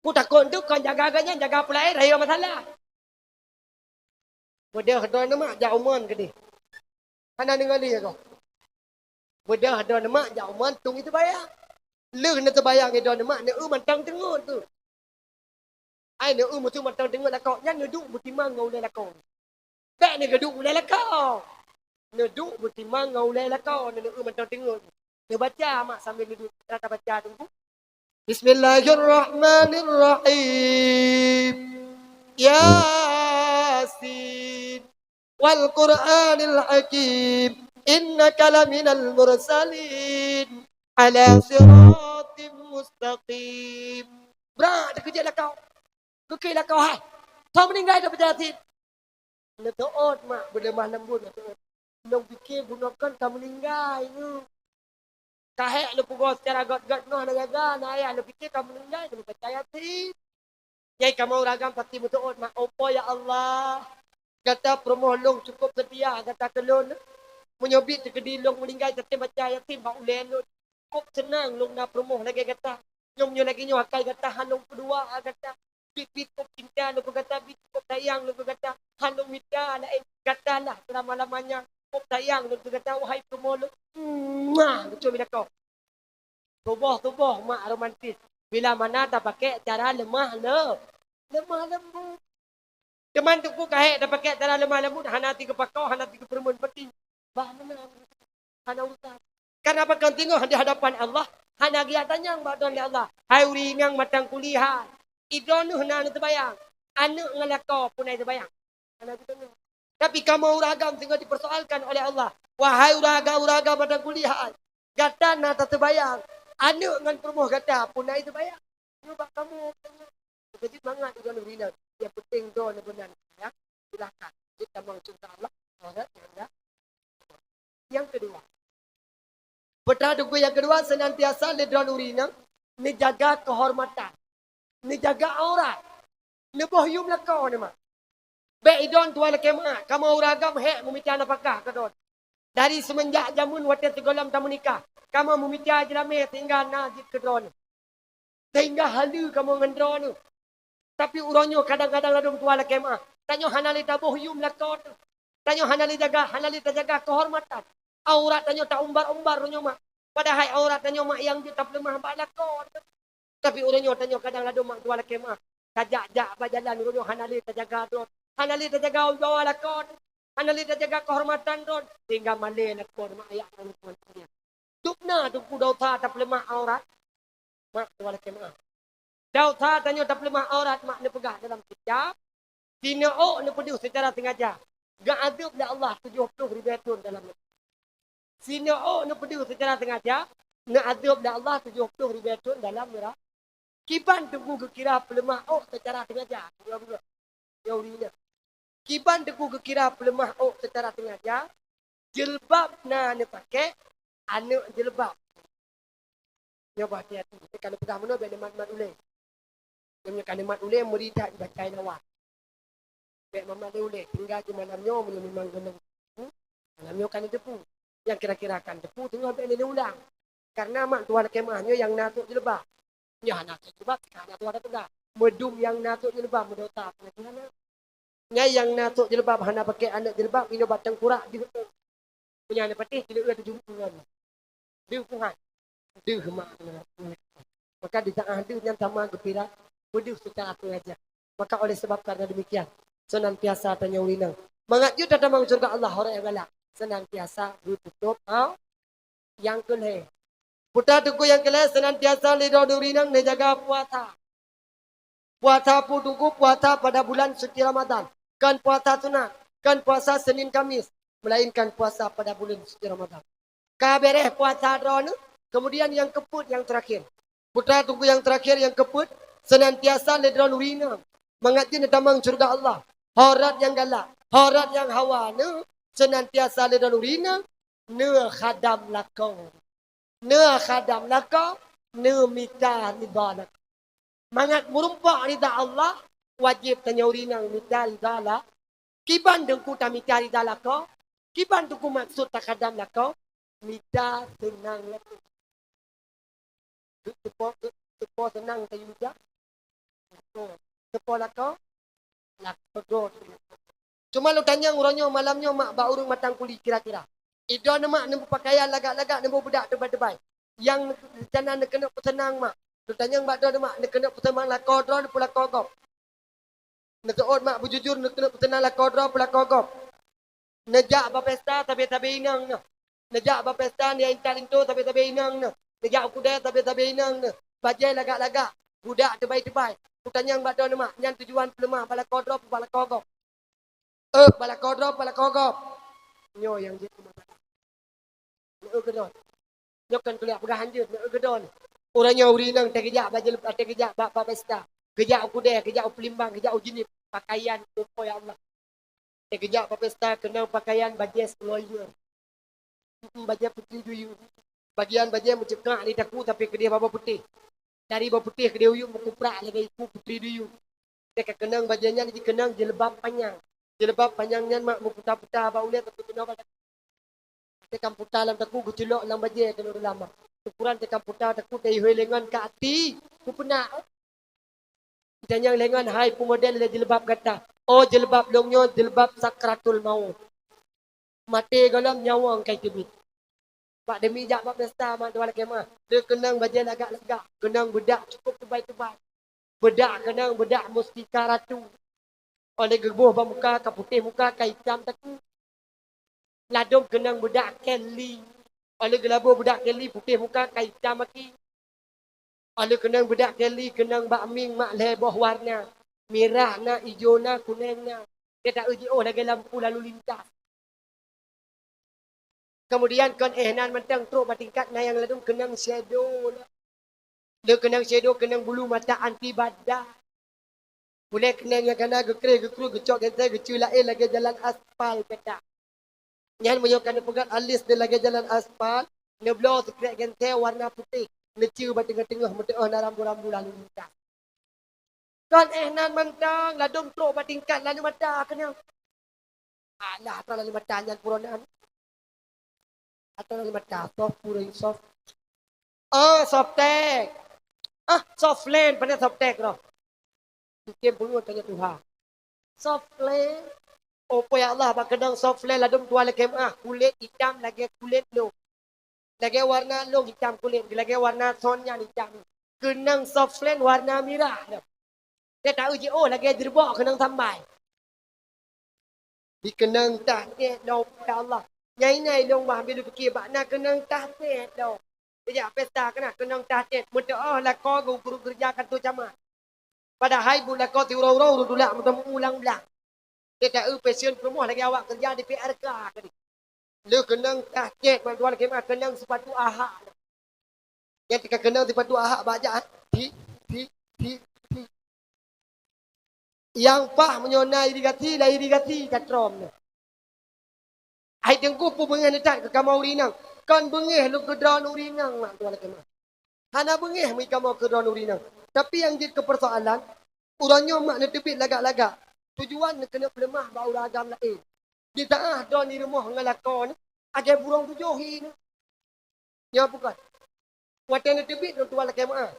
Kutakot tu kon jaga gobnyan, jaga pulai rayeuk masalah. Beudôh droeneuh mak jak umon keudeh. Hana deungoe lé gob. Beudôh droeneuh mak jak umon tueng teubayang. Lheueh neuteubayang droeneuh mak, neueu mantong teungeut tu. Ai neueu mantong teungeut lakoe nyan, neuduek beutimang ngon ulèe lakoe. Bèk neugeuduek ulèe lakoe. Neuduek beutimang ngon ulèe lakoe, neueu mantong teungeut. Neubaca mak sambil neuduek, tabaca teungku. Bismillahirrahmanirrahim. Yasin. Wal Qur'anil Hakim. Innaka laminal mursalin. Ala siratim mustaqim. Brat teukeujot lakoe. Keukeue lakoe hai. Thon meuninggai tabaca Yasin. Neuteuôt mak, beuleumah leumbot neuteuôt. Lôn piké bunoe kon ka meuninggai nyoe. Ka hék lôn peugoe seucara gét-gét nyoe hana jaga, na ayah lôn piké ka meuninggai, lôn baca Yasin. Nyang kamoe ureueng agam pasti meuteuôt mak, "Oh Po ya Allah, gata peurumoh lôn cukôp seutia gata keu lôn. Meunyoe biet teukeudi lôn meuninggai, gata baca Yasin bak ulèe lôn." Kôp seunang lôn na peurumoh lagèe gata. Nyoe meunyoe lagèe nyoe akai gata han lôn peudua gata. Biet-biet kôp cinta lôn keu gata, biet kôp sayang lôn keu gata. Han lôn mita laén, gata lah seulama-lamanya. Kôp sayang lôn keu gata, wahai peurumoh lôn. Muah, beutôi mita kôp. Tuboh-tuboh mak romantis. Bila mana tapakék cara leumah le-, leumah leumbot. Teuma teungku ka hék tapakék cara leumah leumbot, hana teugeupako, hana teugeupeurumeun peuti. Bah meunan. Hana urusan. Karena pakon teungoh di hadapan Allah, hana geujak tanyong bak droe lé Allah. Hai ureueng inong mantong keu lihai. Droeneuh na neuteubayang. Aneuk ngon lakoe peue na neuteubayang. Hana geutanyong. Tapi kamoe ureueng agam singoh dipersoalkan oleh Allah. Wahai ureueng agam, ureueng agam mantong keu lihai. Gata na tateubayang. Aneuk ngon peurumoh gata peue na neuteubayang. Nyoe bak kamoe. Jadi mangat droeneuh rinang. Yang penting droeneuh meunan. Ya. Silakan. Kita mau cinta Allah. Orang yang Nyang keudua, peue teungku nyang keudua, seunantiasa lé droeneuh ureueng inong neujaga keuhormatan, neujaga aurat, neuboh yum lakoe neu mak. Bèk idon tuha lakèe meu'ah, kamoe ureueng agam hék meumita nafakah keu droeneuh. Dari seumenjak jameun watèe sigohlom tameunikah, kamoe meumita jeulamèe sehingga na jeuet keu droeneuh. Sehingga haleue kamoe ngon droeneuh. Tapi uroe nyoe kadang-kadang ladôm tuha lakèe meu'ah. Tanyoe hana lé taboh yum lakoe teuh. Tanyoe hana lé jaga, hana lé tajaga keuhormatan. Aurat tanyoe taumbar-umbar uroe nyoe mak. Padahai aurat tanyoe mak nyang jeuet tapeuleumah bak lakoe teuh. Tapi uroe nyoe tanyoe kadang ladôm mak tuha lakèe meu'ah. Tajak-jak bak jalan uroe nyoe hana lé tajaga droe. Hana lé tajaga ulèe lakoe teuh. Hana lé tajaga keuhormatan droe. Sehingga malèe lakoe mak ayah ngon tuha lakèe meu'ah. Dubna teungku dosa tapeuleumah aurat. Mak tuha lakèe meu'ah. Dosa tanyoe tapeuleumah aurat mak neupeugah dalam kitab, sineuk ôk neupeudeuh seucara sengaja, geuadeueb lé Allah tujoh ploh ribèe thôn dalam neuraka. Sineuk ôk neupeudeuh seucara sengaja, neuadeueb lé Allah tujoh ploh ribèe thôn dalam neuraka. Kiban teungku geukira peuleumah ôk seucara sengaja. Nyang ureueng nyan. Kiban teungku geukira peuleumah ôk seucara sengaja, jilbab na neupakék, aneuk jilbab. Nyoe bah hati-hati, ka neupeugah meunoe bèk neumat-mat ulèe. Nyoe ka neumat ulèe meuri that jibaca lawan. Bèk mat-mat lé ulèe, tinggai keu malam nyoe meunyoe memang gohlom. Hmm? Malam nyoe ka neuteupeue. Nyang kira-kira kan teupeu teungoh bèk lé ulang. Karena mak tuan kemah nyoe nyang na sôk jilbab. Nyoe hana sôk jilbab, ka hana tuan peugah. Meudum nyang na sôk jilbab, meudosa peue tuan. Nyan nyang na sôk jilbab hana pakai aneuk jilbab, inoe batang kurak jeuet. Meunyo hana patéh, jileueu tujoh buleuen. Deuh Tuhan. Deuh mak. Maka di tengah deuh nyan sama geupira, peudeuh secara sengaja. Maka oleh sebab karena demikian, senantiasa tanyoe ureueng inong mangat jeuet tatamong syeuruga Allah, orang nyang galak, senantiasa geututup, ha? Nyang keulhèe. Putra teungku nyang keulhèe, senantiasa lé droeneuh ureueng inong neujaga puasa. Puasa peue teungku? Puasa pada bulan suci Ramadan. Kon puasa sunat, kon puasa Senin Kamis, melainkan puasa pada bulan suci Ramadan. Ka bèrèh puasa droeneuh, kemudian nyang keupeuet nyang terakhir. Putra teungku nyang terakhir nyang keupeuet, senantiasa lé droeneuh ureueng inong mangat jeuet neutamong syeuruga Allah. Ho rot nyang galak, ho rot nyang hawa neuh, senantiasa lé droeneuh ureueng inong neukhadam lakoe. Neukhadam lakoe, neumita ridha lakoe. Mangat meurumpok ridha Allah, wajéb tanyoe ureueng inong mita ridha la-, kiban teungku tamita ridha lakoe, kiban teungku maksud takhadam lakoe, mita seunang lakoe. Teupo, teupo seunang tayue jak. Teupo lakoe, lakoe. Cuma lôn tanyong uroe nyoe malam nyoe mak bak ureueng Matang Kuli kira-kira. Idroeneuh mak neubeuet pakaian lagak-lagak, neubeuet beudak teubai-teubai. Nyang rencana neukeuneuk peuseunang mak. Lôn tanyong bak droeneuh mak, neukeuneuk peuseunang lakoe droeneuh peue lakoe gob. Neuseuôt mak beujujur, neukeuneuk peuseunang lakoe droe peue lakoe gob. Neujak bak pesta sabe-sabe inong neuh. Neujak bak pesta nyan intat linto sabe-sabe inong neuh. Neujak u keudè sabe-sabe inong neuh. Bajèe lagak-lagak, beudak teubai-teubai. Kutanyong bak droeneuh mak, nyan tujuan peuleumah bak lakoe droe peue bak lakoe gob? Eh, bak lakoe droe peue bak lakoe gob? Nyoe nyang jeuet keu masalah. Meu keudroe. Nyoe kon kuliah peugah hanjeuet, meu keudroe. Uroe nyoe ureueng inong teukeujak bak jilbab, teukeujak bak, bak pesta. Keujak u keudè, keujak u Palembang, keujak u Jeunieb. Pakaian, oh ya Allah. Teukeujak bak pesta keunong pakaian bajèe seulaweuet. Mm, bajèe putri duyue. Bagian bajèe meucukak di takue tapi keudéh babah putéh. Dari babah putéh keudéh u yup meukuprak lagèe iku putri duyue. Teuka keunong bajèe nyan jikeunong jilbab panyang. Jilbab panyang nyan mak meuputa-puta bak ulèe tapi keunoe bak Teuka puta lam takue geuculok lam bajèe keunoe lam. Ukuran teuka puta takue teuhôi lé ngon ka até, peue peunak. Tanyong lé ngon hai peue model lé jilbab gata. Oh jilbab lôn nyoe jilbab sakratul maut. Maté gohlom nyawöng kai teubiet. Bak demi jak bak pesta mak tuan lakèe meuah. Lé keunong bajèe lagak-lagak, keunong beudak cukup teubai-teubai. Beudak keunong beudak mustika ratu. Óh lheueh geuboh bak muka ka putéh muka ka itam takue. Ladôm keunong beudak Kelly. Óh lheueh geulaboh beudak Kelly putéh muka ka itam aki. Óh lheueh keunong beudak Kelly keunong bak mieng mak lhèe boh warna. Mirah na, ijo na, kunèng na. Gata jiôh lagèe lampu lalu lintas. Kemudian kon éh nan mantong trok bak tingkat na nyang ladôm keunong shadow. Lé keunong shadow keunong bulu mata anti badai. Ulèe keunong nyang kana geukreh geukruet geucok gentèe geucue laén lagèe jalan aspal peta. Nyan meunyoe ka neupeugöt alis lé lagèe jalan aspal, neubloe sikrek gentèe warna putéh, neucue bak teungoh-teungoh meuteu'oh na rambu-rambu lalu lintas. Kon éh nan mantong ladôm trok bak tingkat lalu mata keunong. Alah, atra lalu mata nyan puronan. Atra lalu mata, soft purée, soft. Oh, softtek. Ah, softland, pane softtek roh. Mungkin puluh tanya Tuhan. Softland. Oh, po ya Allah, bak keunong softland ladôm tuan lakèe meuah, kulét itam lagèe kulét lôn. Lagèe warna lôn itam kulét, lagèe warna son nyan itam. Keunong softland warna mirah lom. Teuka jiôh lagèe jeurbok keunong sambai. Dikeunong tah tét lom, ya Allah. Nyai na ilong bah bila piké bak na keunong tah tét lom. Sejak pesta keunan keunong tah tét, meuteu'oh lakoe geuh guru keureuja kantor camat. Padahai buet lakoe siuroe-uroe ureueng tulak meuteumu ulang-ulang. Teuka eu pasien peurumoh lagèe awak keureuja di P R K tadi. Lheueh keunong tah tét, mak tuan lakèe meuah keunong sipatu ahak. Nyang teuka keunong sipatu ahak bak jak, thi, thi, thi, thi. Nyang paih meunyoe na irigasi, na irigasi ka trom nyoe. Hai teungku peue beungéh neuh that keu kamoe ureueng inong? Kon beungéh lôn keu droeneuh ureueng inong, mak tuan lakèe meuah. Hana beungéh meu kamoe keu droeneuh ureueng inong. Tapi nyang jeuet keu peusoalan, uroe nyoe mak neuteubiet lagak-lagak. Tujuan neukeuneuk peuleumah bak ureueng agam laén. Di saát droeneuh di rumoh ngon lakoe nyoe, Lagèe burông tujoh hi nyoe. Nyoe bukon. Watèe neuteubiet lôn tuan lakèe meu'ah.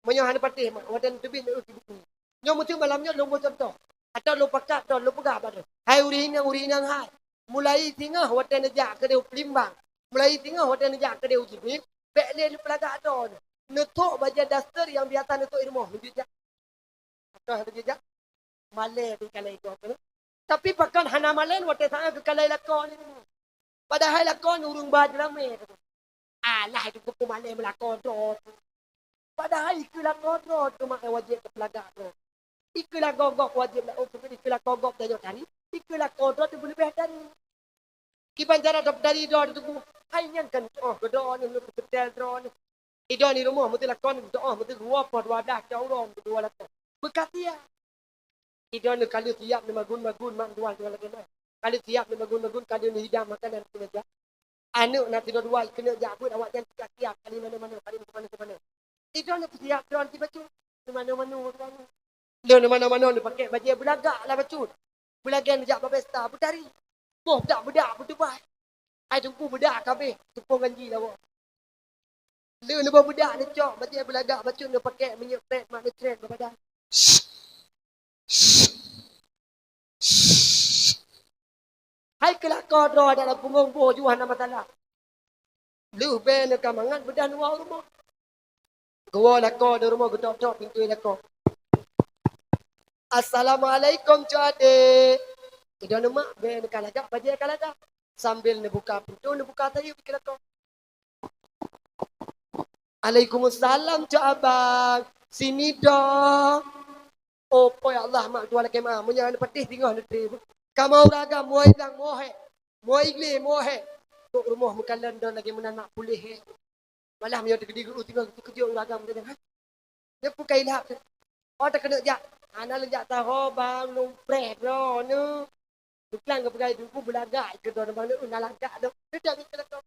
Meunyoe hana patéh mak, watèe neuteubiet lôn teubiet. Nyoe meuteumé malam nyoe lôn boh cuntoh. Atau lôn pakat droe, lôn peugah bak droe, "Hai ureueng inong, ureueng inong hai. Mulai singoh watèe neujak keudéh u Peulimbang, mulai singoh watèe neujak keudéh u Jibieng, bèk lé neupeulagak droe nyoe. Neuthok bajèe daster nyang biasa neuthok i rumoh, neujak." Atau hana jijak? Malèe teukalai gob nyoe. Tapi pakon hana malèe watèe saát geukalai lakoe nyoe. Padahai lakoe nyoe ureueng ba jeulamèe. Alah, itu peumalèe meulakoe droe. Padahai ikeu lakoe droe teuma wajéb teupeulagak droe. Ikeu lakoe gob wajéb la-, oh, ikeu lakoe gob tanyoe tari, ikeu lakoe droe teupeuleubèh tari. Kiban cara droe tari droe teupeue, hai nyan kan, oh, keu droe nyoe, keu droe nyoe. Idong di rumoh meuteulakon, meudoa meuteugeuwoe poh dua blah cot uroe meuteugeuwoe lakoe. Beukasiah. Idong neukaleuh siap neumagun-magun mak tuan lagèe nyan. Kaleuh siap neumagun-magun, kaleuh neuhidang makanan keu meja. Aneuk na sidua-dua keuneuk jak beuet, awaknyan siap-siap kali manoe-manoe, kali manoe-manoe. Idong neupeusiap droe sibacut, neumanoe-manoe droe. Lôn neumanoe-manoe neupakèk bajèe beulagak lam bacut. Beulagèe neujak bak pesta, beutari. Boh beudak-beudak beutubai. Hai teungku beudak ka abéh, teupông ganji lawok. Lé neuboh beudak neucok, bajèe beulagak bacut neupakèk minyeuk pet mak neucrèt bak badan. Hai keu lakoe droe dak lam punggong boh jua hana masalah. Lheuh bèe neuka mangat beudah neuwoe u rumoh. Geuwoe lakoe di rumoh geutok-tok pintoe lakoe. "Assalamualaikum, Cok Adé." Idong neumak bèe neuka lagak, bajèe ka lagak. Sambil neubuka pintoe, neubuka sayeuep keu lakoe. "Alaikumsalam, Cok Abang. Sini dong." Oh, po ya Allah, mak tuan lakèe meu'ah. Meunyoe hana patéh singoh neutrép. Kamoe ureueng agam, moe ilang, moe hék. Moe iglé, moe hék. Kok rumoh meukalon droe lagèe meunan mak puléh hék. Malah meunyoe teukeudi geu-, singoh teukeujot ureueng agam, ha? Nyoe peue ka ilham teuh. Oh, takeuneuk jak. Hana lôn jak saho, Bang, lôn preh droeneuh. Tukang geupeugah ibu-ibu beulagak keu droeneuh, Bang, na lagak droe. Teudak ngon keu lakoe.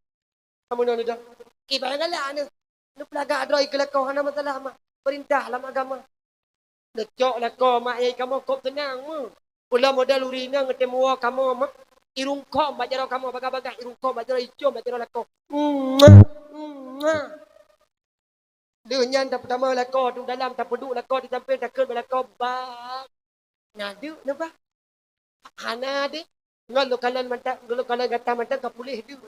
Kamoe nyoe nidong. Kiban galak nyoe. Neupeulagak droe keu lakoe hana masalah, mak. Peurintah lam agama. Neucok lakoe, mak, yai kamoe kôb teunang, meuh. Pula model ureueng inong geutém woe kamoe, mak. Irungkôm bak jaroe kamoe, bagah-bagah irungkôm bak jaroe, icôm bak jaroe lakoe. Mwah, mwah. Lheueh nyan tapeutamah lakoe, duek dalam, tapeuduek lakoe di sampéng, takheun bak lakoe, "Bang, na deuk neuh, Bang?" "Hana, Dek. Ngon lôn kalon mantong, ngon lôn kalon gata mantong ka puléh deuk.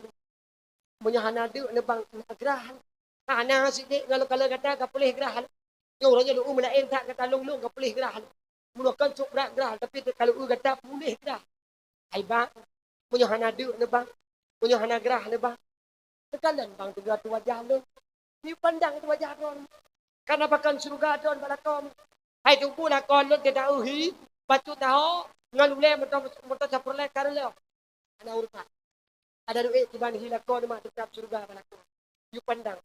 Meunyoe hana deuk neuh, Bang, na grah. Hana sidék, ngon lôn kalon gata ka puléh grah. Nyoe uroe nyoe lôn eu meulaén that gata lôn-lôn ka puléh grah. Meunyoe kon sôk brat grah, tapi ka lôn eu gata puléh grah." "Hai, Bang, meunyoe hana deuk neuh, Bang, meunyoe hana grah neuh, Bang, neukalon, Bang, teuga ateueh wajah lôn. Neupandang ateueh wajah droeneuh. Kana pakon syeuruga droeneuh bak lakoe. Hai teungku, lakoe lôn teuda uhi, bacut taho, ngon ulèe moto, moto Chevrolet ka reuloh. Hana urusan. Ada duek kiban hi lakoe neuh, mak, teutap syeuruga bak lakoe. Yue pandang.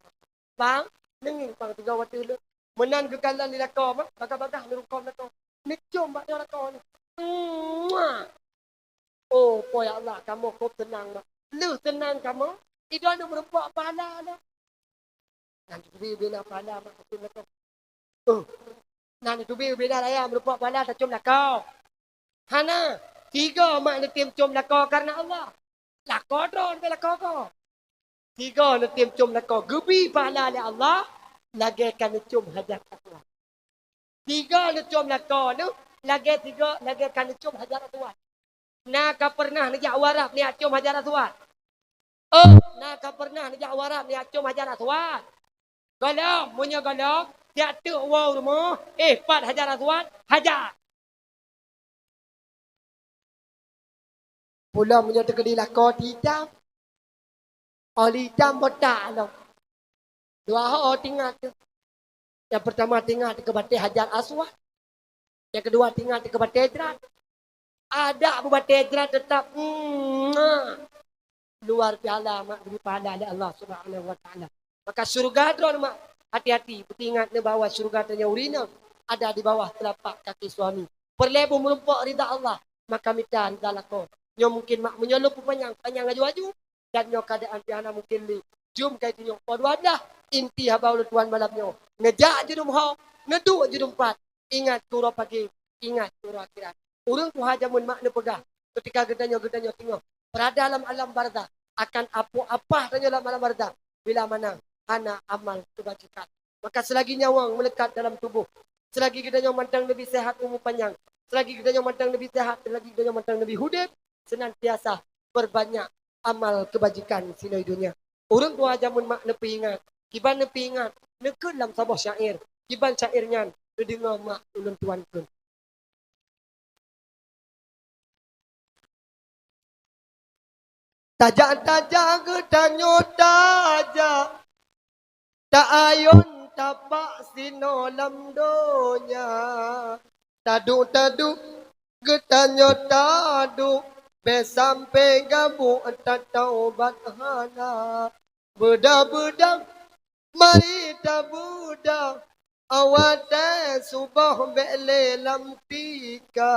Bang, neungieng, Bang, teuga watèe lôn." Meunan geukalon lé lakoe, mak, bagah-bagah neurungkôm lakoe. Neucôm bak droe lakoe nyoe. Mwah! Oh, po ya Allah, kamoe kôb teunang, mak. Lheueh teunang kamoe, idong nyoe meurumpok pahala nyoe. Nan teubiet ubé na pahala, mak, tacôm lakoe. Oh, nan teubiet ubé na raya meurumpok pahala tacôm lakoe. Hana, sigoe mak neutem com lakoe kareuna Allah. Lakoe droe leubeh lakoe gob. Sigoe neutem com lakoe geubi pahala lé Allah lagèe ka neucôm Hajar Aswad. Sigoe neucom lakoe neuh lagèe sigoe, lagèe ka neucom Hajar Aswad. Na ka peureunah neujak u Arab neujak com Hajar Aswad? Oh, na ka peureunah neujak u Arab neujak com Hajar Aswad? Gohlom, meunyoe gohlom, jak teuk woe u rumoh, eh, pat Hajar Aswad, Hajar. Pulo meunyoe teukeudi lakoe ti itam, oh, itam botak lom. Dua ho tingat teuh. Nyang peurtama tingat teuh keu batèe Hajar Aswad. Nyang keudua tingat teuh keu batèe Jrat. Adak beubatèe Jrat teutap, mm, luar biasa mak geubri pahala lé Allah Subhanahu wa Taala. Maka syeuruga droeneuh mak, hati-hati, peuingat neuh bahwa syeuruga tanyoe ureueng inong ada di bawah telapak kaki suami. Peureulèe boh meurumpok rida Allah, maka mita rida lakoe. Nyoe mungken mak meunyoe lôn peupanyang, panyang aju-aju, dan nyoe keuadaan pih hana mungken lé. Jeuem ka itunyok poh dua blah, inti haba ulôn tuan malam nyoe. Neujak jeuem ho, neuduek jeuem pat. Ingat keu uroe pagèe, ingat keu uroe akhirat. Ureueng tuha jameun mak neupeugah, keutika geutanyoe, geutanyoe singoh berada lam alam barzakh, akan apoh apah tanyoe lam alam barzakh bila mana hana amal keubajikan. Maka selagi nyawöng meulekat dalam tuboh, selagi geutanyoe mantong leubeh sehat umu panyang, selagi geutanyoe mantong leubeh sehat, selagi geutanyoe mantong leubeh udeb, senantiasa peubanyak amal keubajikan sinoe donya. Ureuëng tuha jameun mak neupeuingat, kiban neupeuingat, neukheun lam saboh syair, kiban syair nyan neudeungoe mak ulôn tuan kheun. Tajak-tajak geutanyoe tajak, ta-ayon tapak sinoe lam donya. Taduek-taduek geutanyoe taduek, bèk sampoe gabuk tataubat hana. Beuda-beuda mari tabeuda, awai watèe suboh bèk lé lam tika.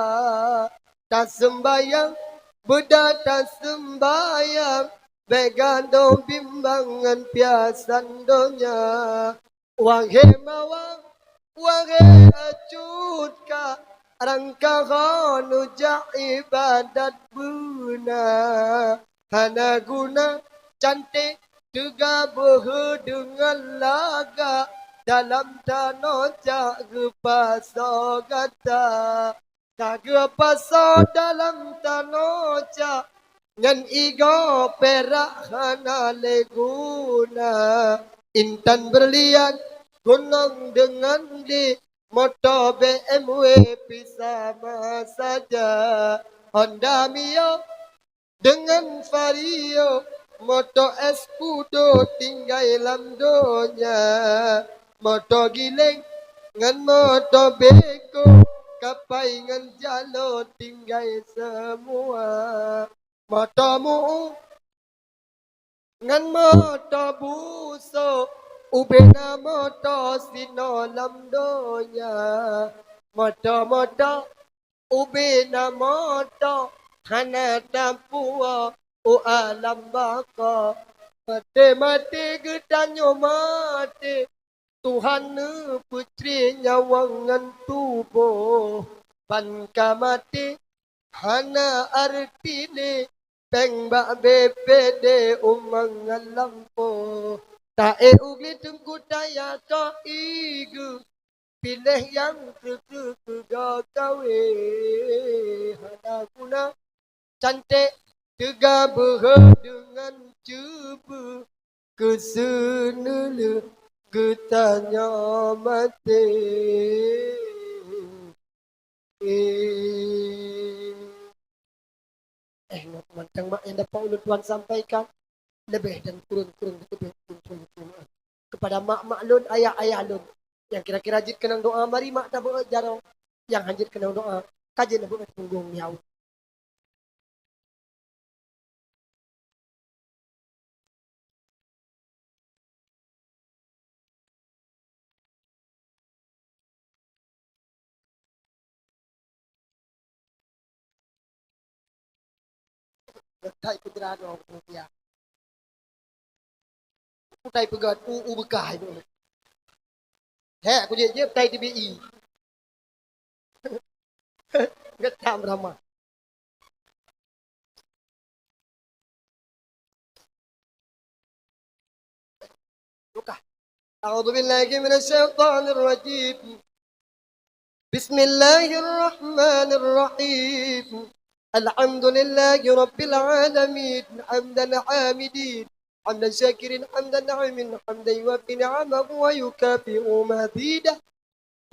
Taseumbayang, beuda taseumbayang, bèk gadôh bimbang ngon piasan donya. Wahé mawang, wahé acut ka, rangkaho neujak iébadat beuna. Hana guna canték teuga beuhe deungon lagak, dalam tanoh jak geupasoe gata. Ka geupasoe dalam tanoh jak ngon igoe pirak hana lé guna. Intan beurlian, gunong deungon di, moto B M W pih sama saja. Honda Mio deungon Vario, moto Escudo tinggai lam donya. Moto giléng ngon moto beko, kapai ngon jalo tinggai seumua. Moto mu'u ngon moto busok, ubena moto sinoe lam donya. Moto-moto ubena moto hana tapuwoe u alam baka. Maté-maté geutanyoe maté, Tuhan neupeucre nyawöng ngon tuboh. Ban ka maté hana arti lé, péng bak B P D umang ngon lampôh. Taék u glé teungku taya toh ié geuh, piléh nyang kreueh-kreueh keu gata wéh. Hana guna canték teuga beuhe deungon ceubeuh, keu seuneulheueh geutanyoe maté. Eh, nyoe mantong mak nyang dapat ulôn tuan sampaikan. Leubeh dan kureueng-kureueng leubeh ulôn tuan keunoe. Keupada mak-mak lôn, ayah-ayah lôn, nyang kira-kira jeuet keunong doa, mari mak tabeuet jaroe. Nyang hana jeuet keunong doa, ka jeuet neubeuet punggong nyoe. Geutai peugah droe peue-peue. Kutai peugah u, u beukah ibu. Hek, kujeuet jeuet tai T B I. Gata beurama. Buka. أعوذ بالله من الشيطان الرجيم. بسم الله الرحمن الرحيم. الحمد لله رب العالمين، حمدا حامدين، حمدا شاكرين، حمدا ناعمين، حمدا يوافي نعمه ويكافئ مزيده.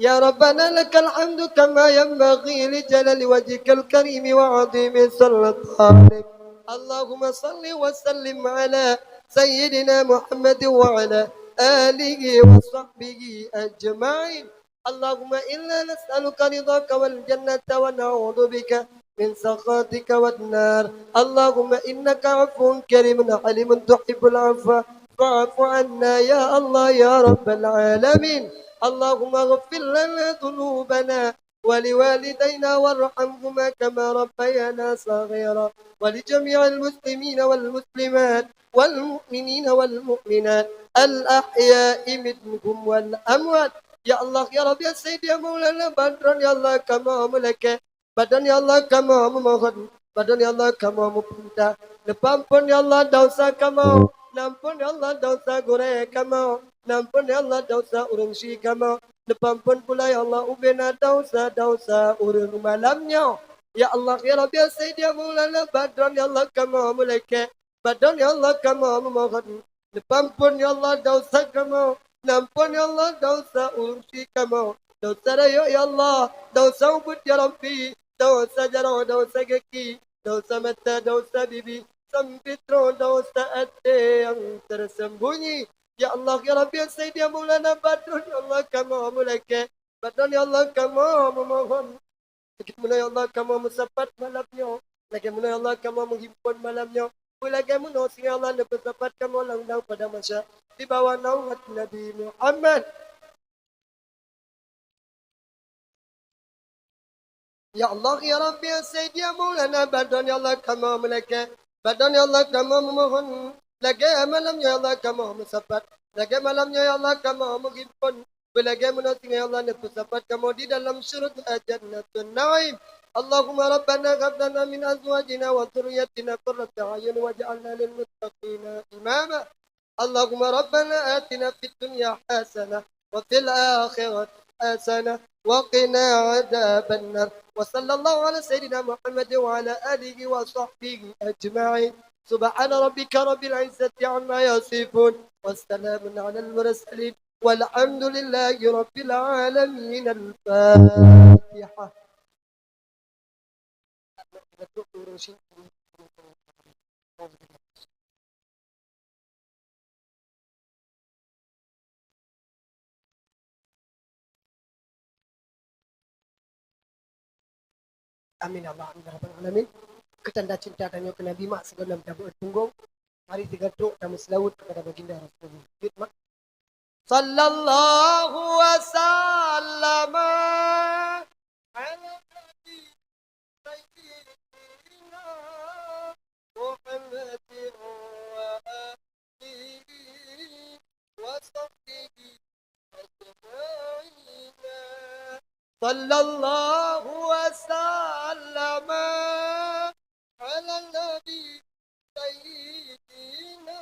يا ربنا لك الحمد كما ينبغي لجلال وجهك الكريم وعظيم سلطانك. اللهم صل وسلم على سيدنا محمد وعلى آله وصحبه أجمعين. اللهم إنا نسألك رضاك والجنة ونعوذ بك من سخطك والنار. اللهم إنك عفو كريم حليم تحب العفو فاعف عنا يا الله يا رب العالمين. اللهم اغفر لنا ذنوبنا ولوالدينا وارحمهما كما ربيانا صغيرا، ولجميع المسلمين والمسلمات والمؤمنين والمؤمنات الأحياء منهم والأموات. Ya Allah, ya Rabbi, ya Sayyidi, ya Maulana, bak droeneuh ya Allah kamoe meulakée, bak droeneuh ya Allah kamoe meumohon, Padon ya Allah kamoe meupeunta. Neupeuamphon ya Allah desya kamoe. Neuamphon ya Allah desya gurée kamoe. Neuamphon ya Allah desya ureuëng sie kamoe. Neupeuamphon pula ya Allah ubena desya-desya ureuëng malam nyoe. Ya Allah ya Rabbi ya Sayyidi ya Maulana padon ya Allah kamoe meulakée. Padon ya Allah kamoe meumohon. Neupeuamphon ya Allah desya kamoe. Neuamphon ya Allah desya ureuëng sie kamoe. Desya rayeuk ya Allah, desya ubit ya Rabbi, desya jaroe, desya gaki, desya mata, desya bibi, sampai troh desya até nyang tersembunyi. Ya Allah ya Rabbi ya Sayyidi ya Maulana padon ya Allah kamoe meulakée. Padon ya Allah kamoe meumohon. Lagée meunoe ya Allah kamoe meusapat malam nyoe. Lagée meunoe ya Allah kamoe meuhimpon malam nyoe. Beulagée meunoe singoh ya Allah neupeusapat kamoe lam-lam padang mahsyar. Di bawah naungan Nabi Muhammad. Ya Allah ya Rabbi ya Sayyidi ya Maulana padon ya Allah kamoe meulakée. Padon ya Allah kamoe meumohon. Lagée malam nyoe ya Allah kamoe meusapat. Lagée malam nyoe ya Allah kamoe meuhimpon. Beulagée meunoe singoh ya Allah neupeusapat kamoe di dalam syeuruga Jannatun Naim. Allahumma rabbana hab lana min azwajina wa dzurriyyatina qurrata a'yun waj'alna lil muttaqina imama. Allahumma rabbana atina fid dunya hasanah wa fil akhirati hasanah wa qina adzabannar. Wa sallallahu ala sayyidina Muhammad wa ala alihi wa sahbihi ajma'in. Subhana rabbika rabbil izzati amma yasifun. Wassalamun alal mursalin. Walhamdulillahi rabbil alamin. Al-Fatihah. Amin ya Allah, amin ya rabbal alamin. Keu tanda cinta tanyoe keu Nabi mak sigohlom tabeuet punggong. Mari sigoe trok tameuseulaweuet kepada baginda Rasulullah. Jeuet mak. Sallallahu wa sallama ala nabi sayyidina Muhammadin wa alihi wa sahbihi ajma'in. Sallallahu wa sallama ala nabi sayyidina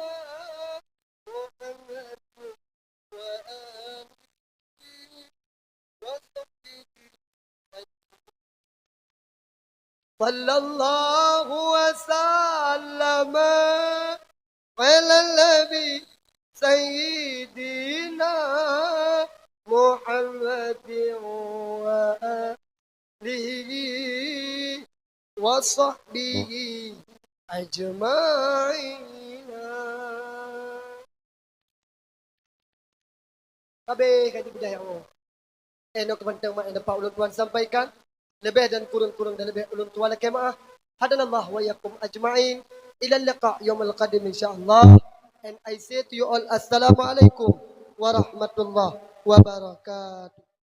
Muhammad wa alihi wa sahbihi. Sallallahu wa sallama ala nabi sayyidina Muhammadin wa alihi wa sahbihi ajma'in. Habéh ka jibeudôh ya Allah. Eh, nyoe keubanteng mak nyang dapat ulôn tuan sampaikan. Leubeh dan kureueng-kureueng dan leubeh ulôn tuan lakée meu'ah. Hadanallah wa iyyakum ajma'in. Ilal liqa yaumil qadim insyaallah. And I say to you all, assalamualaikum warahmatullahi wabarakatuh.